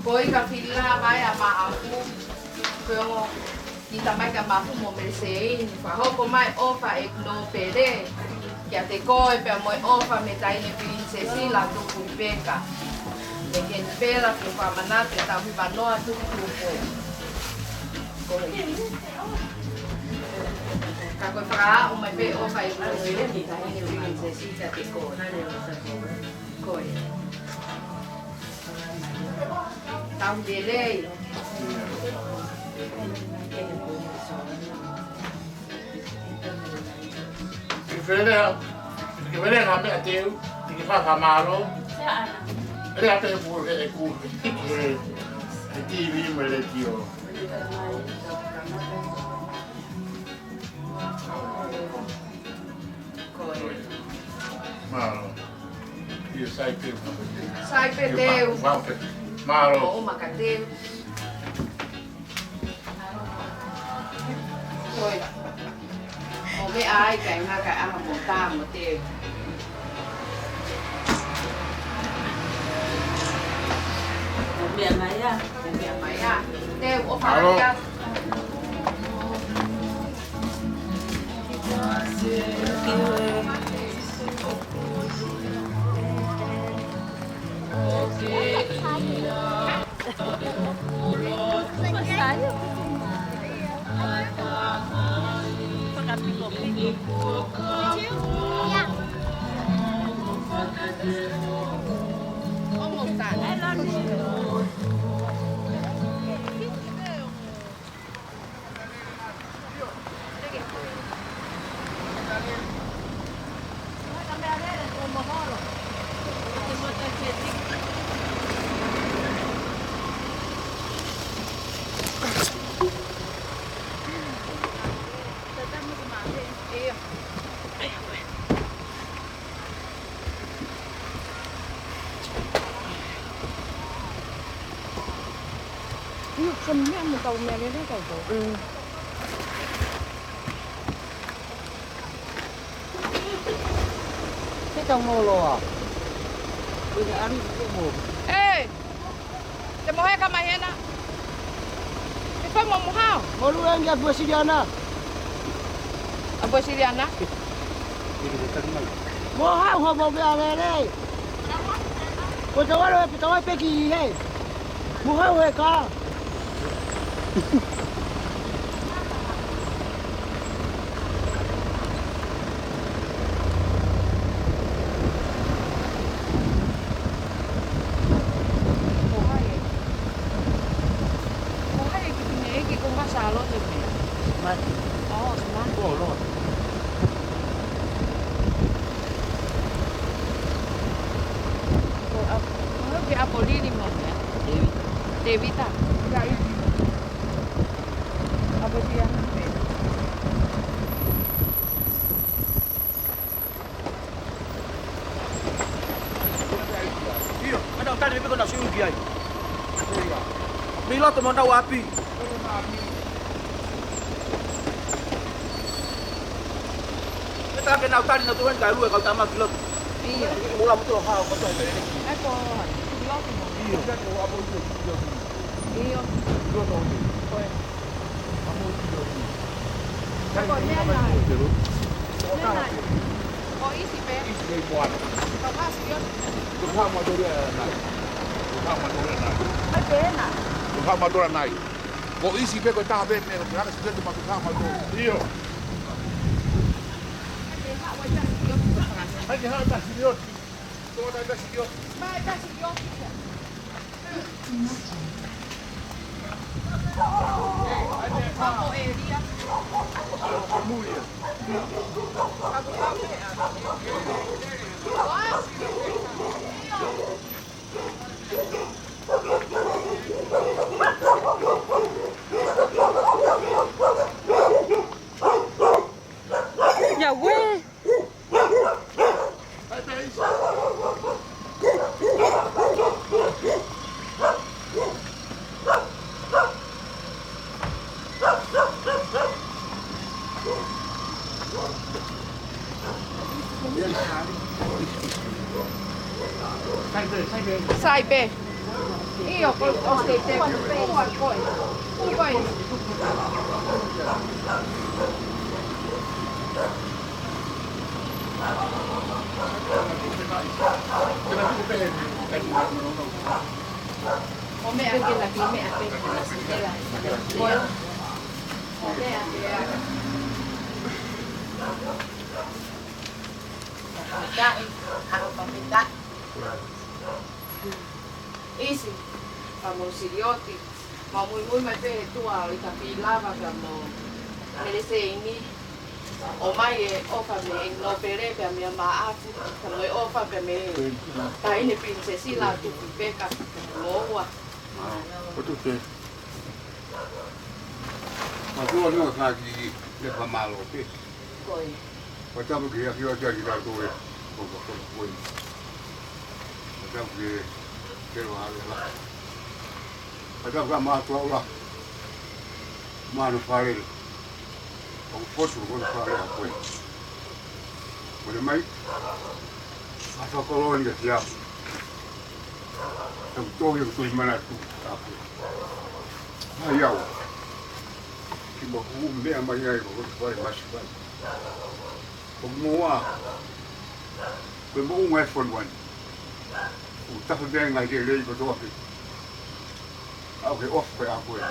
ko e ka fila mai ʻa Maʻafu, ko e ongo kiʻi tamaiki ʻa Maʻafu mo Meleseini, fakahoko mai ʻofa ʻeku nōpele kiate koe pea mo e ʻofa mei he Taʻahine Pilinisesi Lātūfuipeka. Mei Kenipela, ke fakamanatu ʻetau hiva noa tukutuku. Ko e, ka ko e fakaaʻu mai pē ʻofa ʻeku nōpele mei he Taʻahine Pilinisesi kiate koe. Ko e. Tau lelei. Ke felea, ke felea ngā meʻa Teu, ke fakamālō. Lea pē pule e ku, e, e T V mo e letiō. Mālō. Ia sai pē. Sai pē Teu. Mālō. ʻO maka Teu. Ko e. ʻO meʻa ai kae ngaka ʻaha mo tā mo Teu. ʻO meʻa mai ā. ʻO meʻa mai ā. Teu, ʻofa lahi ā. Io, se meʻa mo tau meʻa lele kau tau. Mm. Ke tau moloa. Ina ari ke mo. Ē! Te mohe ka mai hena. Ke fai mo mohao. Molu ange a Braziliana. A Braziliana? Mohao ho mo ke a lele. Ko te wale pe te wale pe ki he. Mo hau e ka. Ko hai e? Ko hai e ki Pine, ki ko Ngasalo te mea? Mati. Oh, Sumati. Ko Lord. Ko ap-, ko ke Apolini mo mea? Tevita. Tevita. Ia, ia. Apolini. Io, ana o tali me ko na siu ki ai. Mei loto mo nau api. Ke ta ke nau tali na tuan ka lue kau tama ki loto. Io. Mula mo to ha ko to. Ai ko, ki loto mo. Io. Io. Io. Ko e. Ka ko e meʻa nai. Meʻa nai. Ko ʻIsi pē. ʻIsi pē ko ana. Ka kasi io. Ko ha ma dole nai. Ko ha ma dole nai. Ai pē na. Ko ha ma dole nai. Ko ʻIsi pē ko taha pē meʻa ko ana si pē ko ha ma dole. Io. Ai ke ha kasi io. Ko na kasi io. Mai kasi io. Ia ue. Sai pē. ʻIo, ko, ko, ko, ko, ko, ko. ʻO meʻa ke na ki meʻa ke na sitela. Ko e. ʻO meʻa ke a. Mitaʻi, haʻu pa mitaʻi. ʻIsi, pa mo Silioti. Mau muimui mai pē he tua ʻo ʻItapī lava pea mo Meleseini. ʻOmai e ʻofa mei he nōpele pea mei Maʻafu, pea mo e ʻofa pea mei he taʻahine pilinisesi Lātūfuipeka, pea mo ua. Mālō. Mālō. Mālō, mālō, kāinga. Ko e. Pea tapu ke ʻafio atu kiate kitautolu ē. Ko, ko, ko, ko e. Pea tapu ke, ke lo ale la. Pea tapu ka mātuʻa ula. Mano fale. ʻOku potu ko fale a koe. Mole mai. Asa koloni ka siapu. Tau tohi ʻoku tui manatu a koe. Hai au. Ki mo hu meʻa mai ai ko fale masi fale. Ko mua. Ko e moʻunga e fonua ni. ʻOku tafe pē ngaahi lelei kotoa pē. ʻAu ke ʻofa ko e a koe.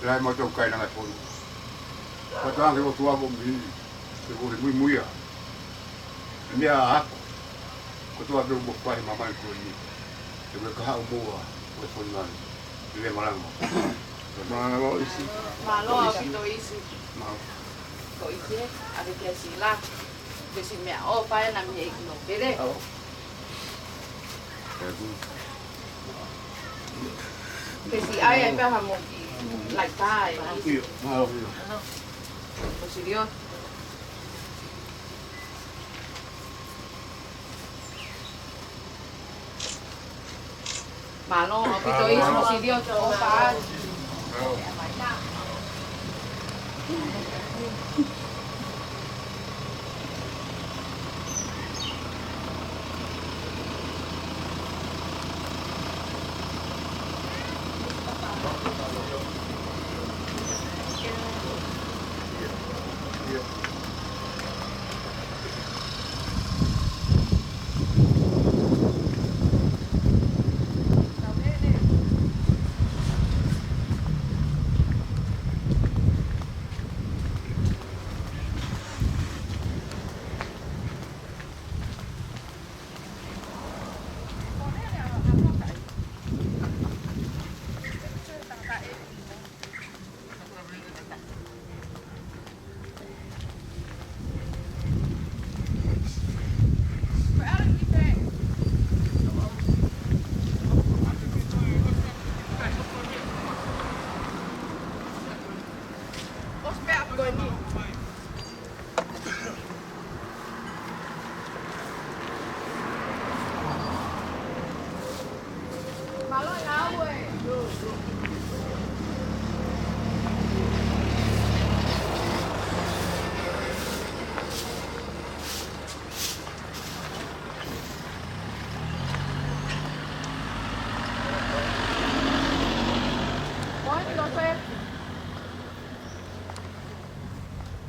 Lahi mātou kainanga e fonua. Pea tangi ʻOtua ko mihi. Ke ko he muimuia. Meʻa ako. Kotoa pē ʻoku fai he māmani ko eni. Ke me ka haʻu muʻa, ko e foni mai. Ke me malanga. Mālō ʻEiki. Mālō ʻaupito ʻEiki. Mālō. Ko ʻEiki, ʻave ki he sila. Ke si meʻa ʻofa ena mei he ʻEiki Nōpele. Au. Ke si ai ai pea ha moki. Like that. ʻIo, mālō. Ko si lio. Mālō ʻaupito ʻEiki, mālō. Sili o tō pa.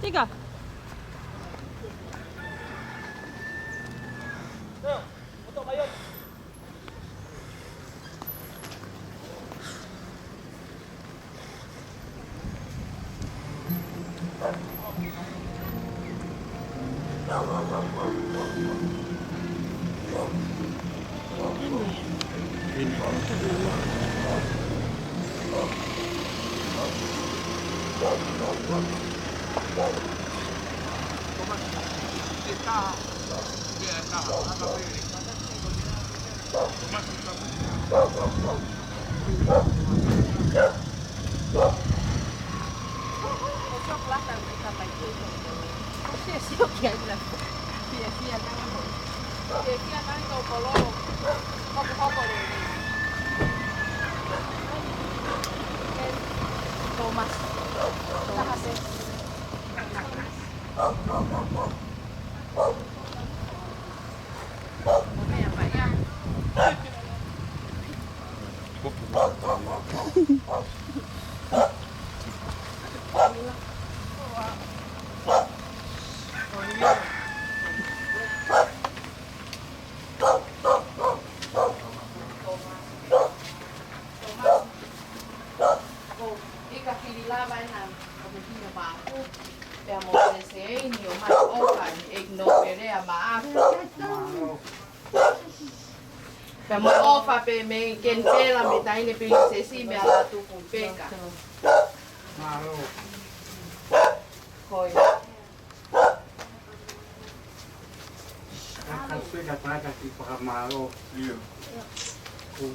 Tika. Thomas. Thomas. Ko ʻIkakili lava ena, ko e meʻa māku, pea mo Peleseini ʻo mai ʻofa, ʻEiki Nōpele ʻa Maʻafu. Pea mo ʻofa pē mei Kenipela, mei Taʻahine Pilinisesi, mei Lātūfuipeka. Mālō. Ko ia. Ka pē ka tata ki fakamālō. ʻIo. Ko,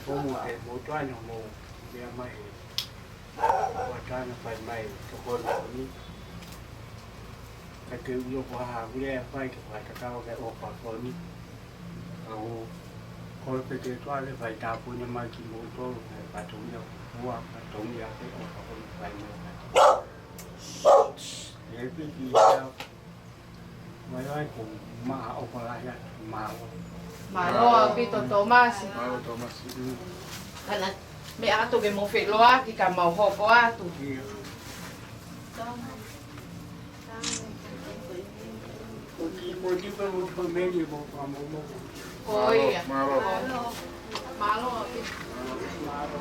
ko mo e motuʻa ni mo meʻa mai. Ua tana fai mai tokoni ni. Ka ke ulo ko ha ule a fai ke fakatatau ke ʻofa ko ni. Ka ʻoku kole pē ke tuale fai tāpuni mai kimoutolu, ke fatongia, ua fatongia pē ʻofa ko ni fai mai. He piki ia, mai ai ko maha ʻofa lahi atu, mālō. Mālō ʻaupito Tōmasi. Mālō Tōmasi. Mm. Kana, meʻa atu ke mo feʻiloaki ka mau hoko atu. ʻIo. Ko e kiʻi, ko e kiʻi pē mo family mo, mo, mo. Ko ia. Mālō. Mālō. Mālō.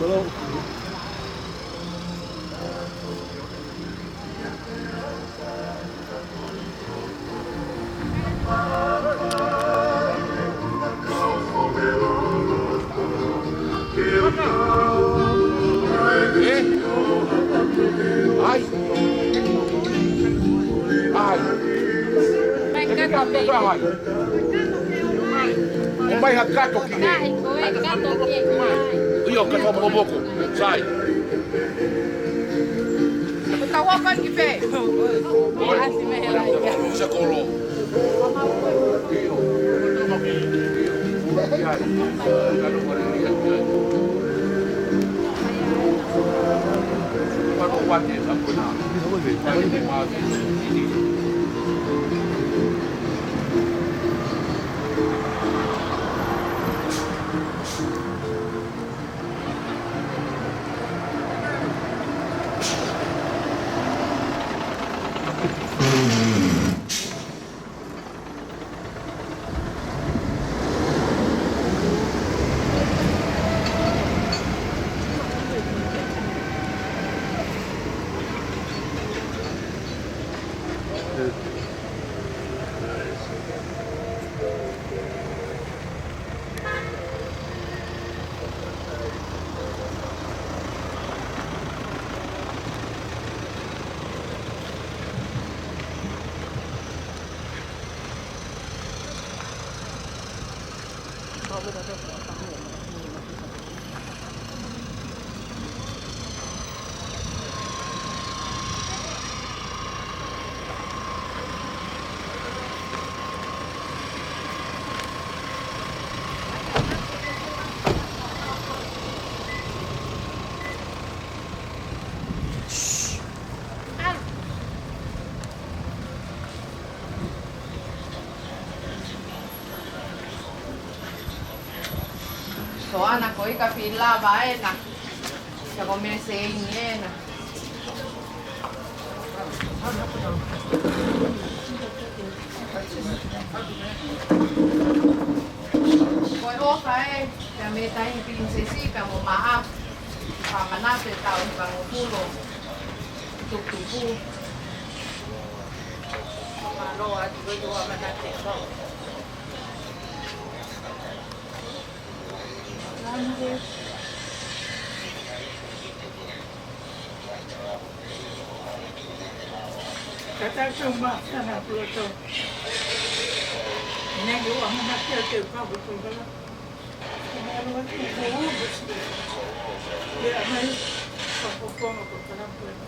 ʻE? ʻAi. ʻAi. Mai kato pē. ʻAi. ʻOmai ha kato ki he. ʻAi, ko e kato ki he. ʻIo, kato mokomoko. Sai. Ko tau hoko ki fē? ʻOi. Asi mei hela. Sa kolo. Soana ko e ka fila vaena. Sa ko mese ʻi ngena. Ko e ʻofa ē, pea mei Taʻahine Pilinisesi, pea mo Maʻa, Famanatu e taʻu hivangofulu, tuputupu. Mālō atu ko e ʻamanaki ē. Kata ke uma sana puloto. Nani ua mana ke te pa puloto. Kuma lo tu ko u besi. Ya mai. Sa ko ko no ko kana puloto.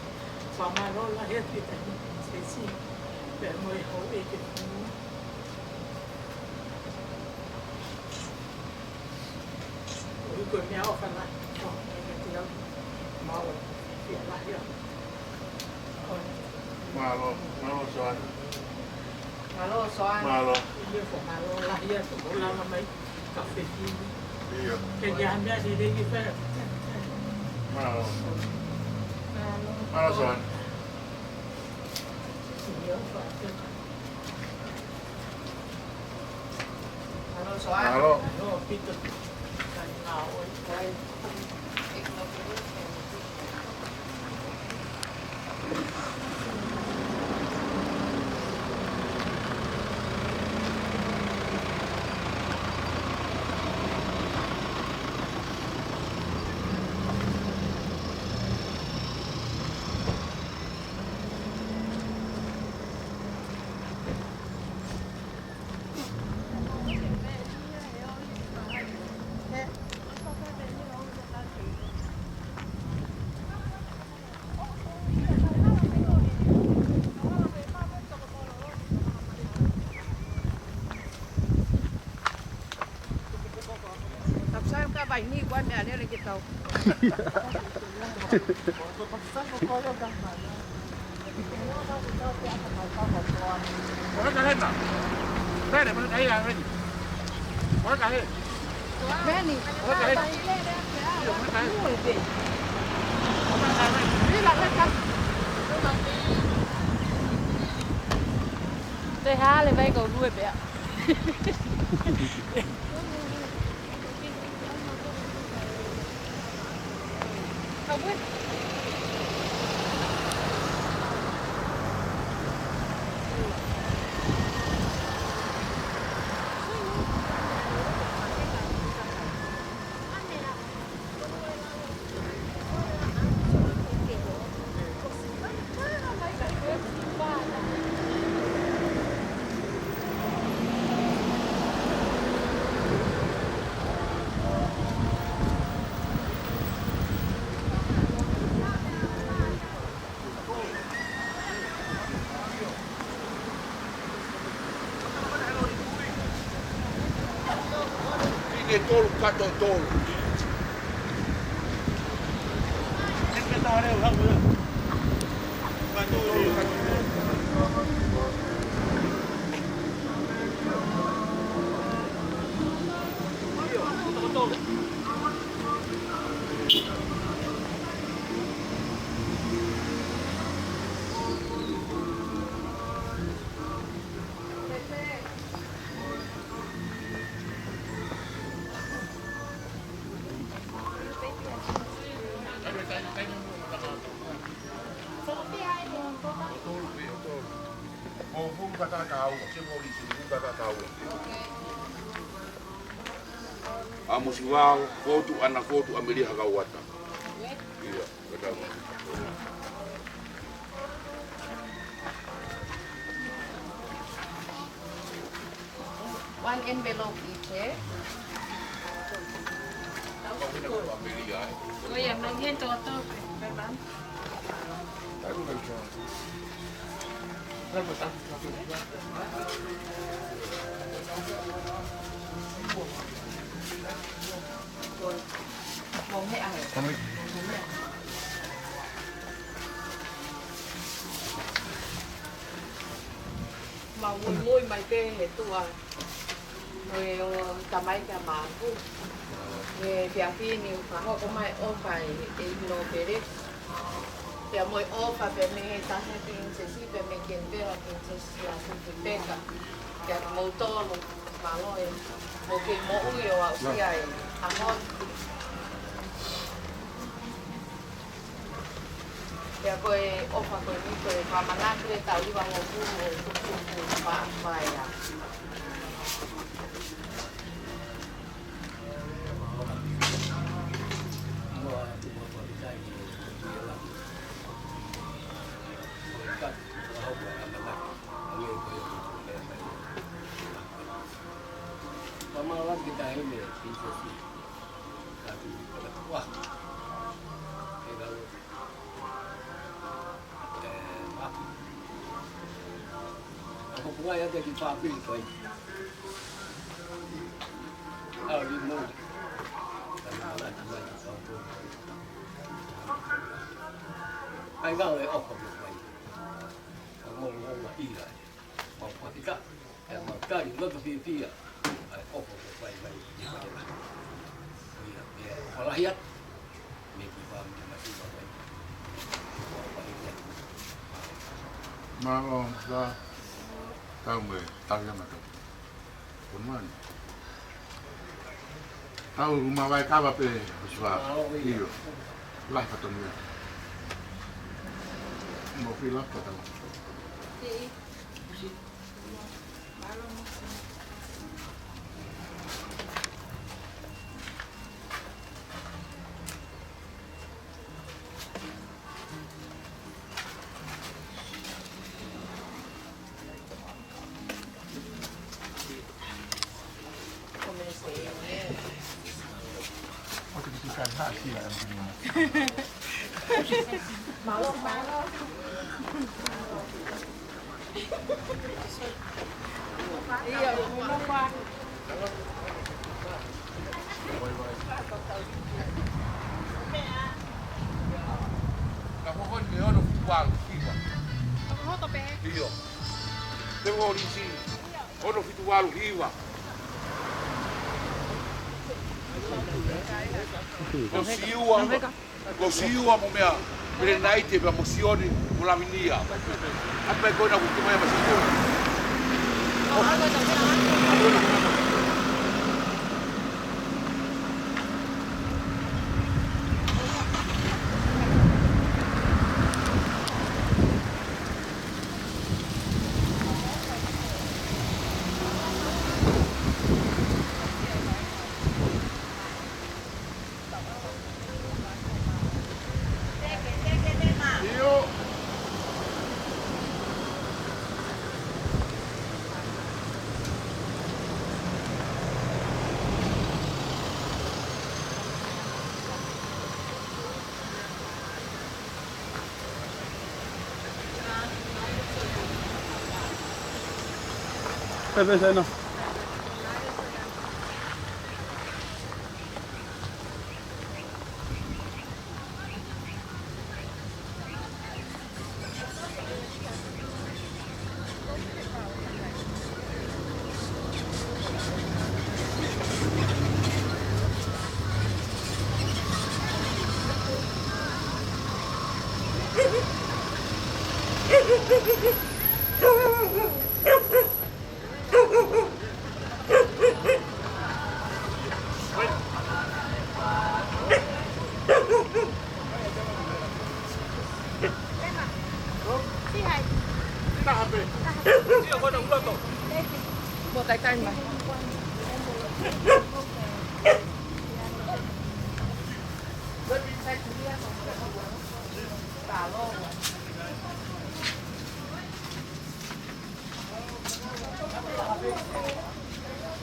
Sa ma lo la he ki te. Se si. Pe mo e ho e ke. Ko e meʻaʻofa lahi. Ko e meʻa te au. Mālō. Fia lahi au. Mālō, mālō Soana. Mālō Soana. Mālō. Ia ko mālō lahi au, ko lava mai. Ka fefine. Ia. Ke ke hamea se rei ke fai. Mālō. Mālō. Mālō Soana. Ia, Mālō. Mālō. Kapsai ka vai ni kua mea lele ke tau. Ora ka hena. Lele, mana kai a lele. Ora ka he. Lele. Ora ka he. Io, mana kai. Ora ka he. Lele, lele. Te hale vai kau lue pea. Fine tolu kato tolu. Ko fumu kata kaua, se mo li fumu kata kaua. ʻA Mosivao, Fotu, ʻAna Fotu, ʻa Melia Hakauata. Ia, kata. One envelope each, eh? Oh, yeah, my hand to a top, my man. Mau muimui mai pē he tuʻa. Ko e ʻoku tamai kia Mapu. He efiafi ni ʻoku fakahoko mai ʻofa ʻe, ʻe ʻIlo Pele. Pea mo e ʻofa pē mei he taha Pilinisesi, pea mei Kenipela Pilinisesi ʻa Suti Peka. Kia kimoutolu, mālō e, ʻoku kei moʻui ʻo aʻusia e ʻaho ni. Pea ko e ʻofa ko eni ko e fakamanatu e taʻu hiva ngofulu ʻo tuku tuku pa pa ia. Ai ngā e ʻofa mo fai. Ka mo mo ma ira. Mau fakita. E mau tali loto fiefia. Ai ʻofa mo fai mai. Ia, ia, ʻofa lahi atu. Me ki pa me masiva mai. Mau fakita. Mālō, sa. Tau me, tau ia matou. Ko mani. Tau uma vai kava pē, Sua. Mālō ia. ʻIo. Lahi fatongia. Mo fila ka tau. Ka ko ko ni me ono fitu valu hiva. Ka ko hoto pē. ʻIo. Te mo lisi. Ono fitu valu hiva. Ko Siua. Ko Siua mo meʻa, Pelenaite pea mo Sione mo Lavinia. ʻAtu pē ko ena kuo ke mai ʻa Siua. ʻO, ʻa ko ena. Pepe, sai no.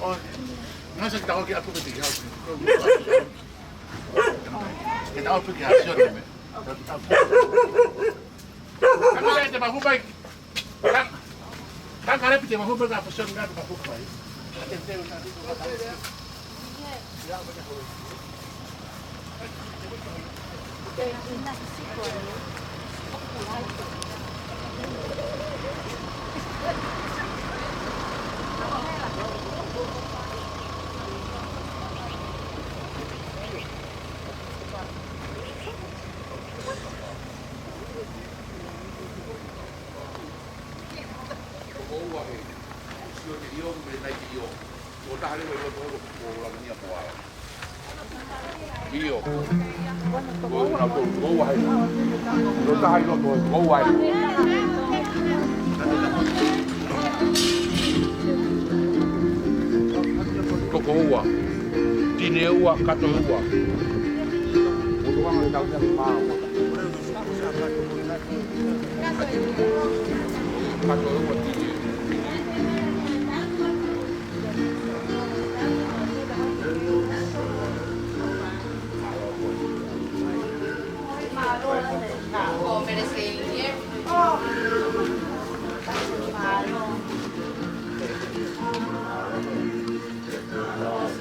ʻOi, ngaahi saki tau ki aku peti ki hau. Ke tau peti ki hau, sione me. Tau, tau, tau. Tau, tau, tau, tau. Tau, tau, kare piti mahu mai ka pōseni ka mahu mai. Toko ua he, Sione ʻIo mo Naite ʻIo. Toko taha leva ʻi loto holo ko Lamania mo Ala. ʻIo. Ko na ko, toko ua he. Toko taha ʻi loto, toko ua he. Toko ua. Tine ua, kato ua.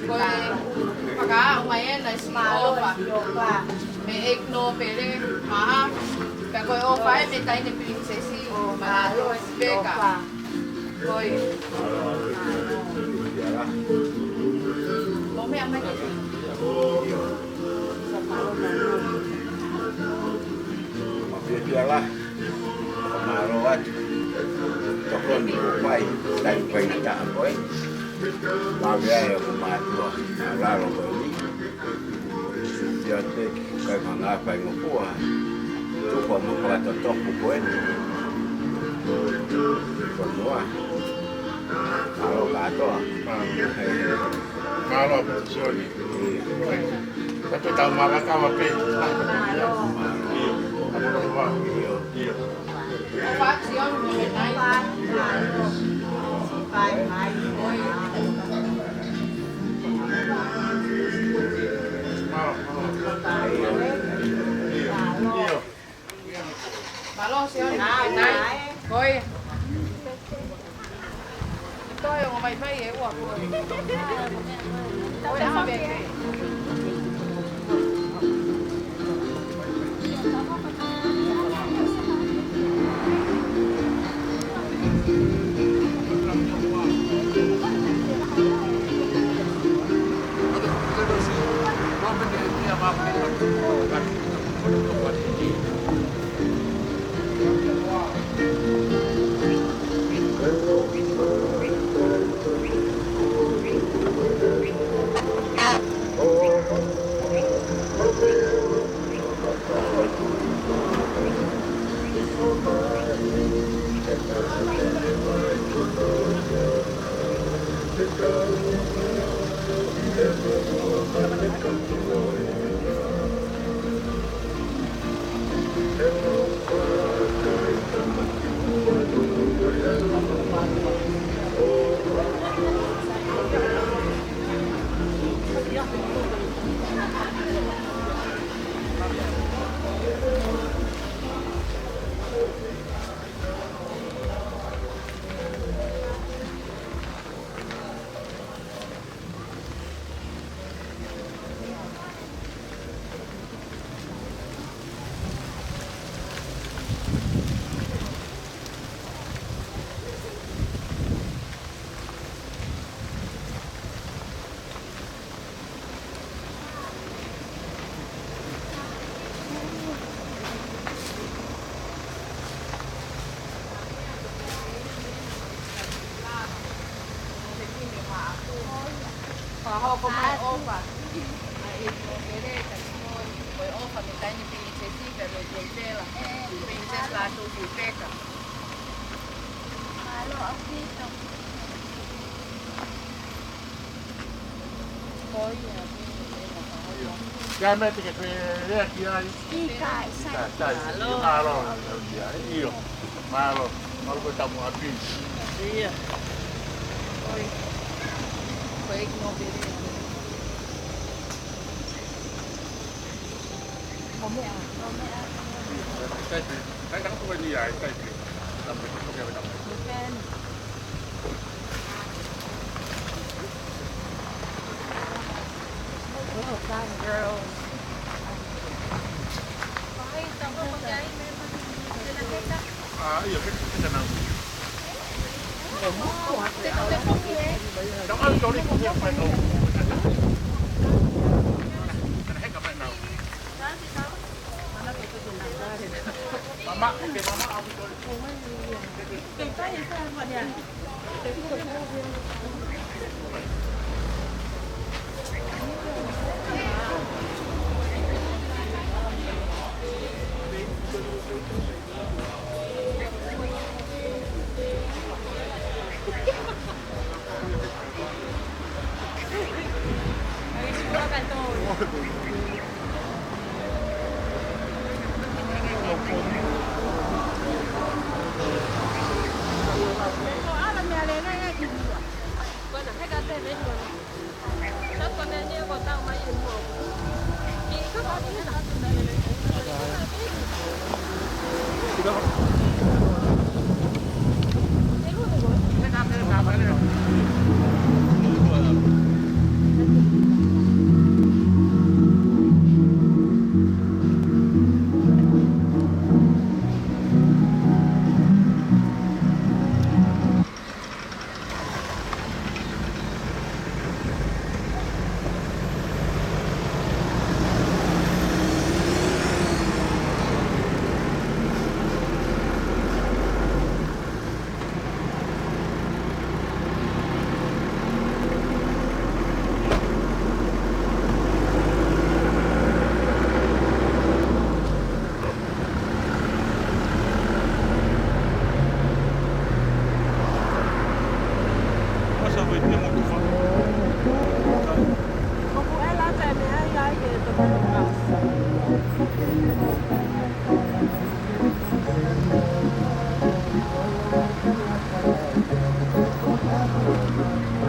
Ko e fakaʻamu mai ena ʻa e siʻi ʻofa. Mei he ʻEiki Nōpele, maha. Ka ko e ʻofa ē mei he Taʻahine Pilinisesi, Mālō Peka. Ko e. Mo meʻa mai ke. Mālō atu. Tokoni ko pai, tai pai na taha ko ē. Mavea e ko mātua, lalo ko eni. Ia te kai manga pai ngofua. Tuku mo kua totoku ko eni. Ko mua. Mālō kātoa. Mālō. Mālō, Sione. Ka te tau mala kava pē. ʻIo. ʻIo. Mālō, Sione. Ko ia. Toe ongo mai fai e ua ko. Ko e ʻaho pē. Fakahoko mai ʻofa. ʻA e ʻEiki Nōpele, ka ko e ʻofa mei he Taʻahine Pilinisesi, pea mo e Tempela. Pilinisesi Lātūfuipeka. Mālō ʻaupito. Ko ia, ko ia. Ia, mea te ke fie lea ki ai. ʻIkai, sai. ʻIkai, sai. Mālō. Mālō, mālō, ia, ʻio. Mālō, mālō ko e tamu ʻapi. Ia. Ko e, ko e ʻEiki Nōpele. Ko meʻa, ko meʻa. Taipe, taipe, taipe, taipe. Taipe, taipe, taipe. Taipe. Girls. Ah, ia, ke, ke, ke nau. Tau ʻalu tau liku ke fai nau. Kana heka mai nau. Mama, ke mama, ʻalu tau liku.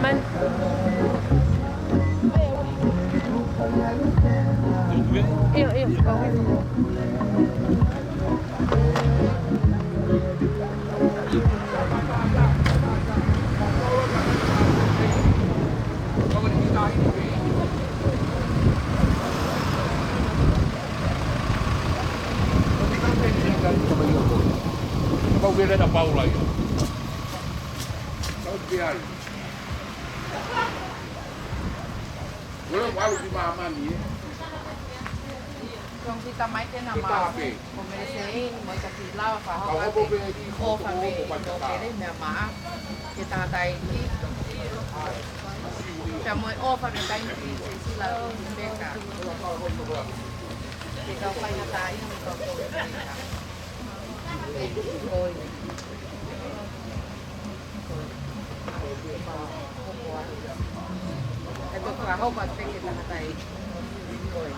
Man. ʻIo, ʻio, ka ui. Kapau ke lea Paula ia. Kau ke ai. Ua le ʻalu ki māmani, ē. Tong kita mai ke na mau. Ko Mele Sē, mo e ka ki lava fakahoko atu e ʻofa mei Nōpele meʻa maʻa. Ke tangataʻeiki. Pea mo e ʻofa mei he Taʻahine Pilinisesi Lātūfuipeka. Ke kau faingataʻaʻia mo kau kōviti. Ko ia. Ko ia. Ko ia. Ka hoko atu pē ki he tangata ē. Ko ē.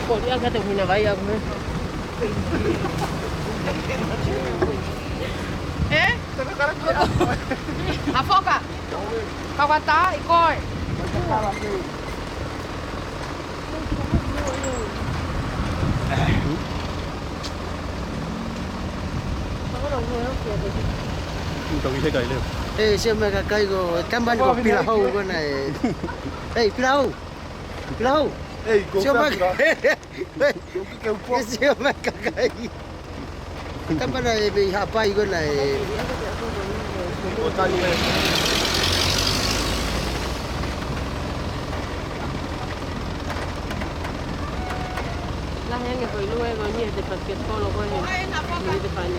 Ko ia ka te hina vai aku me. Ē? Hafoka. Kau ka tā i koe. Ē, sio mai kakai ko, tamani ko Pilahou ko ena ē. Ē, Pilahou. Pilahou. Ē, ko sio mai. Ke sio mai kakai. Tamani ē mei Haʻapai ko ena ē. Lahi ange ko e lue ko eni ʻe te pasiketi kolo ko ē. Ni te pani.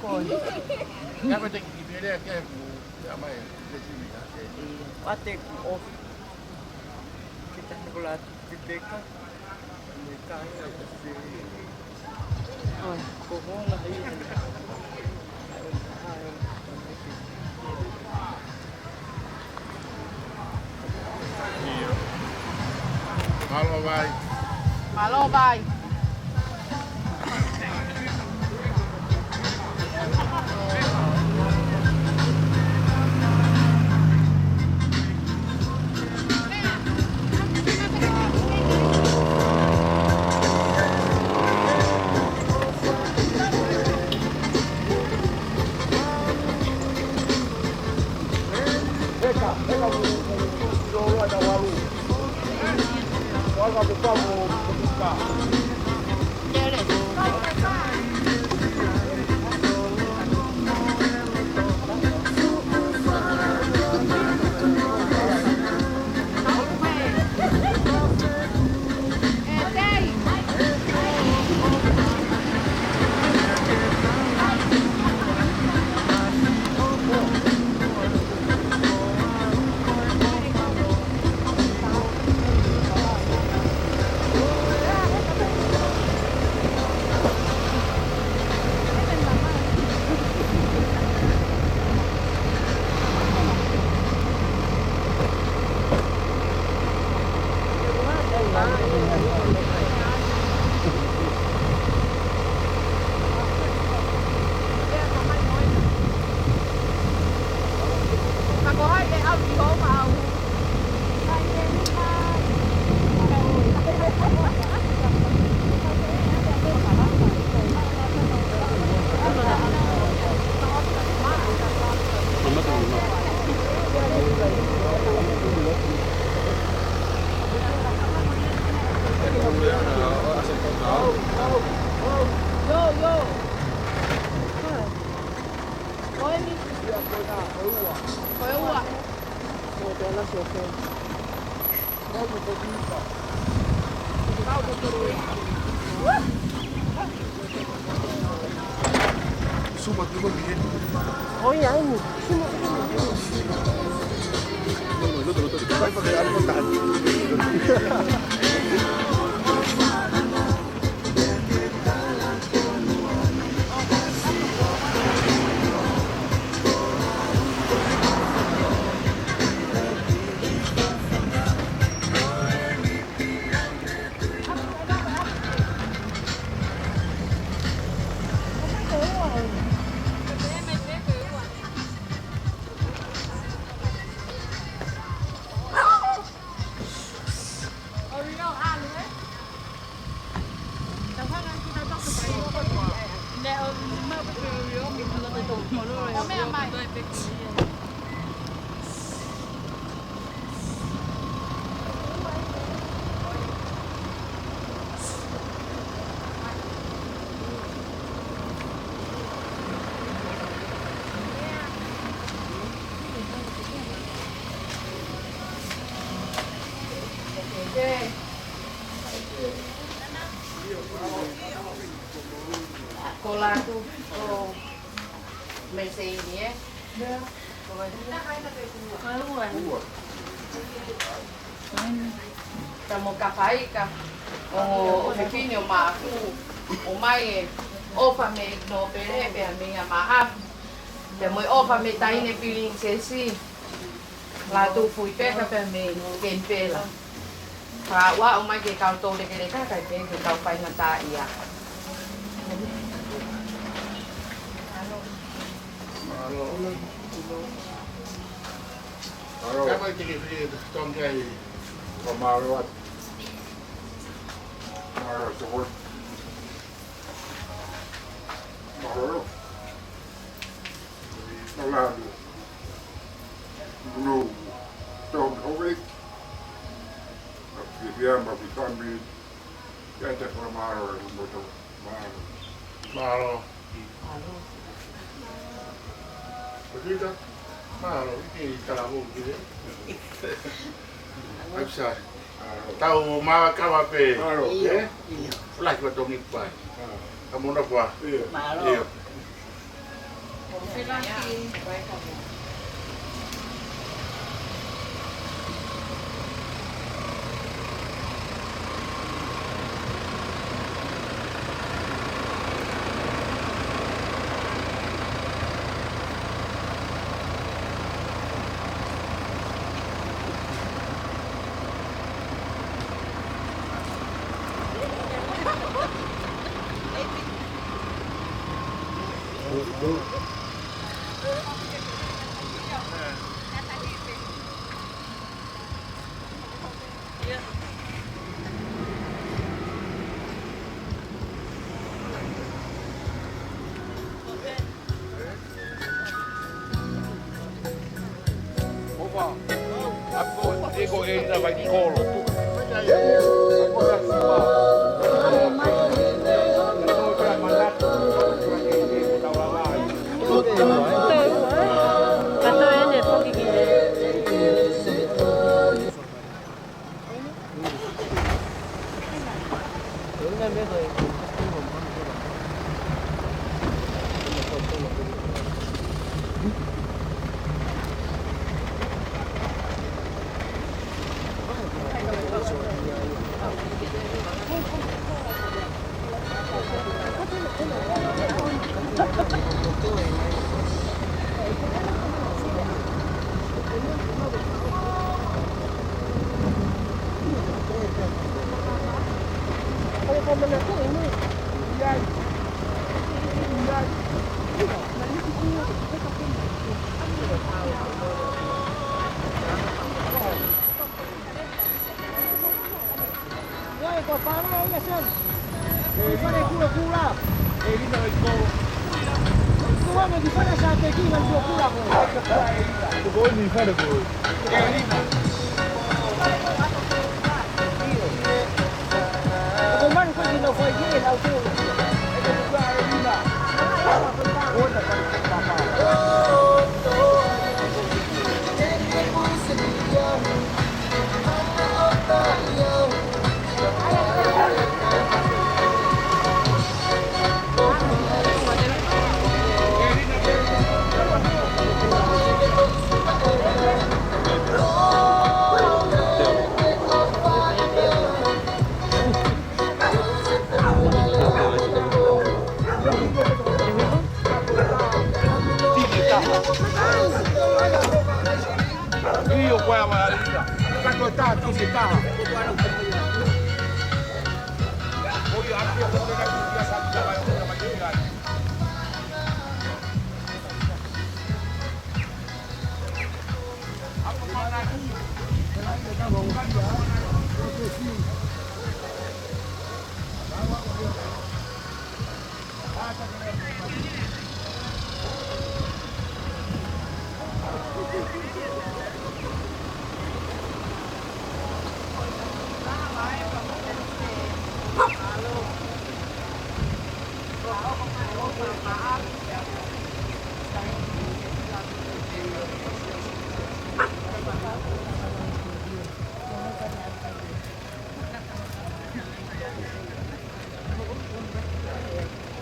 Ko ē. Ia, ko te ki pele ke ku, ia mai, te si mi ka te. Ia, ʻa te ku ofi. Kita ni kola te teka. Ni ka ni te se. Oi, ko honga ia. Mālō vai. Mālō vai. Ko eni. Ko e ua. Ko e tela sio ke. Suma tuko ki he. ʻOi, ai ni. Suma tuko ki he. Latu, ʻo Meseini, ē? Ko e ua. Ka mo Kafaika, ʻo, ʻo fefine ʻo Maʻafu, ʻomai e ʻofa mei Nōpele, pea mei a Maʻafu. Pea mo e ʻofa mei Taʻahine Pilinisesi. Latu Fuipepa pea mei Kenipela. Ka ʻoua ʻomai ke kau toulekeleka, kae pehē ke kau faingataʻaʻia. Mālō. Mālō. Ka mai te ke fie tongi ai, ko mālō atu. Mālō atu. Mālō. Mālō. Munu, tau hove. Mafifiama, fifami. Ia te fakamālō e moto. Mālō. Mālō. Mālō. Ko kita, mālō, ʻi he talavou ki he. Aisa. Tau mālō kava pē. Mālō. ʻIo, ē? ʻIo. Fulaki wa tongi pai. Ka mona fua. ʻIo. Mālō. ʻIo.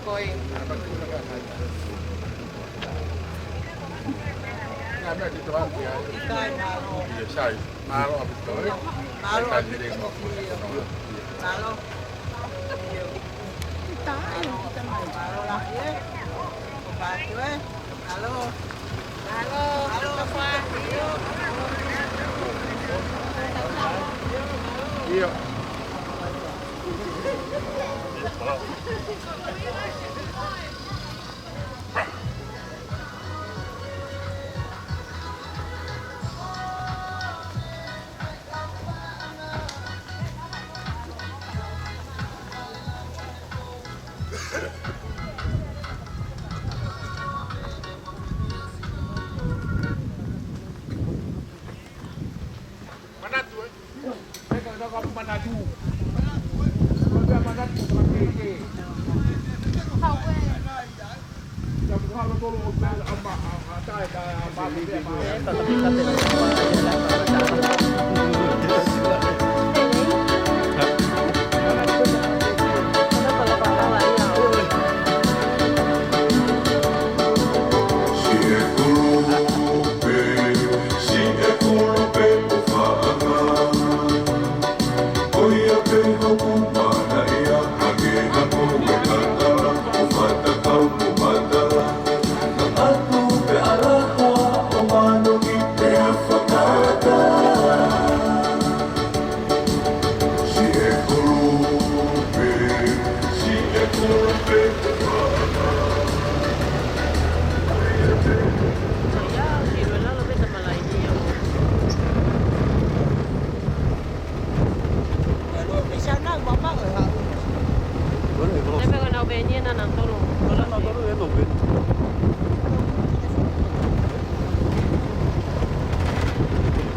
Ko e. ʻIkai, mālō. ʻIo, sai. Mālō ʻaupito, ē. Mālō ʻaupito. Mālō. ʻIo. Mālō lahi, ē. Mālō. Mālō. Mālō. ʻIo. Manatu, ē? Peka na ka manatu. Ko ka manatu ka keke. Ka ko halo tolo o pela ama a tae ka ama pela. Siʻe kulupe, siʻe kulupe ʻofaʻanga. Ko ia pē hoku mana ia, hake hako me kakala, ʻo fatakau mo matala. Ka atu pē ʻalaha ʻo manoki pea fakata. Siʻe kulupe, siʻe kulupe. Bueno, yo no sé. Bueno, no, no, no, no, no.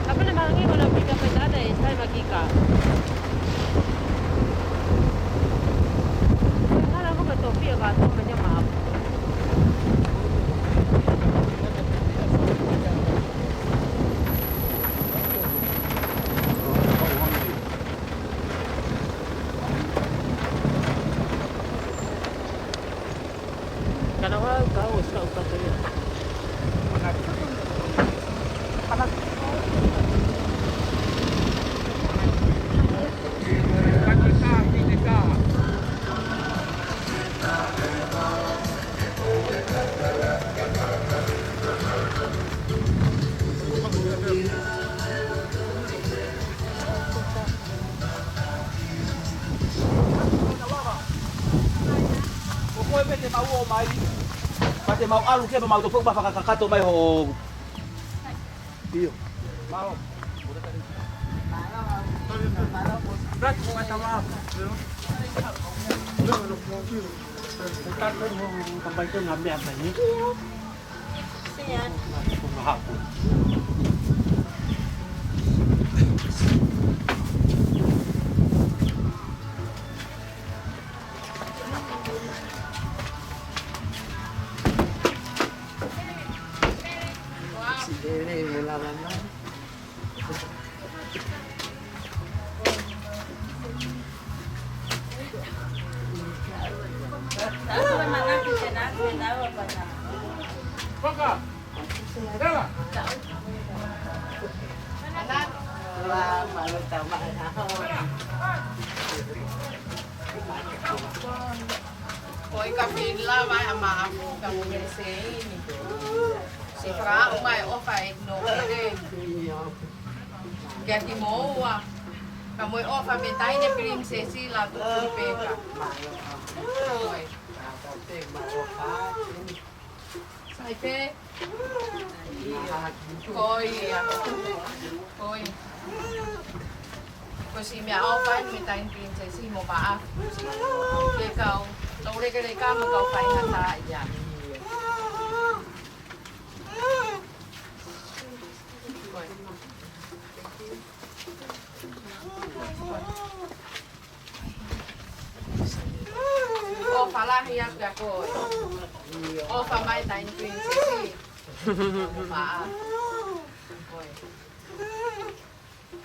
Kapene mahangi ko na pika pe tata e sai makika. Ngala mo ka topi ka topi ni ma. Kana wa ka o sa u ka te. Ko koe pē te mau ō mai. Pea te mau ʻalu ke mau topo pea fakakakato mai ho. ʻIo. Mālō. Ko e ka fili lava ʻa e maʻafu ka mo e seini. Se fakaʻamu mai ʻofa e no kere. Kia kimoua. Ka mo e ʻofa mei taʻahine pilinisesi la tu peka. Oi. Sai pē. Ko ia. Ko ia. Ko siʻi meʻaʻofa eni mei taʻahine pilinisesi mo paʻa. Ke kau. Tau lekeleka mo kau faingataʻaʻia. Ko ia. ʻOfa lahi atu kia koe. ʻOfa mai taʻahine pilinisesi. ʻOfa. Ko ia.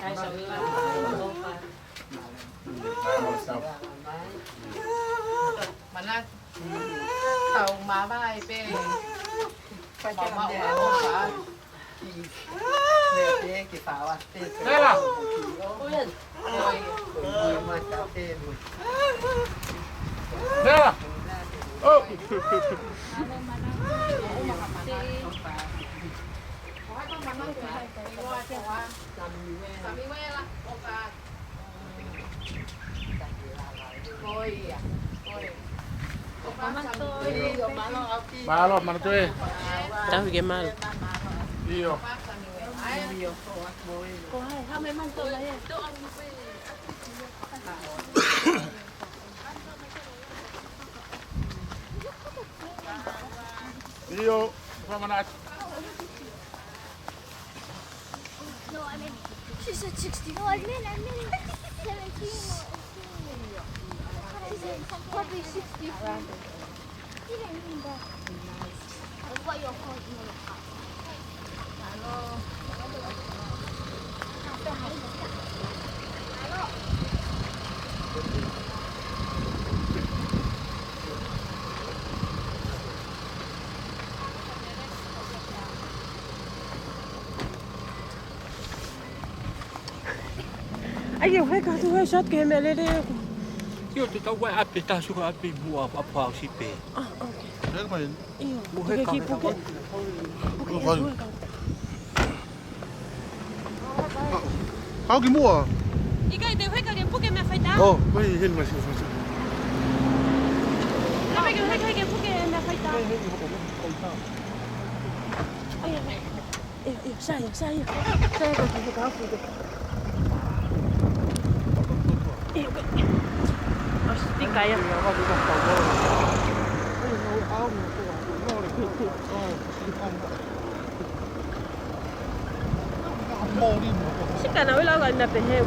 Kai sa ui la. ʻOfa. Mana tau mavae pē. Mama ʻofa. Nela. Nela. Oh. Mālō, mālō toe. Tau ke mālō. ʻIo. ʻIo, fakamanatu. No, I mean, she said sixty. No, I mean, I mean seventeen or eighteen. She said probably sixty. Didn't mean that. That's what your call is. ʻAi, ʻe heka atu he shot ke he meʻa lele. ʻIo, te tau ʻai ʻapi, tā suka ʻapi muʻa, ʻapi hau sipe. Ah, okay. Heka mai. ʻIo, ʻo te ke heka, kiʻi puke. Puke, puke. Hau ki muʻa. ʻIkai te u heka ke puke meʻa faitā. Oh, mai heni mai si, si, si. Heka ke heka ke puke meʻa faitā. Mai heni hoko meʻa faitā. ʻAi, ʻai. ʻIo, ʻio, sai, sai. Sai, ko, ko, ko, ko. ʻIo, ko. ʻAsi, tika ia. Sika na wela ka na pehē.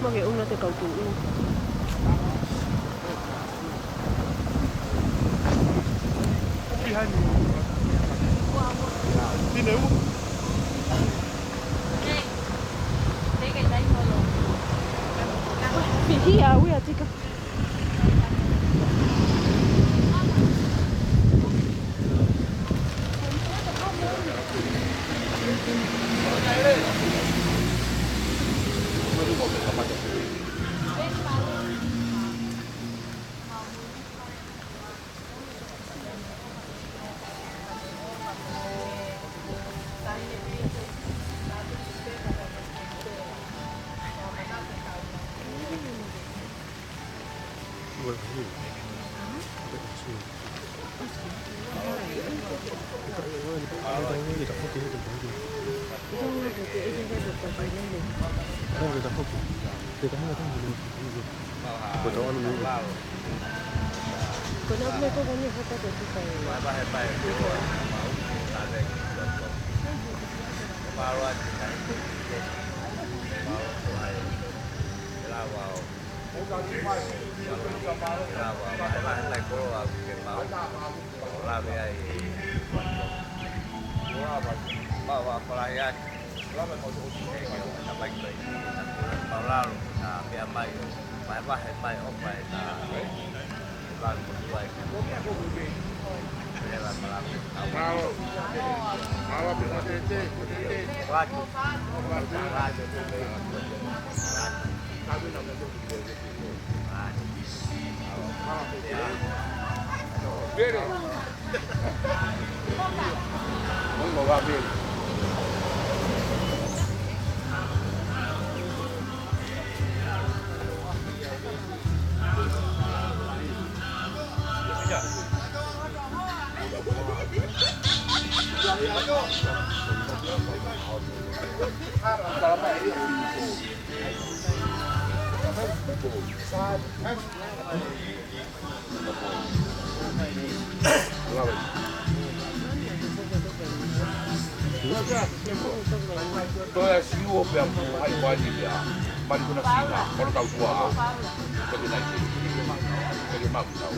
Mo ke ʻuna te kau tuʻu. Pihani. Pine u. Pihi a ui a tika. Toe ʻasi ua pea mo hai kuali ia. Mali kuna sina, kolo tau tua. Toki nai te. Toki mau tau.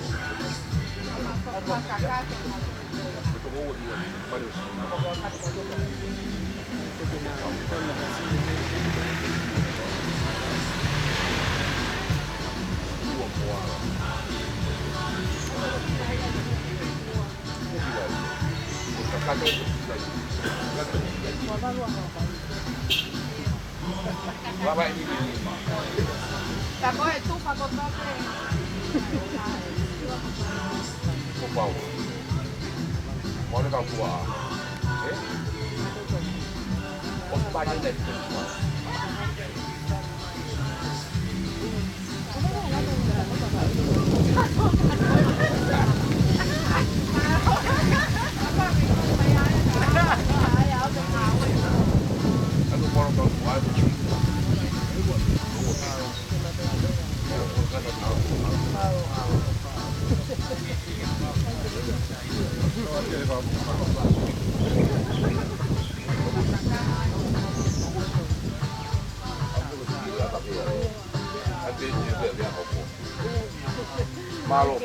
Mālō.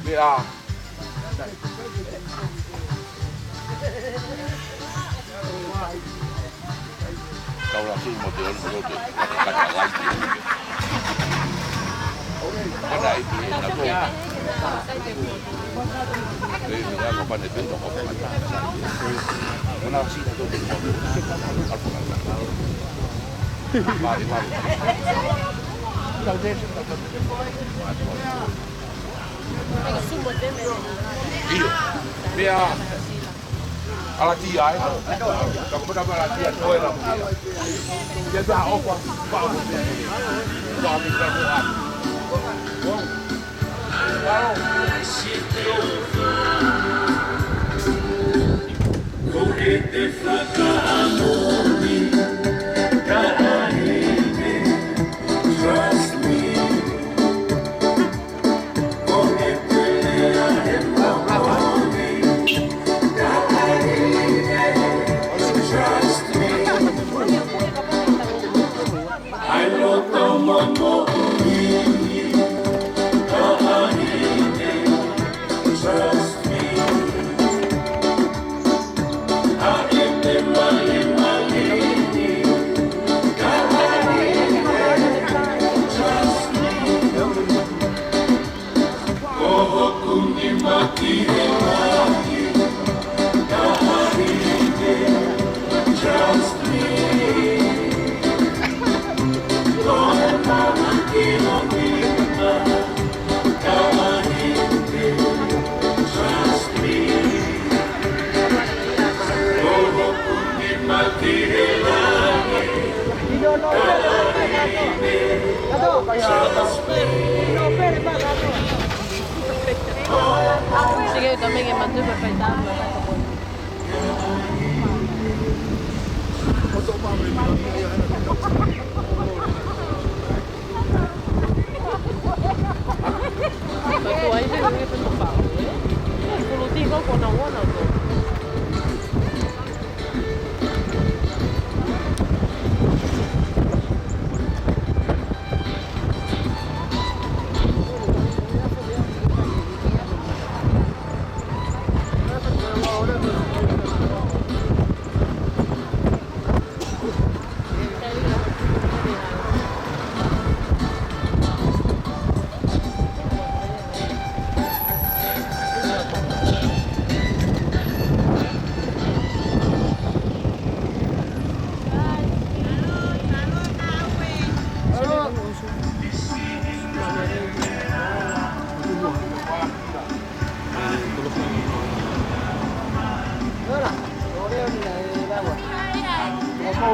Meʻa. Kau la sui mo te olu mo te kata laiti. Mana i te na to. Te na ka pane pento ko kata. Mana si na to. Mari, mari. Kau te. ʻIo. Meʻa. ʻAla tia, ē? Ka ko mata ʻala tia, ko e la mo ia. Ia ta o pa, pa mo ia. Pa mi ka ko a. Ko e te fakamoʻoni, ka ʻaʻahi, trust me. Sige, también que mantuve para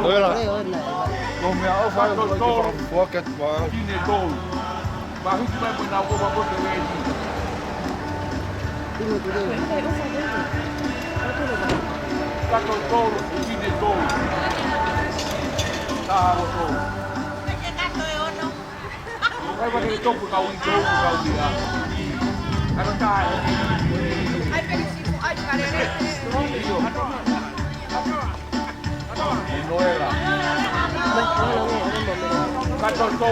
Ora. Lo me a ofa lo ke fa fuake tua. Kine tolu. Vahuti mai mo nau ko vapo te leni. Kato tolu, kine tolu. Taha o tolu. Kai vake le topu kau i topu kau i a. Ano tae. Ai, peli sipu, ai, kalele. Io. Kato to.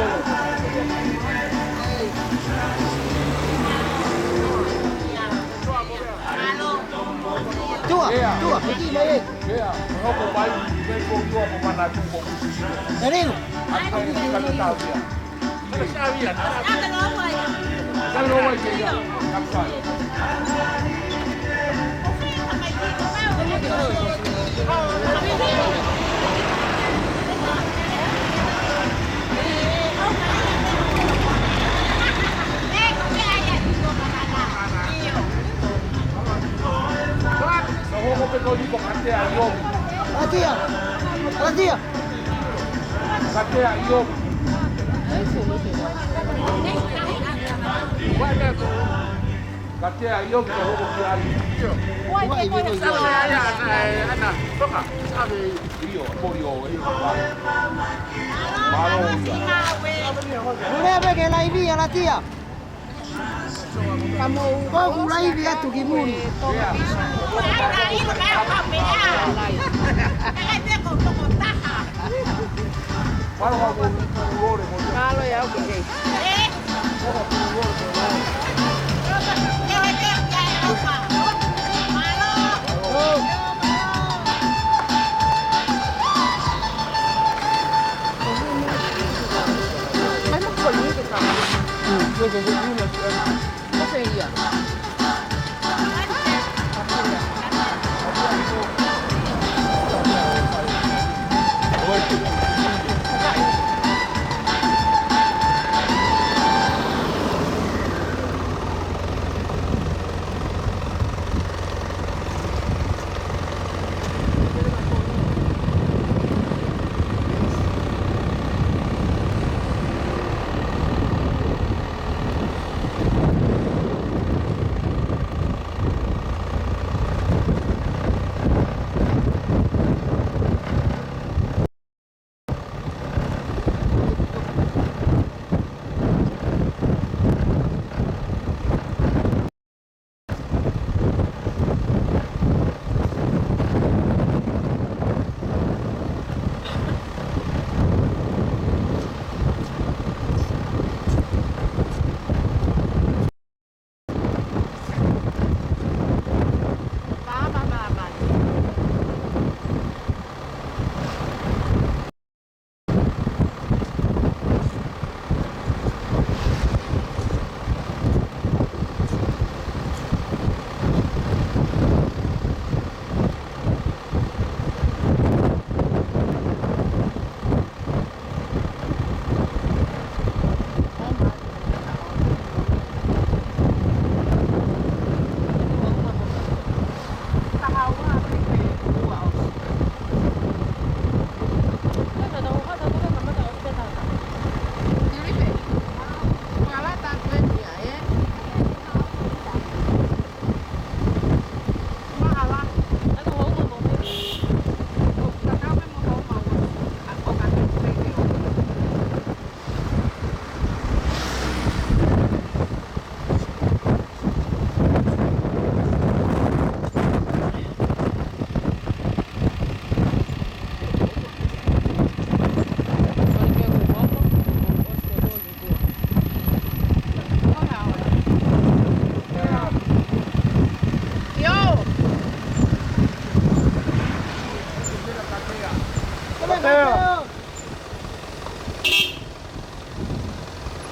Tua, tua, piki mai. Ia, hoko mai, mai ko tua ko mana tu ko kusi. Nariu. Aku kusi kami tau ia. Alatia. Alatia. Katea ʻi ʻoku. Katea ʻi ʻoku ka hoko ki ai. Uai, uai, uai. Ana, toka. Ave. ʻIo, pori o, e. Mālō ia. Ule ave ke laivi, Alatia. Ka mou ʻoku laivi atu ki muli. Mālō ia, ʻoku kei.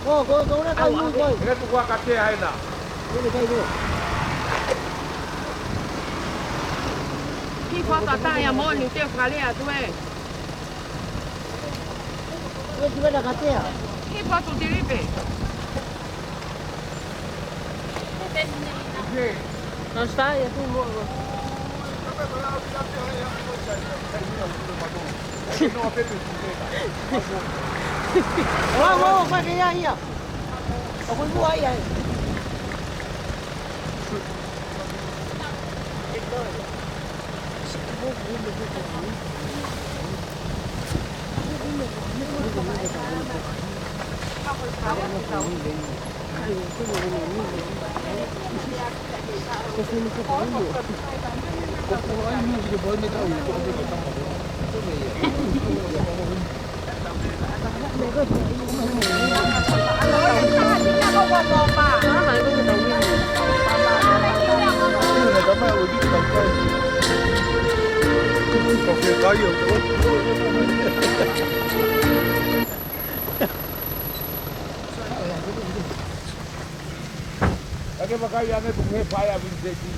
Ko, ko, ko, ora kai mui, ko. Ere tu kua katea ena. Ere kai ko. Ki fata taia moni, te fale atu e. Ere tu ena katea. Ki fatu tiripe. Nau stai, e tui mo. Ua, ua, ua, fai ke ia ia. ʻOku ʻi mua ia e. Ake vakai ange tuku he pae a Viniseti.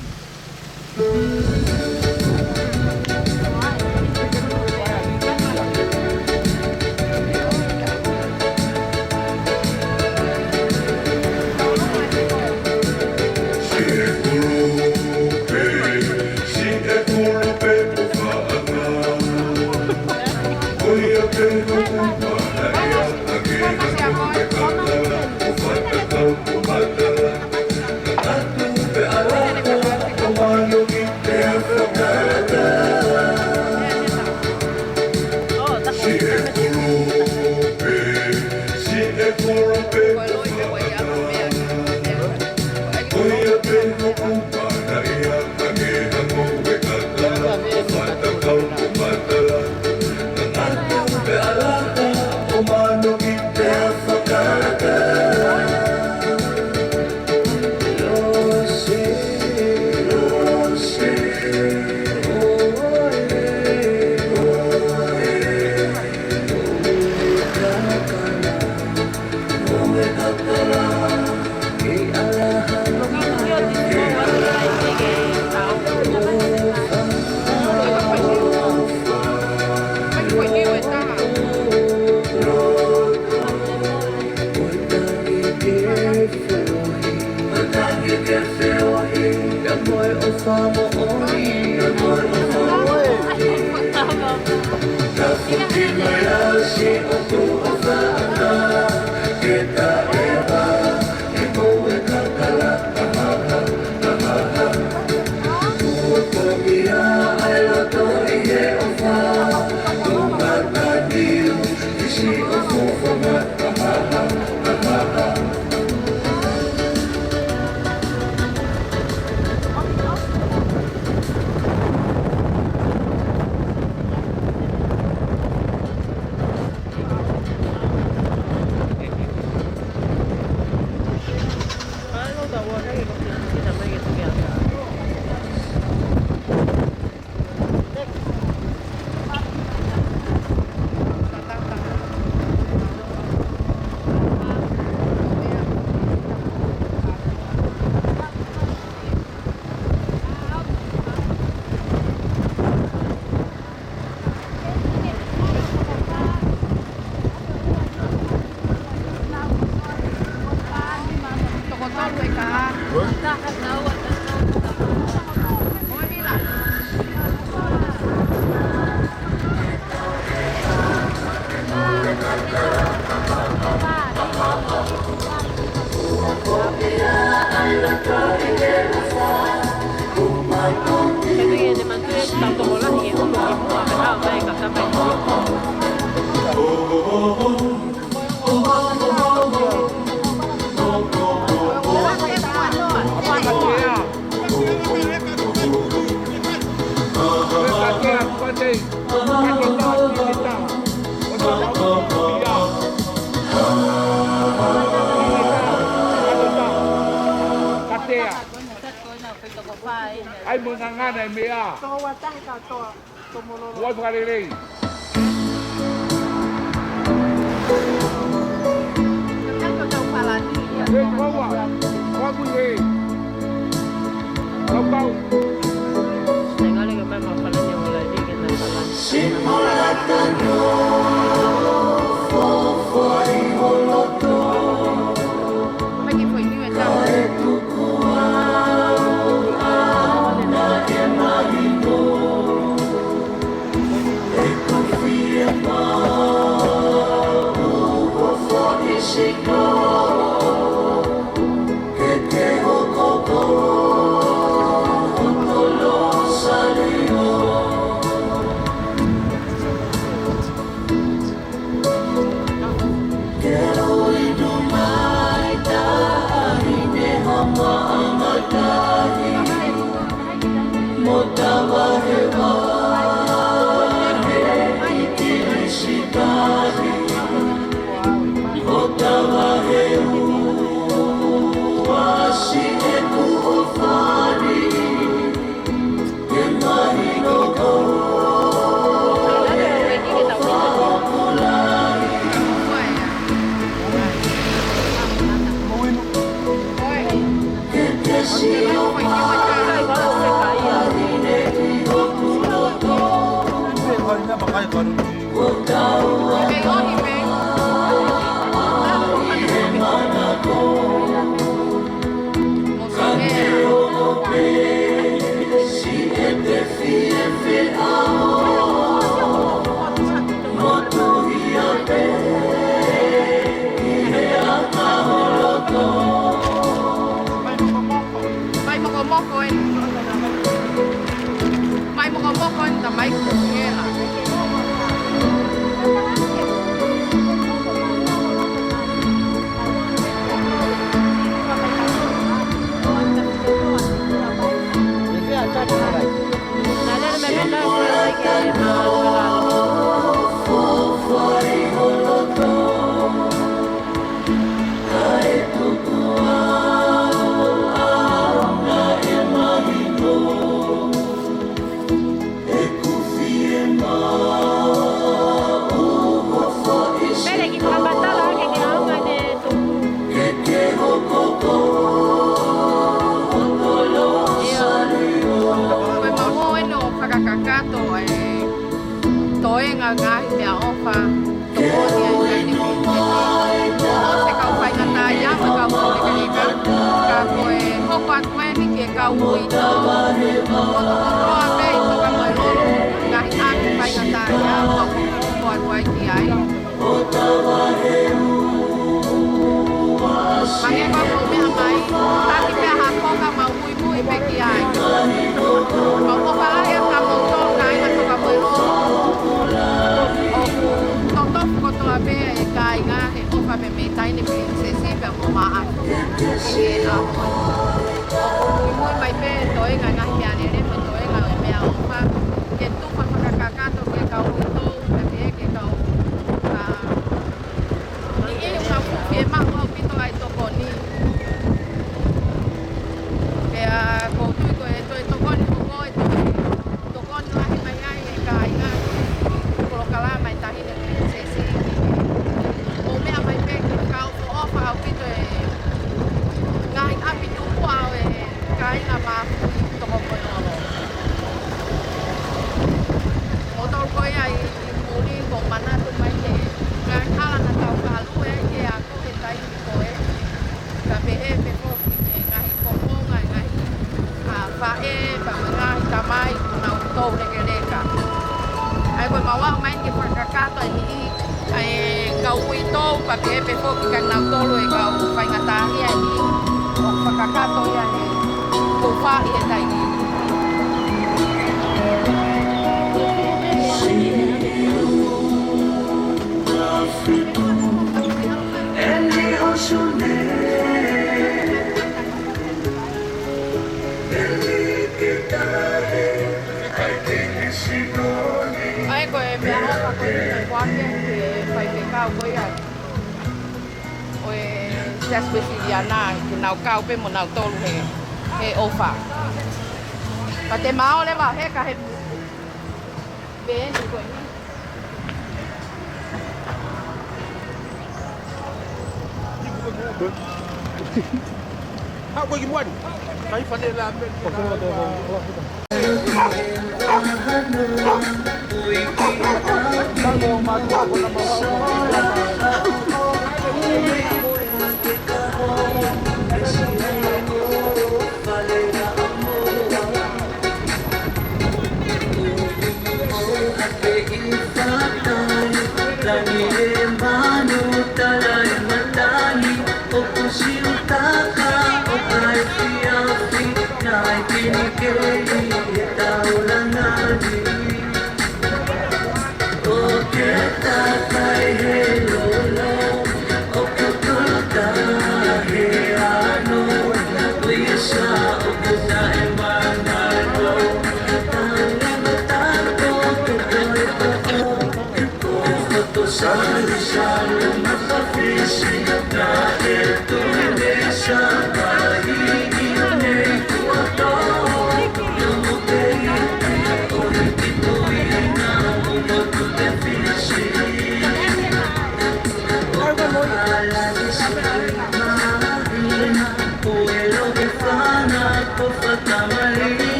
Ai mo ngangana e meʻa. Ua fakalelei. Hei, kua. Kua kui hei. Kau kau. Pakai kanu. Kei ohi pē. Mai mokomoko ē. Mai mokomoko ē, ta mai ko hela. Pele ki fakamatala ake ke ʻaonga ne tuku. ʻIo. Ko e maʻu ʻeni ʻo fakakakato e toenga ngaahi meʻaʻofa. Tokoni ai taʻahine Pilinisesi. ʻOsi e kau faingataʻaʻia mo e kau toulekeleka. Ka ko e hoko atu ʻeni ki he kau uitou. Ko e tokoloa pē ʻi Toka Moelolo. Ngaahi ʻapi faingataʻaʻia. Mau hoko atu ai ki ai. Hangē ko ʻeku meʻa mai. Taki pē ha konga mau muimui pē ki ai. Mau ʻofa lahi atu kia moutolu kāinga Toka Moelolo. ʻOku totofu kotoa pē e kāinga he ʻofa meimei taʻahine Pilinisesi pea mo Maʻafu. Ke ke ʻaho. ʻOku muimui mai pē toenga ngaahi meʻalele mo toenga e meʻaʻofa. Ke tufa fakakakato ki he kau uitou, pea pehē ki he kau, ā, niʻihi ʻoku nau fuʻu fiemaʻu ʻaupito ʻa e tokoni. Pea ʻoku ou tui ko e toe tokoni hoko ʻe toe tokoni lahi mai ai e kāinga ki he polokalama ʻa e taʻahine Pilinisesi. ʻOku meʻa mai pē ki he kau ʻofa ʻaupito e ngaahi ʻapi tupuʻa ʻo e kāinga Maʻafu ʻi Toka Moelolo. Moutolu ko ia ʻi, ʻi muli ʻoku manatu mai ki he ngaahi hala naʻa tau fakalue ai ki he ako he taimi ko ē. Ka pehē pē foki ki he ngaahi koponga, ngaahi, ā, faʻē, pea mo e ngaahi tamai, ʻoku nau toulekeleka. ʻA ia ko e mau aʻu mai ke fakakakato e niʻihi ʻa e kau uitou, pea pehē pē foki kia nautolu e kau faingataʻaʻia ni ʻoku fakakakato ia he kuo faʻi he taimi ni. ʻA ia ko e meʻaʻofa ko eni ko ake ke fai pē kau ko ia ʻo e Siasi Uēsiliana, ke nau kau pē mo nautolu he, he ʻofa. Ka te mao leva he ka he peni ko eni. Haʻu koe ki muʻa ni. Kai fale la me.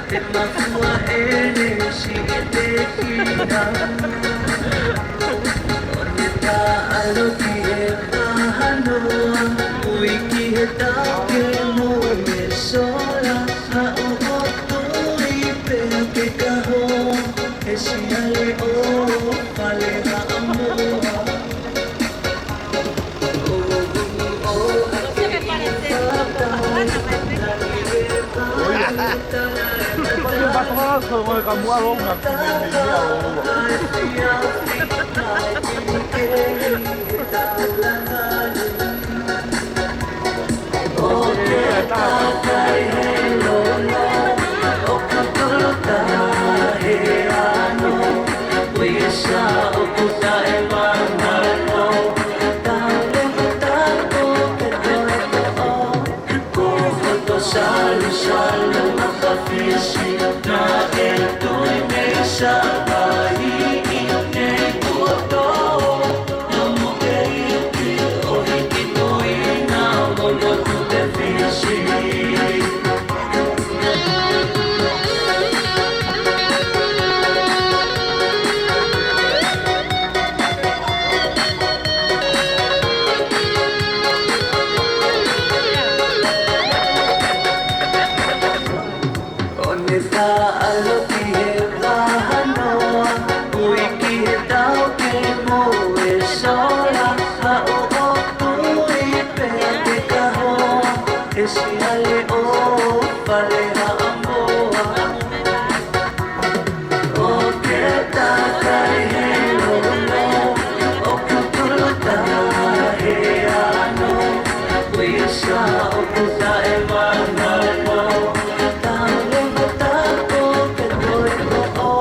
He mafua ʻene siʻi tekina. ʻO ne taʻalo ki he vahanoa, ui ki he tauke mo e sola, haʻu ʻo tui pea ke kaho, he siale ʻo Fale Haʻamoa. ʻO ne taʻalo ki he vahanoa, ui ki he tauke mo e sola, haʻu ʻo tui pea ke kaho, he siale ʻo Fale Haʻamoa. ʻO ke takai he lolo, ʻoku tuluta he ano, ui sa ʻoku taʻe vangalo, taʻe mo tapo ke toe koʻo,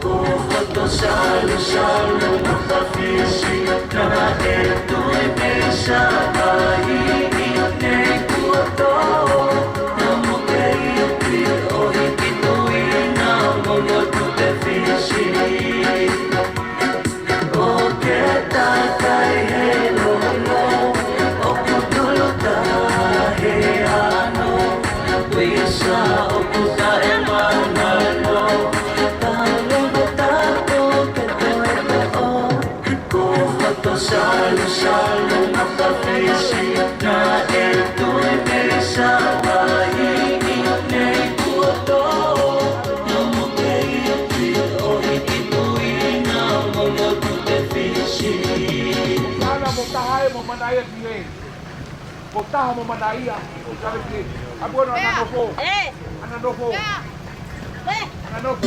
ko hoto salu salu mo ka fisi, naʻe tui mei sa vahi i nei kuo tō. Ko hoto salu salu mo ka fisi, naʻe tui mei sa vahi i nei kuo tō. Nomo kei pi o i ki tui na mo lotu te fisi. Ana mo taha e mo manaia ki he. Mo taha mo manaia, mo kale ki he. Abu ana ana nofo. Ana nofo.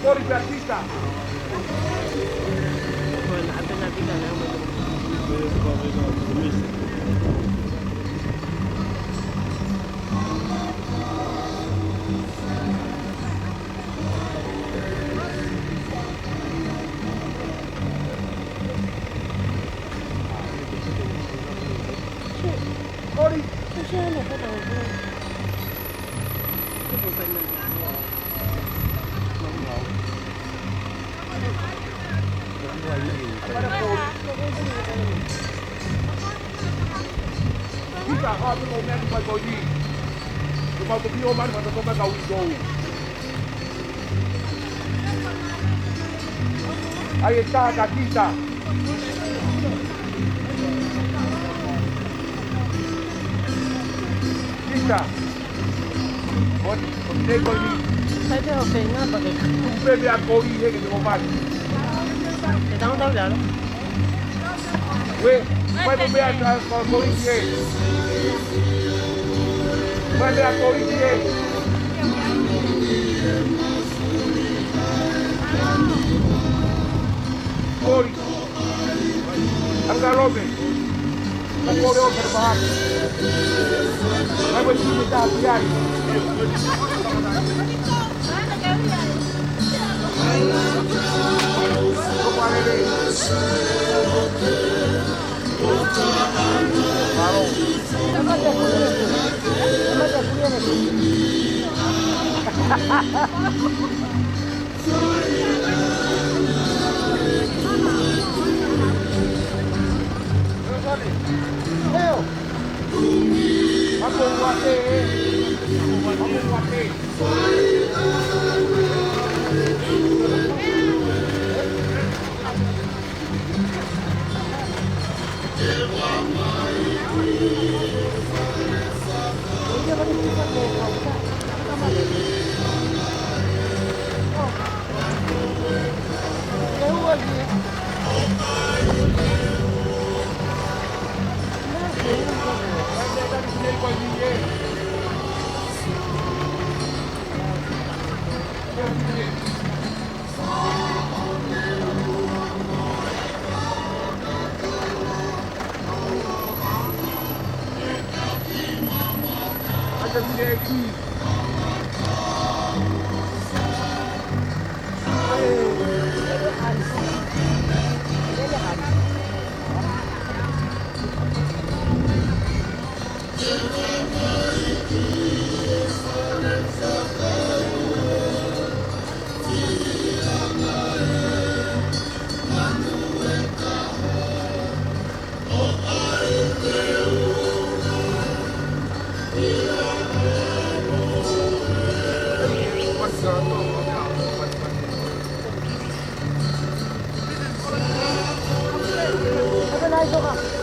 Kori Batista. Kori. Kita, ʻa, ʻoku mou meʻa ki mai ko eni. Ko mau toki ō mai, mau toki mai kau i tou. ʻAi e tā ka kita. Kita. Ko, ko te ko ni. Sai te o feinga pake. Tuku pē meʻa ko ē he ke te ko mani. Te tau tau lalo. Ue, mai pē meʻa ka ko, ko i ke. Mai meʻa ko i ke. Kori. Anga lope. Ka kore o ke paha. Ka ko i te taha piari. Ko pare le. Paro.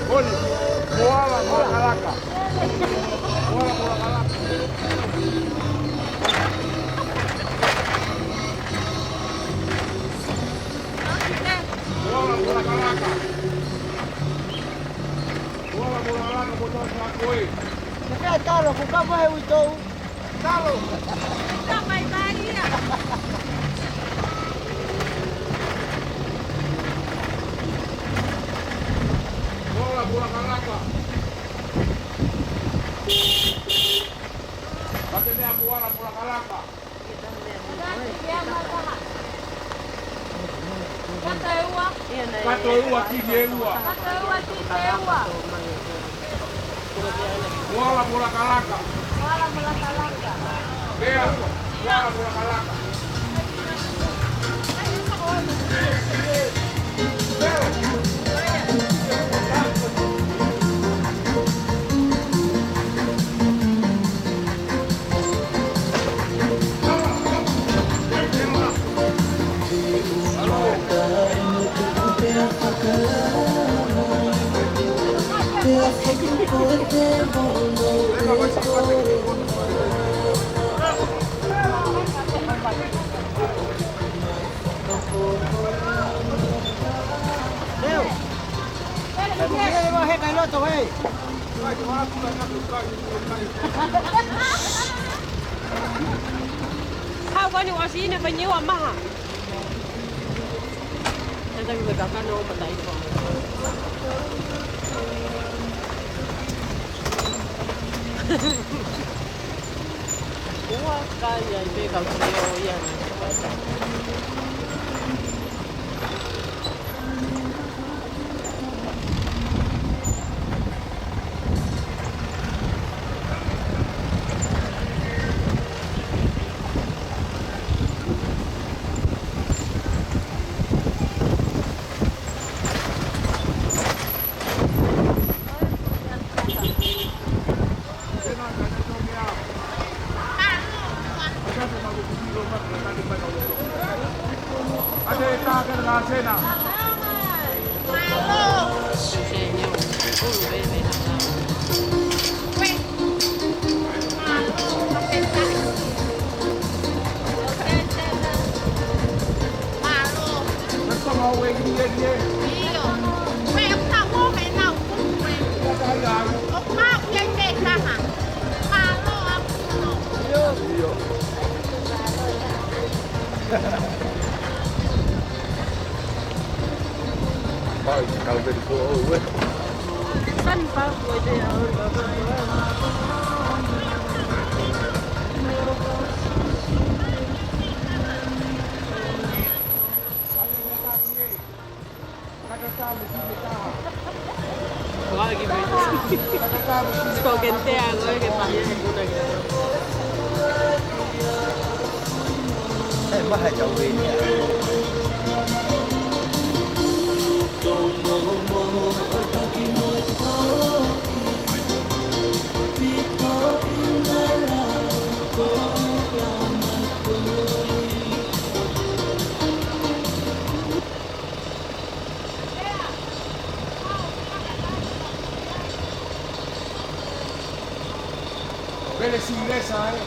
Moni, moala, moala kalaka. Moala, moala kalaka. Moala, moala kalaka. Moala, moala kalaka, moala kalaka, oi. Te pea talo, ko ka vahe uitou. Talo. Ka mai mai ia. Moala, moala kalaka. Mate mea moala, moala kalaka. Kato e ua. Kato e ua, ki he ua. Kato e ua, ki he ua. Moala, moala kalaka. Moala, moala kalaka. Pea, moala, moala kalaka. Leo. Leo, leo, he kai loto, hei. Hau kani wasi ina fai niu a maha. Taimi me kakano o patai ko. Ua kai ai pē kau te o ia. Pai, kau pē ko ʻoe. San pau ko e te au. Wala ki me. Spoken te a ko e ke pahia he kuna ke. Sai, maha jau e. Pele si lesa, eh.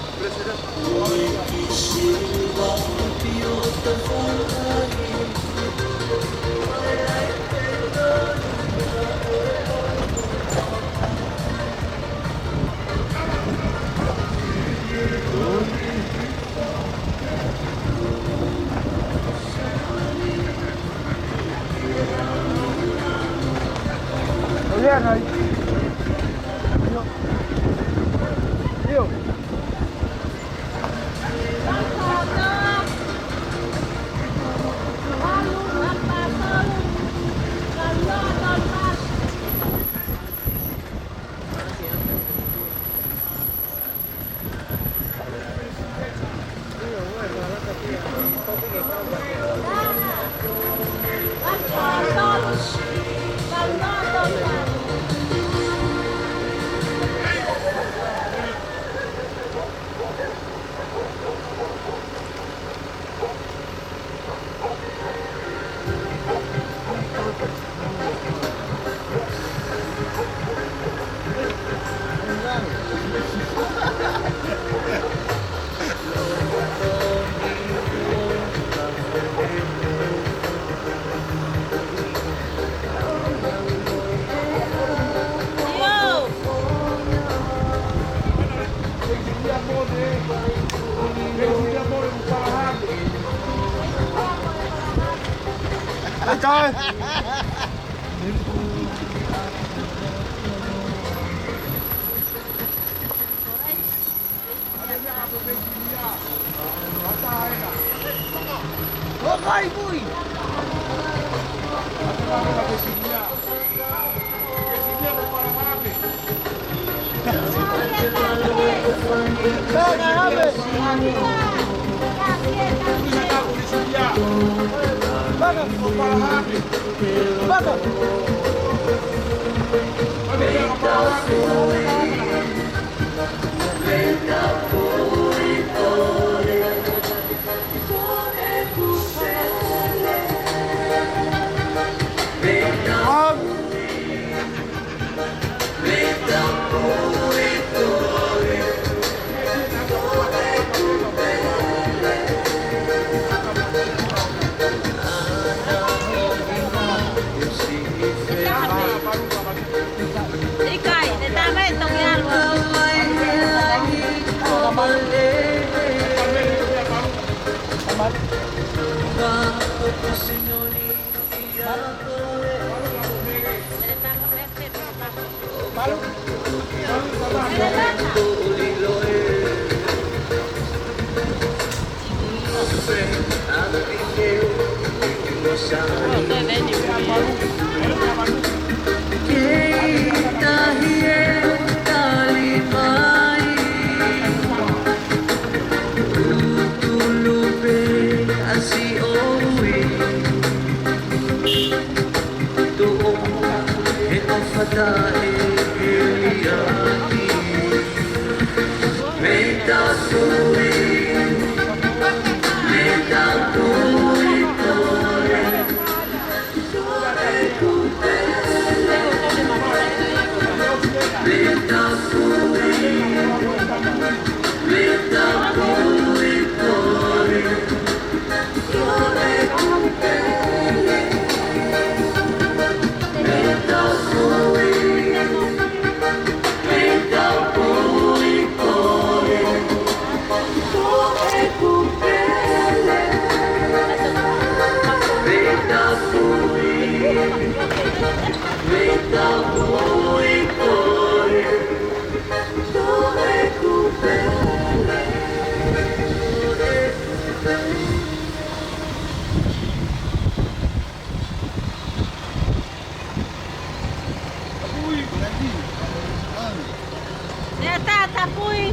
Lea tā, tapui.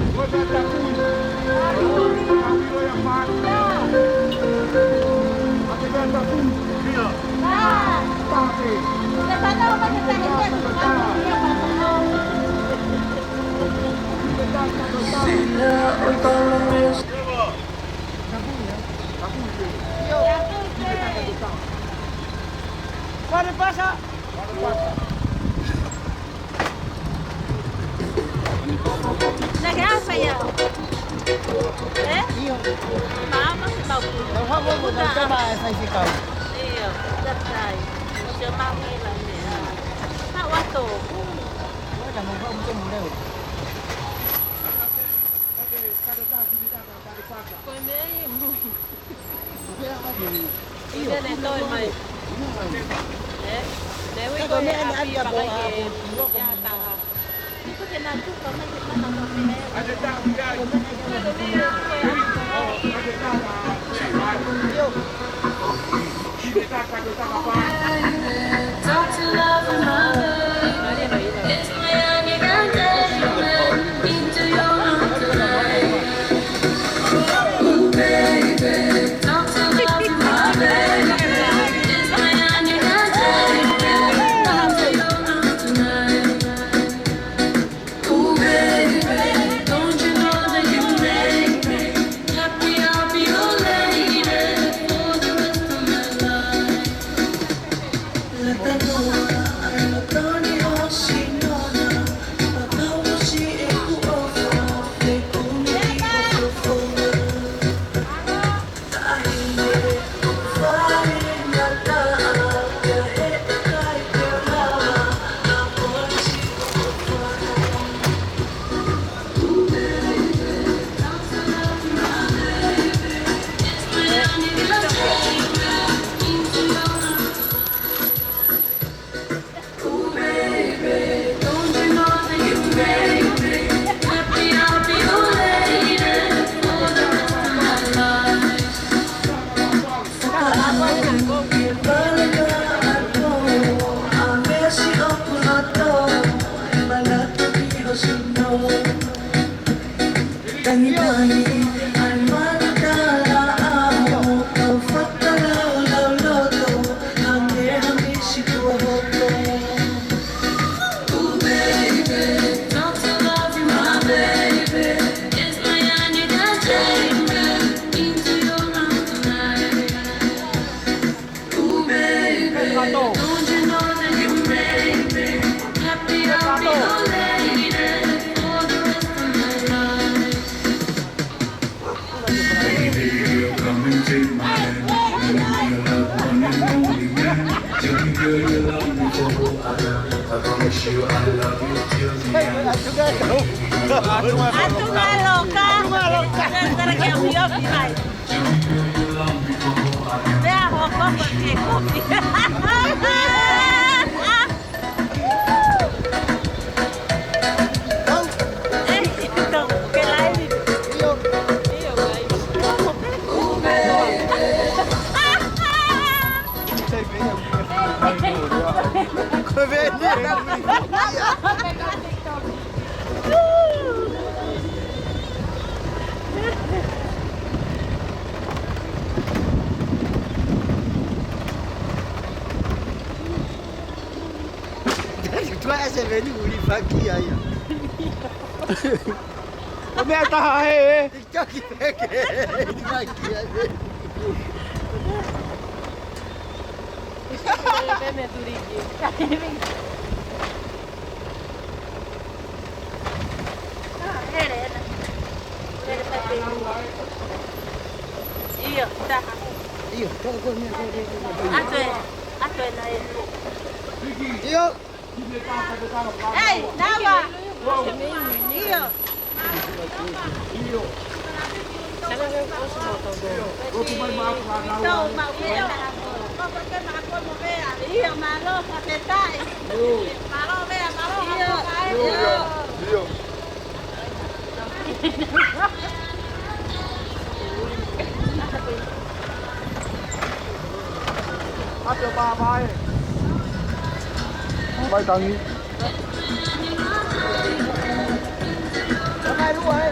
Pare pasa. Naʻe ʻai ia. Ē? Māmā se mau. Mau hamo mo mau tama e sai si kau. ʻIo, that's right. Mo se mau hila mea. Mau ato. Ua na mau hamo mo leo. Ko e meʻa ia. Ia ne toe mai. Ē? Ne ui ko e meʻa ni ʻapi ʻapi pakai ke ia taha. Ko ke na tuka mai ke mana ko ke. Atu ngā loka. Atu ngā loka. Tara ke au i ofi mai. Pea hoko. Tuʻa ʻa Seveni ʻuli faki ai. ʻO meʻa taha he, ē? Taki peke. Faki ai. Pē me tuliki. Ah, here, here. Here, here. ʻIo, taha. ʻIo, taha ko eni, ko eni. ʻAto ē, ʻato ē naʻe. ʻIo. Ei, nava. ʻIo. ʻIo, mālō, fakafetaʻi. Mālō, mālō, ʻio, mālō, ʻio, mālō. ʻIo. Ate o pāpā ē. Mai tangi. Mai lua ē.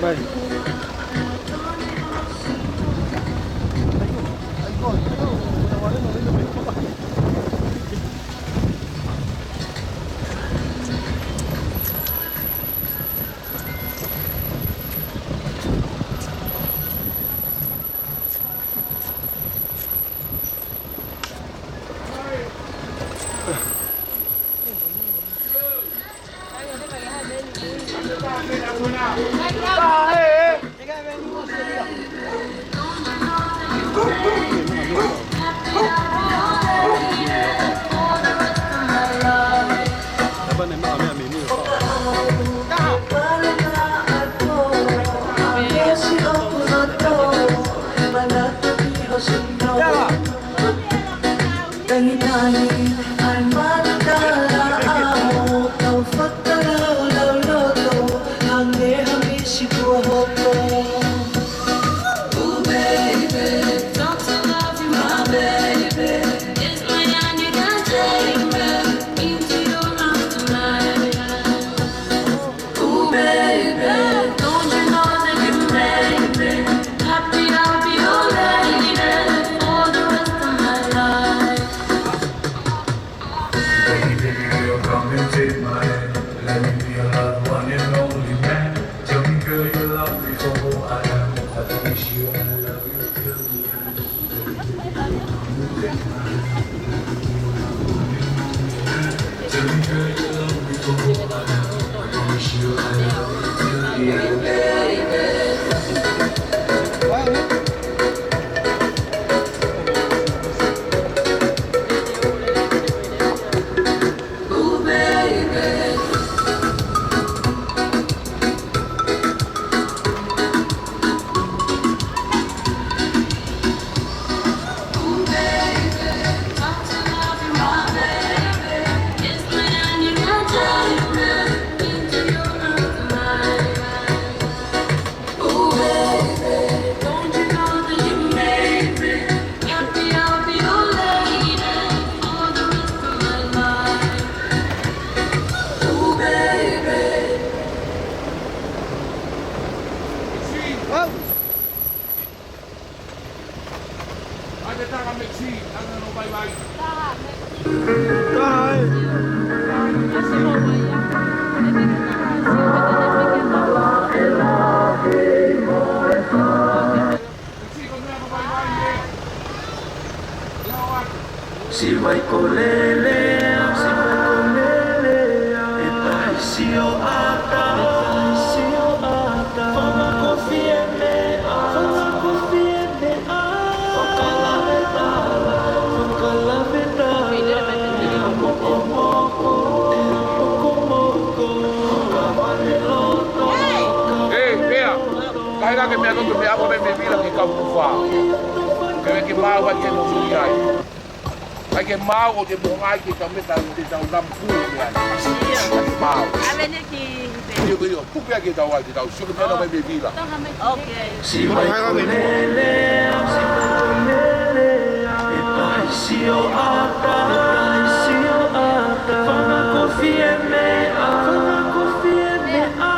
Mai. Ooh, baby, don't you know that you made me happy? I'll be your lady for the rest of my life. Baby, baby, girl, come and take my hand. Let me be your love, one and only man. Tell me, girl, you love me for who I am. I promise you I love you till the end. Siʻi vaʻe ko Lelea, siʻi vaʻe ko Lelea, e tahi sio ʻata, e tahi sio ʻata, fanga ko fie meʻa, fanga ko fie meʻa, fakalave tala, fakalave tala, mo Tau tufa. Ke ke mau ai ke mo sui ai. Ai ke mau o te mo ai ke tau meta te tau lam pu me ai. Ai ke mau. Ave ne ki pe. Io, io, tupe ai ke tau ai, ke tau sulu mena mai me vila. Ok. Si vai kolele, si vai kolele, e pai sio ata, e pai sio ata, fanga kofi e meʻa, fanga kofi e meʻa.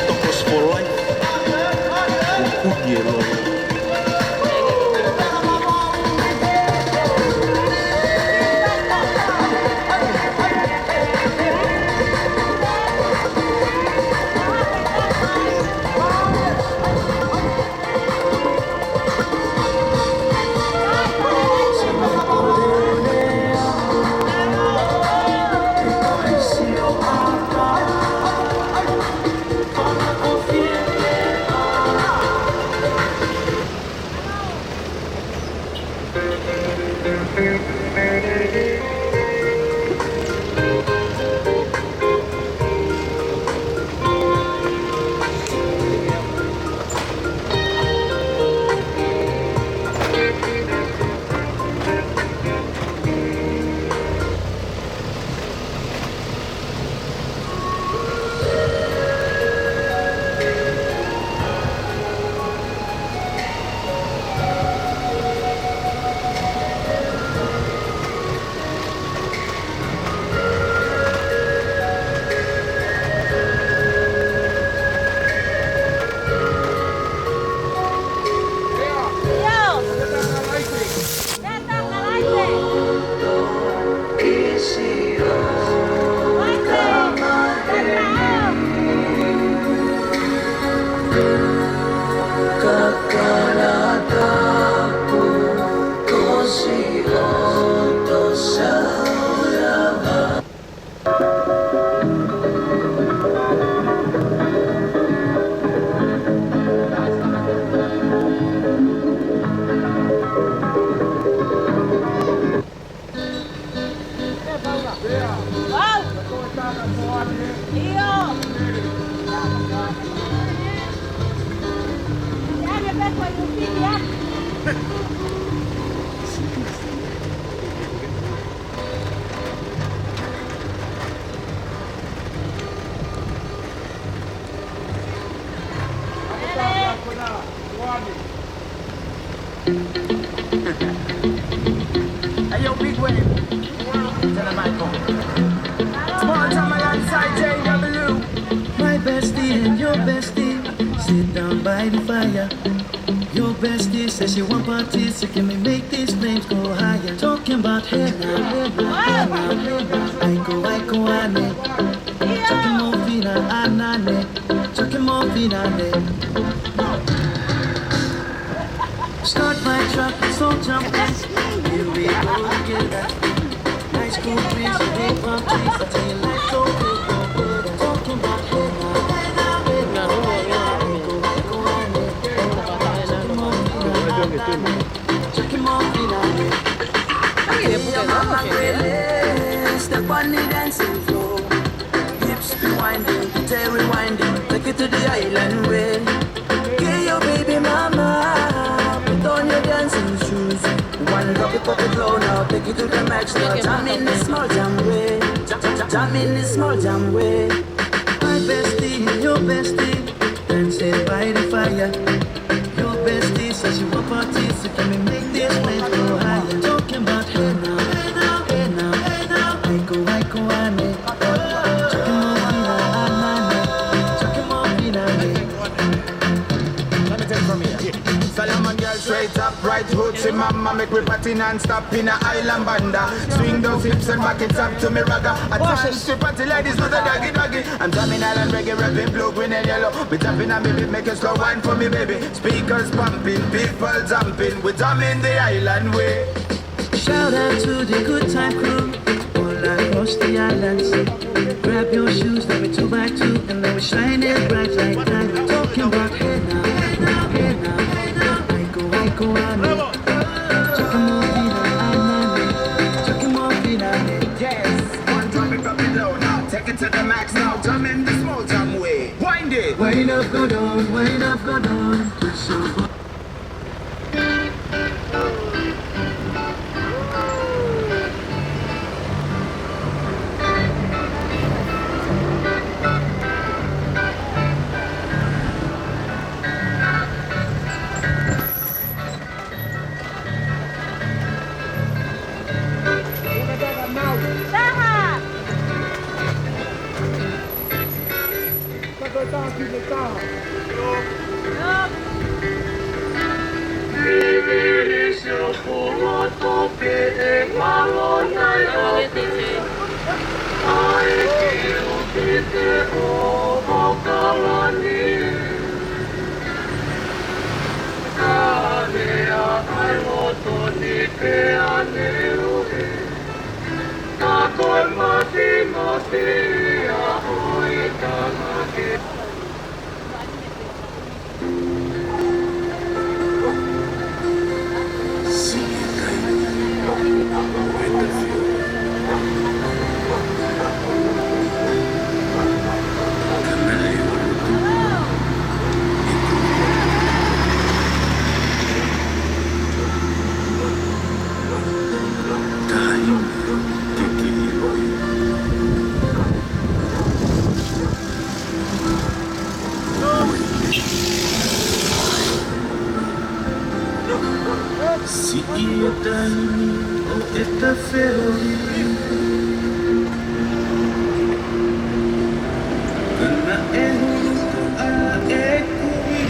Tokos for life. Kuki e lolo. Hey, yo, Big Wave. Tell him I come. Small time alongside J W. My bestie and your bestie sit down by the fire. Your bestie says she want parties, so can we make these flames go higher? Talking about hey now, hey now, hey now, hey now. Aiko, aiko, ane. Talking more fina, anane. Talking more fina, ane. Start my truck, let's all jump in. Here we go together. High school dreams, we pop Step on the dancing floor. Hips be winding, detail rewinding. Take it to the island way. Get your baby mama, put on your dancing shoes. One drop it, pop it low now, take it to the max now. Jam in the small jam way. Jam, jam, jam in the small jam way. My bestie, your bestie, dancing by the fire. Your bestie says she want parties, so can we make this wave go higher? Talking about hey now, hey now, hey now, hey now. Aiko, aiko, ane. Talking about hey now, ane. Talking about hey now, hey. Let me take it from here. Solomon girl straight up, right hood, see mama make we party non-stop in a island banda. Swing those hips and back it up to me ragga. A dance to party ladies with a doggy doggy. I'm jamming island reggae, rapping blue, green and yellow. We jumping and baby, make a slow wine for me, baby. Speakers pumping, people jumping. We jamming the island way. Shout out to the good time crew all across the island. So grab your shoes, let me two by two, and then we shine it bright like time. Talking about hey now, hey now, hey now, hey now. Aiko, aiko, ane. Talking about hey now, hey now, hey now. Talking about hey now, hey now. Yes, one drop it, drop it low now. Take it to the max now. Jam in the small jam way. Wind it. Wind up, go down, wind up, go down. Push your Taha! Ka ko e mafimafi ʻa ʻoi tangake. Siʻi e taimi ʻo e tafeoli. Ka naʻe hulu ko ala e kui.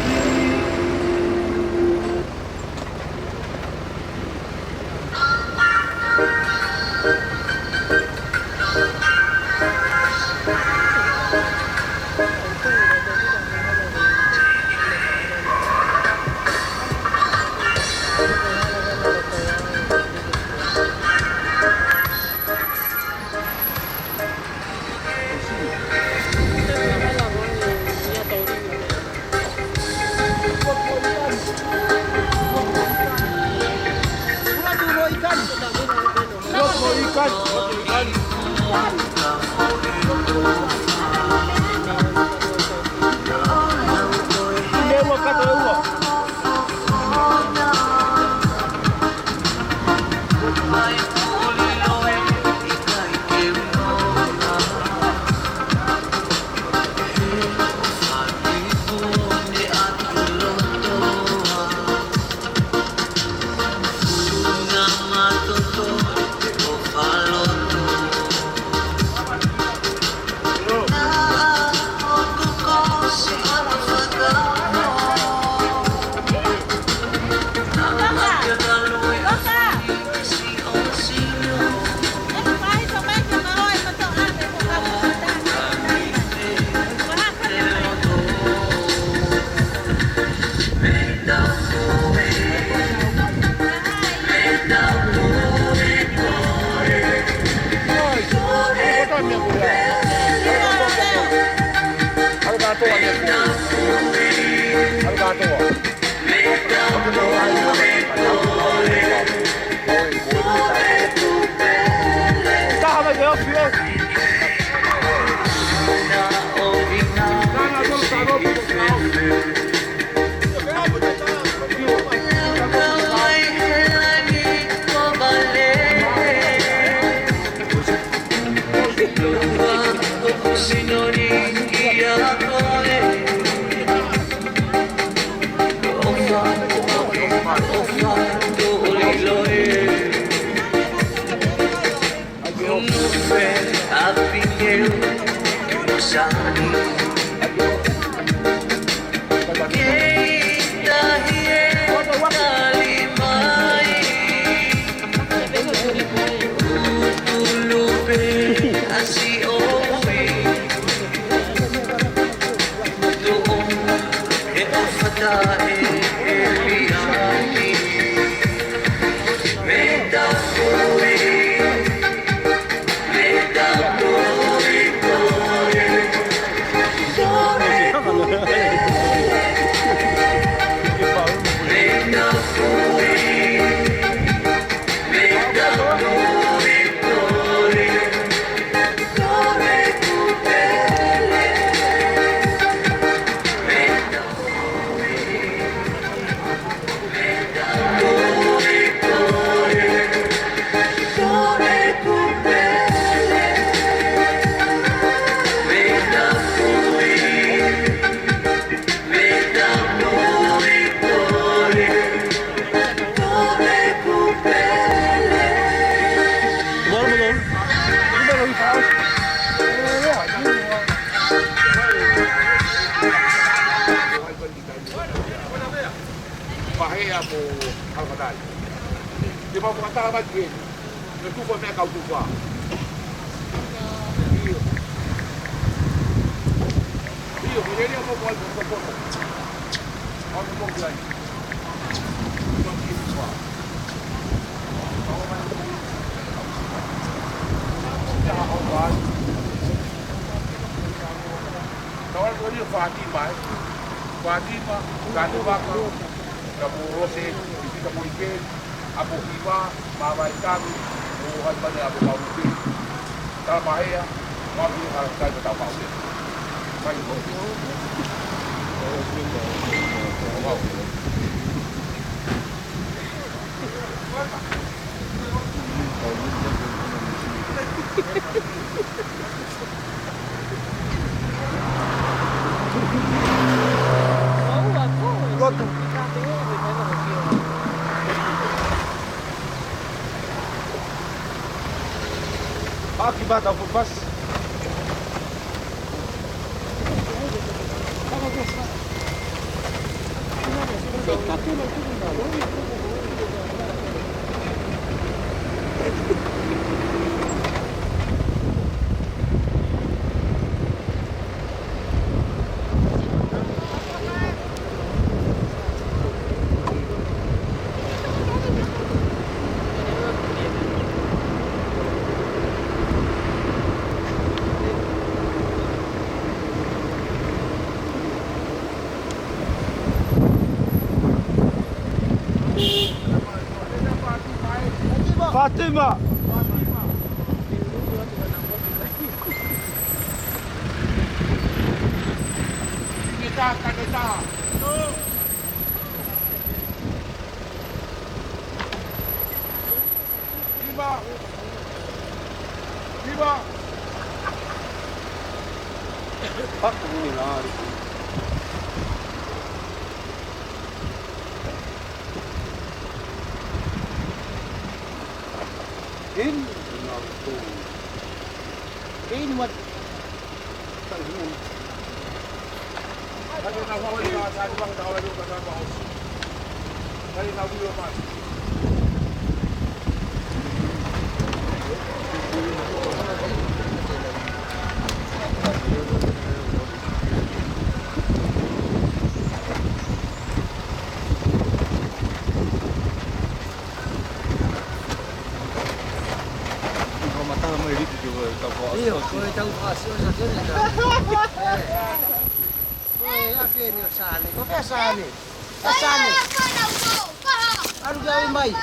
Pahea mo Alfadai. Te mau fakataha mai ki heni. Te tuku meʻa kau tuku ā. ʻIo. ʻIo, ko e lele mo ko ai ko ko. Au mo ki ai. Ko ki ua. Au mai. Au mai. Tau ʻalu ko ia Fātima, ē. Fātima, Kāne Vaka, ka mo Lose, Pita Moike, ʻApo Hiva, Māvai Tanu, mo Haimane ʻApo Maute. Tala mahea, mau ki he kalakai ka tau mau. Mai, mau. Mau. Lotu. Aki bata full pass. Fātima! Viva! Viva! Paku ni la. In, in what? ʻIo, ko e tau fakaʻosi ʻo sa tene tau. Peni o Sane, ko pea Sane. A Sane. Alu kia ui mai.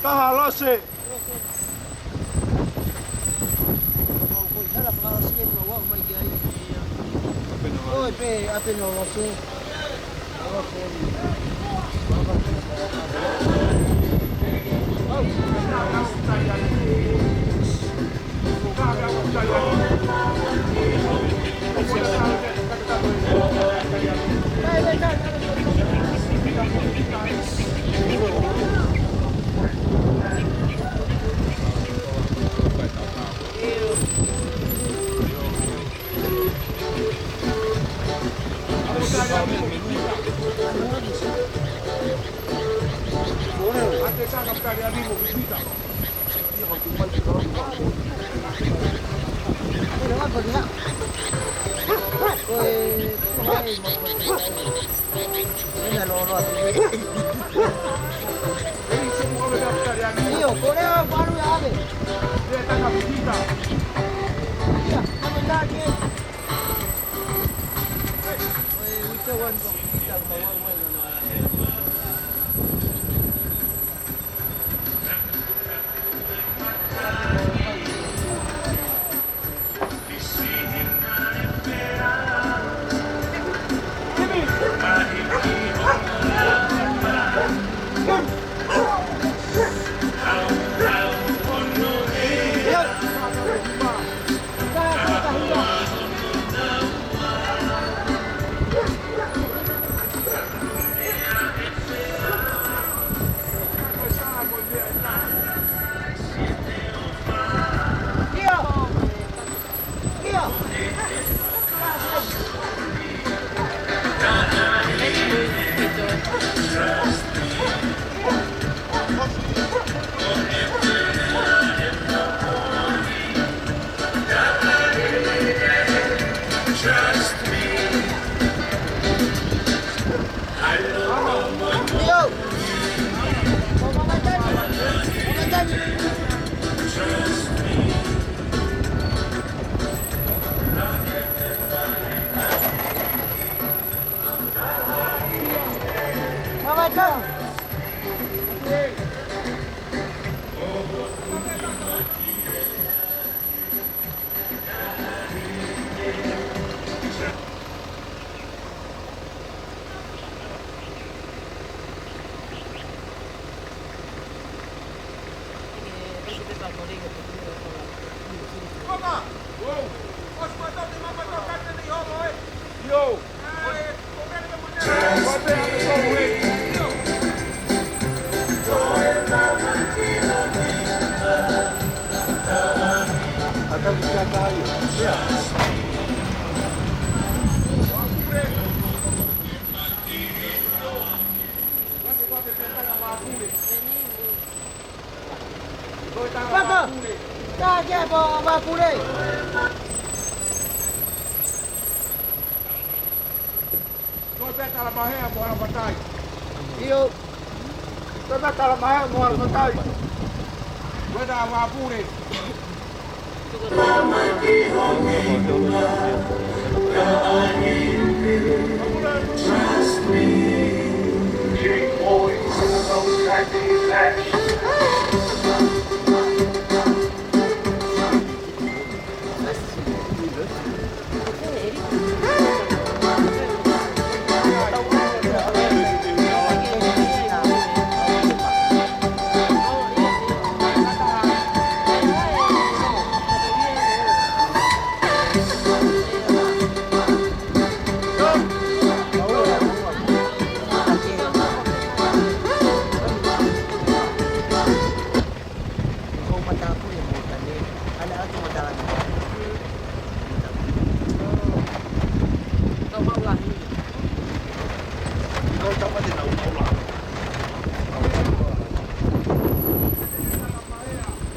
Taha lose. Oi, pe, a pe no lose. Yo. Paka! Ka ke po vapule! Ko e pea tala mahea mo alafatai. ʻIo. Ko e pea tala mahea mo alafatai. Ko e tā vapule.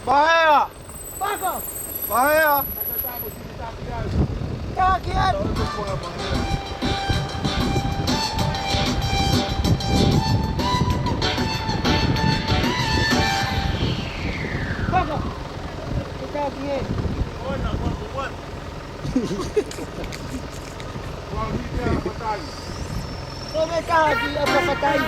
Mahea! Paka! Mahea! Taki atu! Paka! Taki atu! Ko e taki ʻa Pakatai.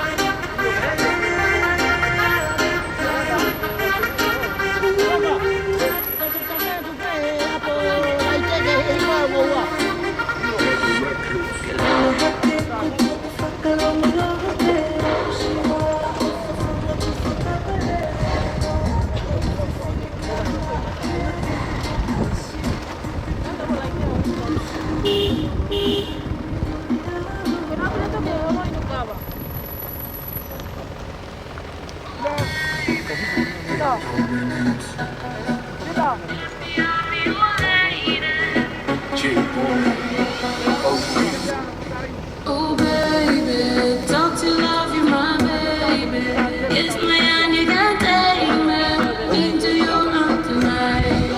Ooh, baby, don't you love you, my baby? It's me and you got daime. Into your arms tonight.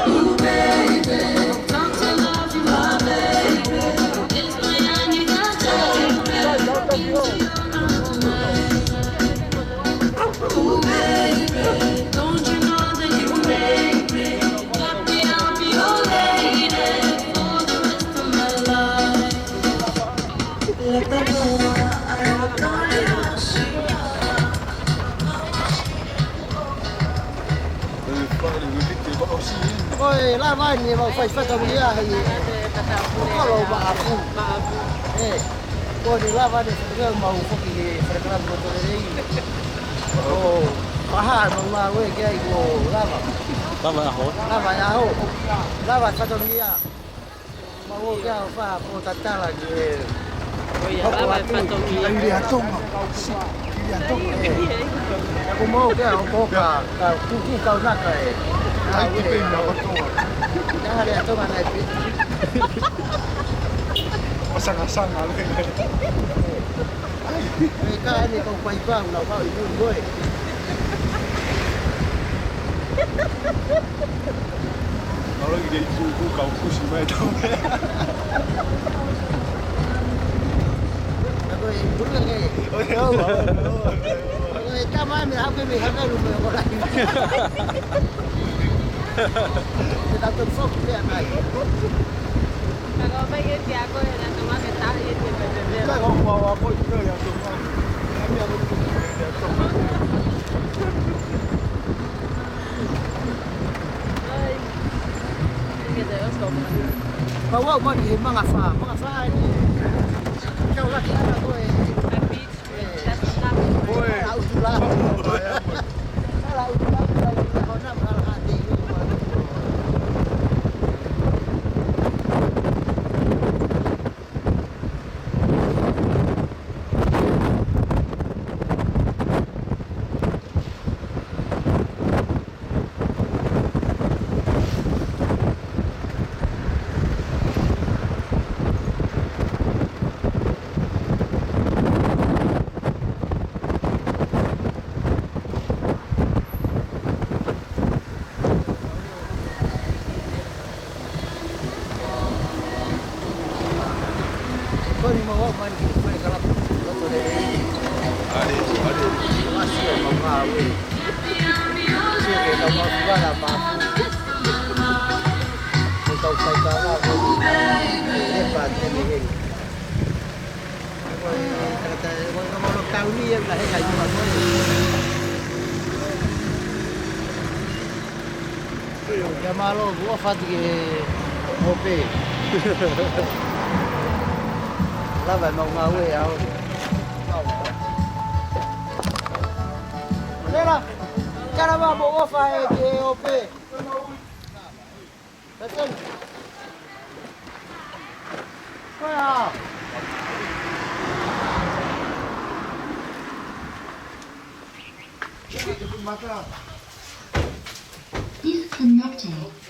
Ooh, baby, don't you love you, my baby? It's me and you got daime. Into your arms tonight. Ooh, baby, don't you know that you make me happy? I'll be your lady for the rest of my life. Ko e lava ni mau fai fatongia hei. Ko lo maʻafu. ʻE. Ko e lava ni fatongia mau foki he fale kalapu ko Tolelei. ʻO paha mau ngāue ki ai ko lava. Lava ʻaho. Lava ʻaho. Lava fatongia. Mau ō kia ʻo fai ko tatala ki he. ʻOi, ia, lava e fatongia. Ki Liliʻa Tonga. Ki Liliʻa Tonga, ē. Ko mau kia ʻo ko ka, ka kuku kau naka, ē. Ai, ki pē na kotoa. Ia, Liliʻa Tonga na e pē. Masanga sanga, lele. Ai. Ē, ka ʻene kau paipau, na kau i pun koe. Alo i ke tuku kau kusi mai tau mea. Ako e pulu ke. ʻOi, ʻo, ʻo, ʻo. Ako e tama me hape me hape lu me ora. Te tato foki pe anai. Ka ko e peke te ako e na tama me tahi e te pepe. Ka ko ua ua ko i te ia tama. Ia mea ko i te ia tama. Ka ua ua ki he manga fā, manga fā ni. Kau laki ana ko e. Ko e. Ala utu la. Ala utu la, ala utu la, ala utu la. Kia mālō, ʻoku ʻofa atu ki he ʻope. Lava e mau ngāue ʻaʻau. Lera, kara wa mo ʻofa e ki he ʻope. That's it. Koia. Disconnected.